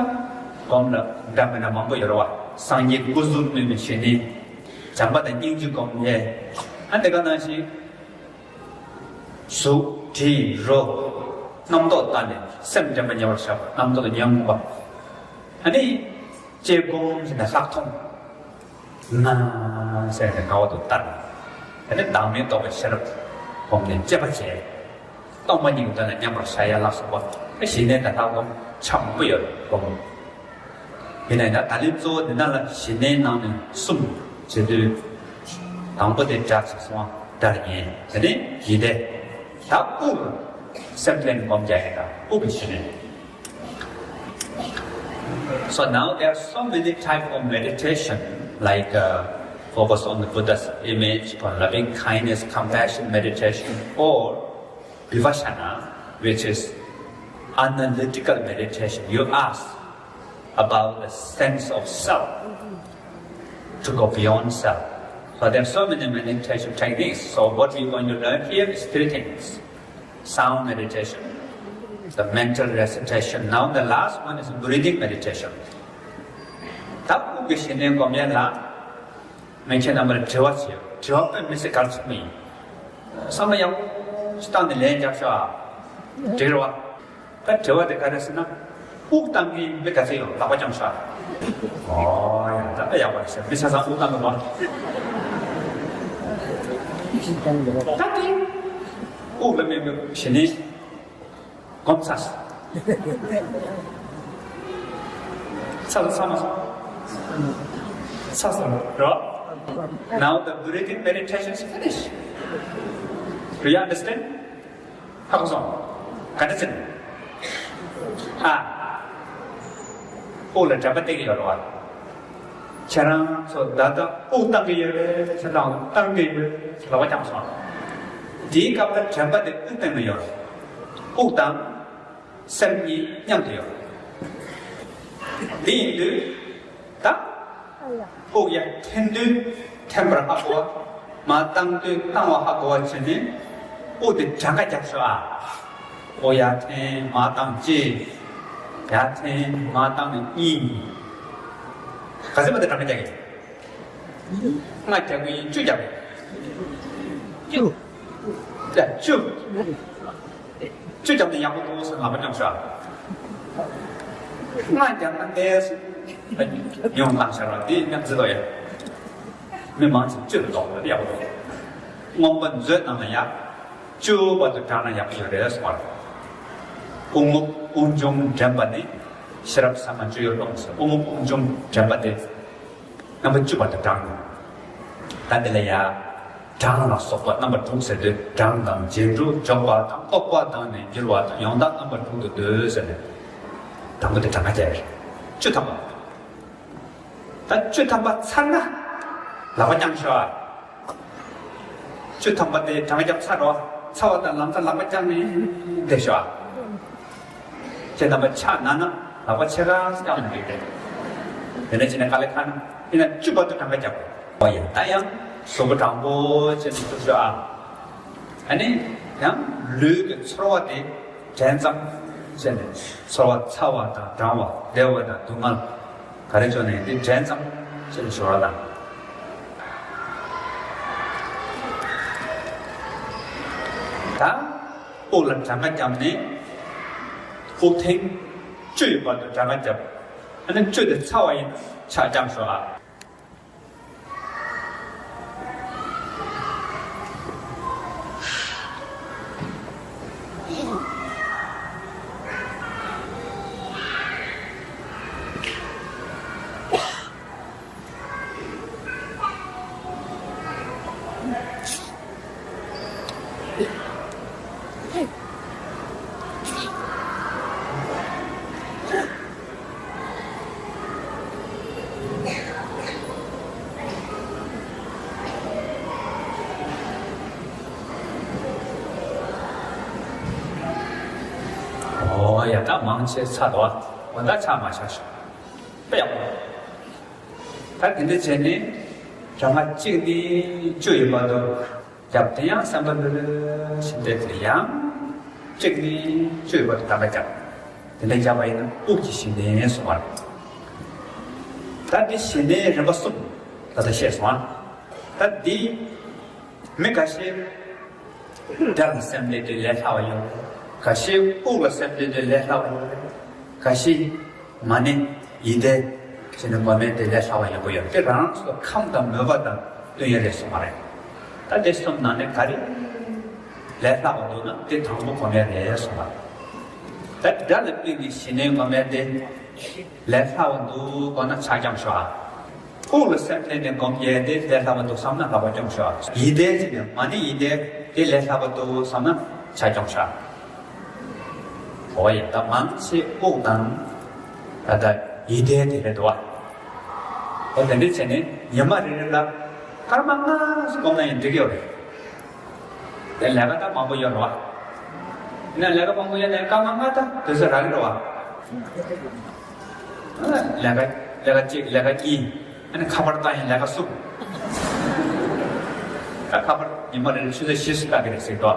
སྒོམ་ལ་འདྲ་མི་འདྲ་མང་པོ་ཡོད་རེད་བ། སངས་རྒྱས་སྐུ་གཟུགས་བསྣོལ་བའི་ཞི་གནས། བྱམས་པ་དང་སྙིང་རྗེ་སྒོམ་ཡས། ཨ་འདི་ག་ནང་བཞིན། གཟུགས་དྲི་རོ། རྣམ་རྟོག་ལྟ་ནས་སེམས་དྲན་པ་ཉེ་བར་བཞག་པ། རྣམ་རྟོག་ཉོན་མོངས་པ། ཨ་ནི་ལྕེ་སྒོམ་བྱས་ནས་ལྷག་མཐོང་། ན་ཟེར་ནས་དགའ་བ་དང་ལྟ། ཨ་ནི་བདག་མེད་རྟོགས་པའི་ཤེས་རབ་སྒོམ་ནས་དཔྱད་པ་བྱས། སྟོང་པ་ཉིད་ཀྱི་དོན་ལ་མཉམ་པར་བཞག་ཡ་ལ་སོགས་པ། ཞི་གནས་དང་ལྷག་སྒོམ་ཆ་མང་པོ་ཡོད་སྒོམ། ཡིན་ན་ཡང་ད་ལན་གཙོ་བོ་འདི་ན་ལ་ཞི་གནས་ནང་ནས་གསུམ་བྱེད་དུས། དང་པོ་དེ་སྒྲ་ཅིག་སོང་བ་སྒྲར་ཉན། དེ་ནས་ཡིད་བདེ། ད་དབུགས་ལ་སེམས་ལེན་སྒོམ་རྒྱག་ཡིན་ད་དབུགས་ཀྱི་ཞི་གནས། So now there are so many types of meditation, like uh, focus on the Buddha's image, or loving kindness, compassion meditation, or Vipassana, which is analytical meditation. You ask about the sense of self to go beyond self. So there are so many meditation techniques. So what we're going to learn here is three things. Sound meditation, the mental recitation. Now the last one is breathing meditation. ད་དབུགས་ཀྱི་ཞི་གནས་སྒོམ་ཡས་ལ། ངས་ཁྱེད་རྣམ་པར་དྲི་བ་བྱེད། དྲི་བ་དཔེ་མི་སྲིད་གལ་ཆེན་པོ་ཡིན། བསམ་བློ་ཡག་པོ་ཞིག་བཏང་ནས་ལན་རྒྱབ་ཤོག་ཨ། འགྲིག་རེད་བ། ད་དྲི་བ་དེ་ག་རེ་ཟེར་ན། དབུགས་བཏང་གི་མི་ག་ཚོད་ཡོད། ལག་པ་བརྐྱངས་ཤོག་ཨ། ཨོ་ཡ། ད་ཡག་པོ་རེད་ཤག་མི་ཆ་ཚང་དབུགས་བཏང་གི་མ། ད་དེ་དབུགས་ལ་དམིགས་པའི་ཞི་གནས། སྒོམ་ཚར་སོང་། ཚར་སོང་། ཚར་མ་སོང་། ཚར་སོང་། རོ། Now the breathing meditation is finished. Do you understand? ཧ་གོ་སོང་། ག་འདྲ་ཟེར། ཨ། དབུགས་ལ་དྲན་པ་གཏད་ཀྱི་ཡོད་རེད་བ། ཁྱེད་རང་ཚོ་ད་ལྟ་དབུགས་བཏང་གི་ཡོད་རེད། ཁྱེད་རང་བཏང་གི་ཡོད་རེད། ལག་པ་བརྐྱངས་སོང་། དེའི་སྐབས་ལ་དྲན་པ་དེ་དབུགས་སྟེང་ན་ཡོད་རེད། དབུགས་དང་སེམས་གཉིས་མཉམ་དུ་ཡོད་རེད། དེ་ཡིན་དུས་ད་དབུགས་ཡར་འཐེན་དུས་འཐེན་པར་ཧ་གོ་བ། མར་བཏང་དུས་བཏང་བ་ཧ་གོ་བ་བྱས་ནས་དབུགས་དེ་གྲངས་ཀ་རྒྱབ་ཤོག་ཨ། དབུགས་ཡར་འཐེན་མར་བཏང་གཅིག་ཡར་འཐེན་མར་བཏང་གཉིས། ག་ཚོད་མ་དེ་གྲངས་ཀ་རྒྱག་གི། ལྔ་རྒྱག་གི་ཡིན། བཅུ་རྒྱག་གི་ཡིན། བཅུ། ཡ་བཅུ། བཅུ་རྒྱབ་ནས་ཡག་པོ་འདུག་ཟེར་ལག་པ་བརྐྱངས་ཤོག་ལྔ་རྒྱབ་ན་འདས་སོང་། ཉུང་བཏང་ཤར་བ་འདི་མཉམ་བརྩེ་དོ་ཡ། མི་མང་ཆེ་བཅུ་ལ་འདོགས་པ་ཡག་པོ་འདུག་སྔོན་པོ་མཛོད་ནང་ལ་ཡ། བཅུ་བར་དུ་བགྲངས་ན་ཡག་པོ་ཡོད་རེད་གསུངས་པ་རེད། དབུ་རྔུབ་དབུགས་འབྱུང་དྲན་པ་ནི། ཤེས་རབ་ཟབ་མོ་བཅུ་ཡོད་རློམ་ཟེར། དབུ་རྔུབ་དབུགས་འབྱུང་དྲན་པ་དེ། རྣམ་པ་བཅུ་བར་དུ་བགྲངས་ནས། ད་འདི་ལ་ཡ། གྲངས་ལ་སོགས་པ་རྣམ་པ་དྲུག་ཟེར་དུས་གྲངས་དང་རྗེས་འགྲོ་འཇོག་པ་དང་རྟོག་པ་དང་ནི་འགྱུར་བ་དང་ཡང་དག་རྣམ་པ་དྲུག་ཏུ་འདོད་ཟེར་ནས། དང་པོ་དེ་གྲངས་ཀ་བརྒྱབ་རེད། བཅུ་ཐམ་པ། ད་བཅུ་ཐམ་པ་ཚར་ན། ལག་པ་བརྐྱངས་ཤོག་ཨ། བཅུ་ཐམ་པ་དེ་གྲངས་ཀ་བརྒྱབ་ཚར་རོ། ཚར་བ་དང་ལམ་སང་ལག་པ་བརྐྱངས་ནས་བསྡད་ཤོག་ཨ། ཁྱེད་རྣམ་པ་ཕྱག་ན་ན་ལག་པ་ཕྱེད་ཀ་བརྐྱངས་ནས་བསྡད་དེ། དེ་ནས་ཕྱིན་ནས་དཀའ་ལས་ཁག་ན་ཡིན་ན་བཅུ་བར་དུ་གྲངས་ཀ་བརྒྱབ། ཨོ་ཡ། ད་ཡང་གཟུགས་པོ་དྲང་པོ་བྱས་ནས་བཅུག་ཤོག་ཨ། ཨ་ནི་ཡང་ལུས་ཀྱི་ཚོར་བ་དེ་དྲན་ཙམ་བྱས་ནས་ཚོར་བ་ཚ་བ་དང་གྲང་བ་བདེ་བ་དང་སྡུག་བསྔལ། ག་རེ་བྱུང་ནའི་འདི་དྲན་ཙམ་ཅིག་ཞོར་ལ། ད་དབུགས་ལ་གྲངས་ཀ་བརྒྱབ་ནས་དབུགས་ཐེངས་བཅུ་ཡི་བར་དུ་གྲངས་ཀ་བརྒྱབ། ཨ་ནི་བཅུ་དེ་ཚར་བ་ཡིན་ན་ཕྱག་བརྐྱངས་ཤོག་ཨ། མང་ཆེ་ཚར་འདུག་འོ་ད་ཆ་མ་ཆག་ཤོག་དཔེ་ཡག་པོ། ད་དེ་འདྲ་བྱས་ནས་གྲངས་ཀ་གཅིག་ནས་བཅུ་ཡོད་པ་དུ་རྒྱབ་དེ་ཡང་སེམས་པ་ལྷོད་ལྷོད་བྱས་ཏེ་དེ་ཡང་གཅིག་ནས་བཅུ་ཡོད་པ་དུ་གྲངས་ཀ་རྒྱབ། དེ་འདྲ་རྒྱབ་པ་ཡིན་ན་དབུགས་ཀྱི་གཞི་གནས་སོང་བ་རེད། ད་འདི་གཞི་གནས་རིམ་པ་གསུམ་ད་ལྟ་བཤད་སོང་ཨ། ད་འདི་མི་འགའ་ཤས་སྒྲ་ལ་སེམས་གཏད་དེ་ལས་སླ་བ་ཡོད་རེད། འགའ་ཤས་དབུགས་ལ་སེམས་གཏད་དེ་ལས་སླ་བ་ཡོད་རེད། འགའ་ཤས་མ་ཎི་ཡིད་བཟླས་བྱས་ནས་སྒོམ་ཡས་དེ་ལས་སླ་བ་ཡག་པོ་ཡོད་རེད། དེ་རང་རང་སོ་སོ་ཁམས་དང་མོས་པ་དང་བསྟུན་ཡས་རེད་གསུངས་པ་རེད། ད་དེ་གསུམ་ནང་ནས་ག་རེ་ལས་སླ་བ་འདུག་ན་དེ་དང་པོ་སྒོམ་ཡས་རེད་གསུངས་པ་རེད། ད་སྒྲ་ལ་དམིགས་ནས་གཞི་གནས་སྒོམ་ཡས་དེ་ལས་སླ་བ་འདུག་དགོངས་ན་ཕྱག་བརྐྱངས་ཤོག་ཨ། དབུགས་ལ་སེམས་གཏད་ནས་སྒོམ་ཡས་དེ་ལས་སླ་བ་འདུག་བསམ་ན་ལག་པ་བརྐྱངས་ཤོག་ཡིད་བཟླས་ཀྱི་ནས་མ་ཎི་ཡིད་བཟླས་དེ་ལས་སླ་བ་འདུག་བསམ་ན་ཕྱག་བརྐྱངས་ཤོག་འོ་ཡ། ད་མང་ཆེ་དབུགས་དང་ད་ལྟ་ཡིད་བཟླས་དེ་རེད་འདུག་བ། འོ་དེ་འདྲ་བྱས་ནས་ཉི་མ་རེ་རེ་ལ་སྐར་མ་ལྔ་སྒོམ་ན་ཡང་འགྲིག་གི་ཡོད་རེད། དེ་ལས་ཀ་ད་མང་པོ་ཡོད་རེད་བ། ཡིན་ན་ལས་ཀ་མང་པོ་ཡོད་ན་སྐར་མ་ལྔ་ད་དུས་ཚོད་རག་གི་རེད་བ། ལས་ཀ་ལས་ཀ་གཅིག་ལས་ཀ་གཉིས། ཨ་ནི་ཁ་པར་བཏང་ཡིན་ལས་ཀ་གསུམ། ད་ཁ་པར་ཉི་མ་རེ་ཆུ་ཚོད་བཞི་སུ་བཏང་གི་རེད་ཟེར་དོ།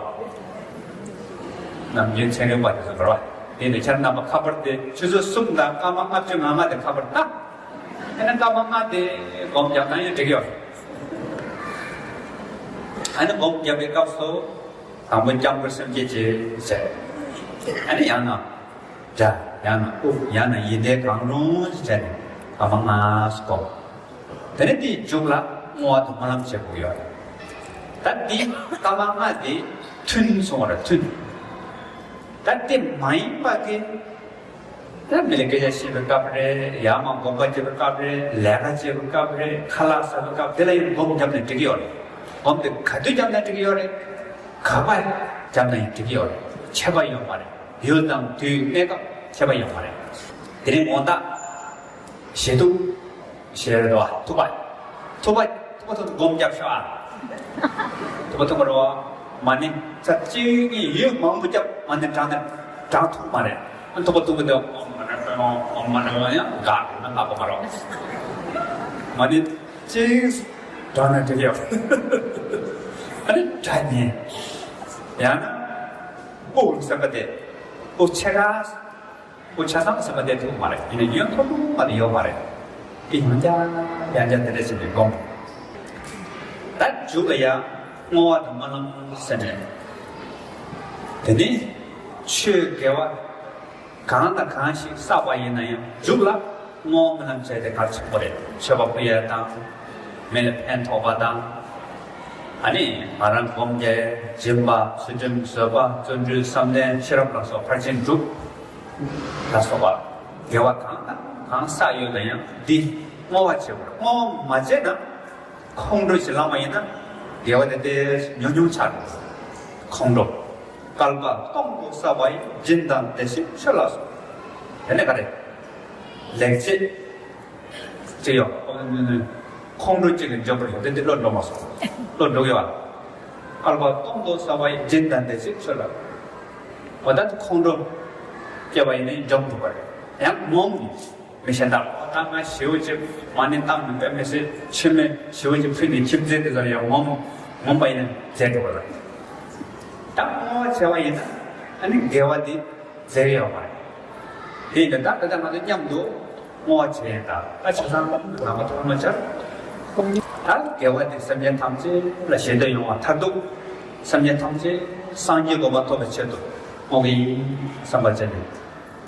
ནམ་རྒྱུན་ཚན་རིག་པ་དེ་ཚོ་འགྲོ་བ། དེ་ནས་ཁྱེད་རྣམ་པ་ཁ་པར་དེ་ཆུ་ཚོད་གསུམ་དང་སྐར་མ་ལྔ་བཅུ་ང་ལྔ་དེ་ཁ་པར་བཏང་། ཨ་ནི་སྐར་མ་ལྔ་དེ་སྒོམ་རྒྱག་སྟངས་ཡང་འགྲིག་ཡོད། ཨ་ནི་སྒོམ་རྒྱག་པའི་སྐབས་སུ་དང་པོ་སྐྱབས་འགྲོ་སེམས་བསྐྱེད་ཅེས་བྱས། ཨ་ནི་ཡང་ན་སྒྲ་ཡང་ན་དབུགས་ཡང་ན་ཡིད་བཟླས་གང་རུང་ཅིག་བྱས་ནས་སྐར་མ་ལྔ་སྒོམ། དེ་ནས་དེའི་མཇུག་ལ་བསྔོ་བ་དང་སྨོན་ལམ་བྱེད་དགོས་ཡོད་རེད། ད་འདི་སྐར་མ་ལྔ་དེ་ཐུན་སོང་བ་རེད་ཐུན། ད་དེ་མ་ཡིན་པ་གི་ད་མི་ལ་སྐད་ཆ་བཤད་པའི་སྐབས་རེད། ཡར་མར་སྒོམ་པ་བྱེད་པའི་སྐབས་རེད། ལས་ཀ་བྱེད་པའི་སྐབས་རེད། ཁ་ལག་ཟ་བའི་སྐབས་དེ་ལ་ཡང་སྒོམ་བརྒྱབ་ནས་འགྲིག་གི་ཡོད་རེད། སྒོམ་དེ་ག་དུས་བརྒྱབ་ནས་འགྲིག་གི་ཡོད་རེད། ག་པར་བརྒྱབ་ན་ཡང་འགྲིག་གི་ཡོད་རེད། ཁྱད་པར་ཡོད་མ་རེད། ཡུལ་དང་དུས་གནས་སྐབས་ཁྱད་པར་ཡོད་མ་རེད། དེ་རིང་དགོང་དག་ཞེ་དུ་ཞེ་རེད་དོ། ཐུབ་པ་ཐུབ་པ་ཐུབ་པ་ཐུབ་སྒོམ་རྒྱབ་ཤོག་ཨ། ཐུབ་པ་ཐུབ་པ་རོ། མ་ཎི་ཚར་གཅིག་གཉིས་ཡོད་མང་པོ་རྒྱབ། མ་ཎི་བགྲང་ནས་བགྲང་ཐུབ་མ་རེད། ཨ་ཐུབ་པ་ཐུབ་པ་དེ་ཨོཾ་མ་ཎི་པདྨེ་ཨོཾ་མ་ཎི་པདྨེ་ཡང་དགའ་དགོས་ན་དགའ་པོ་མ་རོ། མ་ཎི་གཅིག་བགྲང་ན་འགྲིག་ཡོད། ཨ་ནི་དགྲ་ཉེ་ཡང་ན་དབུགས་སེམས་པ་དེ་དབུགས་ཆེ་ར། དབུགས་ཆ་ཚང་ཟིན་པ་དེ་ཐུབ་མ་རེད། ཡིན་ན་ཡོན་ཐོག་ཐུག་མ་དེ་ཡོད་མ་རེད། དེ་ཡང་བསྐྱར་ཡང་བསྐྱར་དེ་འདྲ་བྱས་ནས་སྒོམ། ད་མཇུག་ལ་ཡང་བསྔོ་བ་དང་སྨོན་ལམ་ཟེར་ནས། དེ་ནི་ཆོས་དགེ་བ་གང་དང་གང་ཞིག་བསགས་པ་ཡིན་ན་ཡང་མཇུག་ལ་བསྔོ་བ་སྨོན་ལམ་བྱས་ཏེ་གལ་ཆེན་པོ་རེད། མཆོད་པ་ཕུལ་ཡས་དང་། མི་ལ་ཕན་ཐོགས་པ་དང་། ཨ་ནི་ང་རང་སྒོམ་རྒྱལ་སྦྱིན་པ་ཚུལ་ཁྲིམས་བཟོད་པ་བརྩོན་འགྲུས་བསམ་གཏན་ཤེས་རབ་ལ་སོགས་ཕར་ཕྱིན་དྲུག་ལ་སོགས་པ་དགེ་བ་གང་དང་གང་བསགས་ཡོད་ན་ཡང་འདི་བསྔོ་བ་བྱེད་དགོས། བསྔོ་བ་མ་བྱས་ན་ཁོང་ཁྲོ་ཞིག་ལངས་པ་ཡིན་ན་དགེ་བ་དེ་དེ་ཉུང་ཉུང་ཆགས་འགྲོ། ཁོང་ཁྲོ། བསྐལ་པ་སྟོང་དུ་བསགས་པ་ཡི། སྦྱིན་དང་བདེ་གཤེགས་མཆོད་ལ་སོགས། དེ་ནས་ག་རེ། ལེགས་བྱས། ཅི་ཡོད། ཁོང་ཁྲོ་གཅིག་གིས་འཇོམས་པར་ཤོག་དེ་འདི་བློ་འགྲོ་མ་སོང་། བློ་འགྲོ་གི་བ། བསྐལ་པ་སྟོང་དུ་བསགས་པ་ཡི། སྦྱིན་དང་བདེ་གཤེགས་མཆོད་ལ། འོ་ད་ཁོང་ཁྲོ་སྐྱེས་པ་ཡིན་ན་འཇོམས་ཐུབ་པ་རེད། ཡང་ངོམ་ནི་མི་གཞན་དག་ཨོ་ད་ང་ཞེའུ་ཅིག་མ་ཎི་བཏང་ནས་དཔེ་མི་སྲིད་མཆོད་མེ་ཞེའུ་ཅིག་ཕུལ་ནས་ཁྱིམ་མཚེས་དེ་ཚོར་ཡང་ངོམ་ངོམ་པ་ཡིན་ན་མཛད་ཐུབ་པ་རེད། ད་བསྔོ་བ་བྱས་པ་ཡིན་ན་ཨ་ནི་དགེ་བ་འདི་ཟེར་ཡོད་མ་རེད། དེ་ཡིན་ད་ད་ལྟ་ང་ཚོ་མཉམ་དུ་བསྔོ་བ་བྱེད་ཡིན་ད། ད་བྱས་ཙང་ལམ་པ་ཐོག་མ་ཆར། ད་དགེ་བ་དེ་སེམས་ཅན་ཐམས་ཅད་ལ་ཞེ་འདོད་ཡོང་བ་མཐར་ཐུག་སེམས་ཅན་ཐམས་ཅད་སངས་རྒྱས་གོ་འཕང་ཐོབ་པའི་ཆེད་དུ་བསྔོ་གི་ཡིན་བསམ་པ་བྱས་ནས་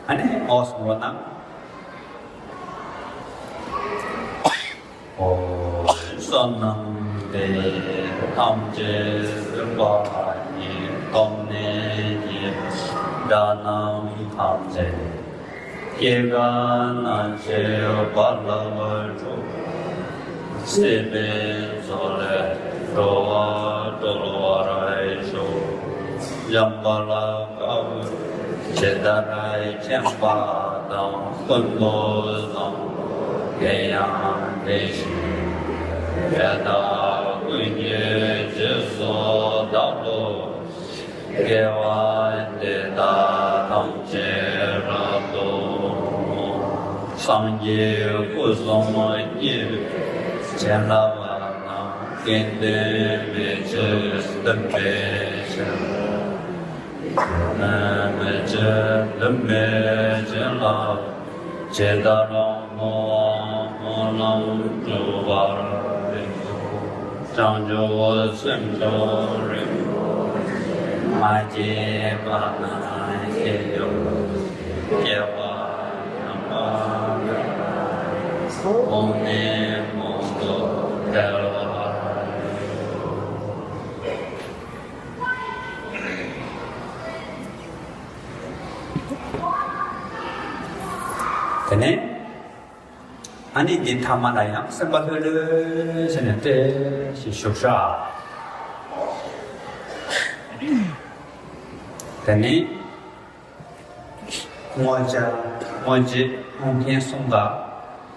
ཨ་ནི་བསྔོ་བ་གསུང་རོགས་གནང་། ཨོ། བསོད་ནམས་འདི་ཐམས་ཅད་ཀུན་པ་ཉིད་ཐོབ་ནས་ཀྱི་དགྲ་རྣམས་ཐམས་ཅད་སྐྱེ་རྒ་ན་འཆིའི་རྦ་རླབས་འཁྲུགས། སྲིད་པའི་མཚོ་ལས་འགྲོ་བ་སྒྲོལ་བར་ཤོག་འཇམ་དཔལ་དཀའ་བར་ཇི་ལྟར་མཁྱེན་པ་དང་། ཀུན་ཏུ་བཟང་པོ་དེ་ཡང་དེ་བཞིན་ཡང་དག་ཀུན་གྱི་རྗེས་སུ་བདག་སློབ་ཅིང་། དགེ་བ་འདི་དག་ཐམས་ཅད་རབ་ སངས་རྒྱས་སྐུ་གསུམ་དབྱེར་མེད་བྱིན་རླབས་རྣམས། དགེ་འདུན་མི་ཕྱེད་འདུན་པའི་ཕྱིར། འདུན་མི་ཕྱེད་འདུན་པའི་བྱིན་རླབས། ཇི་ལྟར་བསྔོ་བ་སྨོན་ལམ་འགྲུབ་པར་ཤོག། བྱང་ཆུབ་སེམས་མཆོག་རིན་པོ་ཆེ། མ་སྐྱེས་པ་རྣམས་སྐྱེ་གྱུར་ཅིག། སྐྱེས་པ་ཉམས་པ་མེད་པར། གོང་ནས་གོང་དུ་འཕེལ་བར་ཤོག། དེ་ནས་ཨ་ནི་འདི་ཐ་མ་ལ་ཡང་སེམས་པ་ལྷོད་ལྷོད་བྱས་ནས་བཀྲེས་ཤིང་བཞུགས་ཤོག། དེ་ནས་བསྔོ་བྱ་བསྔོ་བྱེད་བསྔོ་མཁན་གསུམ་ཀ་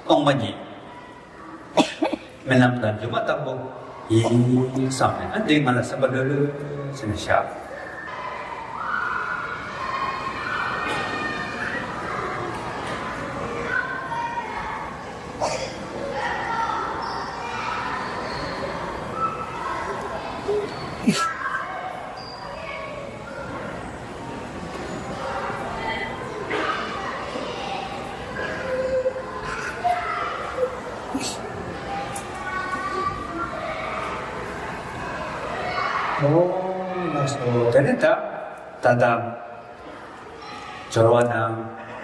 སྟོང་པ་ཉིད། རྨི་ལམ་དང་སྒྱུ་མ་ལྟ་བུ་ཡིན་བསམ་ནས། ཨ་འདི་ང་ལ་སེམས་པ་ལྷོད་ལྷོད་བྱས་ནས་བཞག། ཨོ་ལགས་སོ། དེ་ནས་ད་ད་ལྟ་སྦྱོར་བ་དང་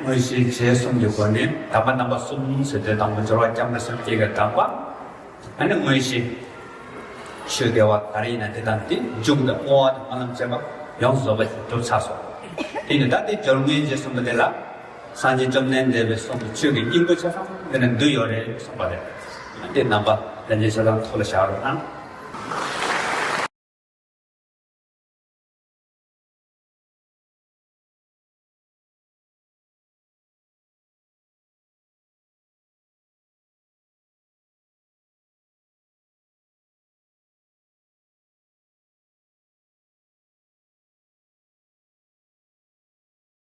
དངོས་གཞི་རྗེས་གསུམ་གྱི་སྒོ་ནས། དམ་པ་རྣམ་པ་གསུམ་ཟེར་དུས་དང་པོ་སྦྱོར་བ་སྐྱབས་གནས་སེམས་བསྐྱེད་ཀྱི་དམ་པ། ཨ་ནི་དངོས་གཞི་ཆོས་དགེ་བ་ག་རེ་ཡིན་ན་དེ་དང་དེ་མཇུག་དང་བསྔོ་བ་དང་སྨོན་ལམ་བཅས་པ་ཡོངས་སུ་རྫོགས་པ་ཞིག་གྲུབ་ཚར་སོང་། དེ་ནི་ད་དེ་སྦྱོར་དངོས་རྗེས་གསུམ་པོ་དེ་ལ། སངས་རྒྱས་བཅོམ་ལྡན་འདས་པའི་གསུང་དུ་ཆོས་ཀྱི་སྙིང་པོ་ཆ་ཚང་དེ་ནི་འདུས་ཡོད་རེད་གསུངས་པ་རེད། དེ་རྣམ་པ་ལྷན་རྒྱས་ཆ་ཚང་ཐུགས་ལ་བཞག་རོགས་གནང་།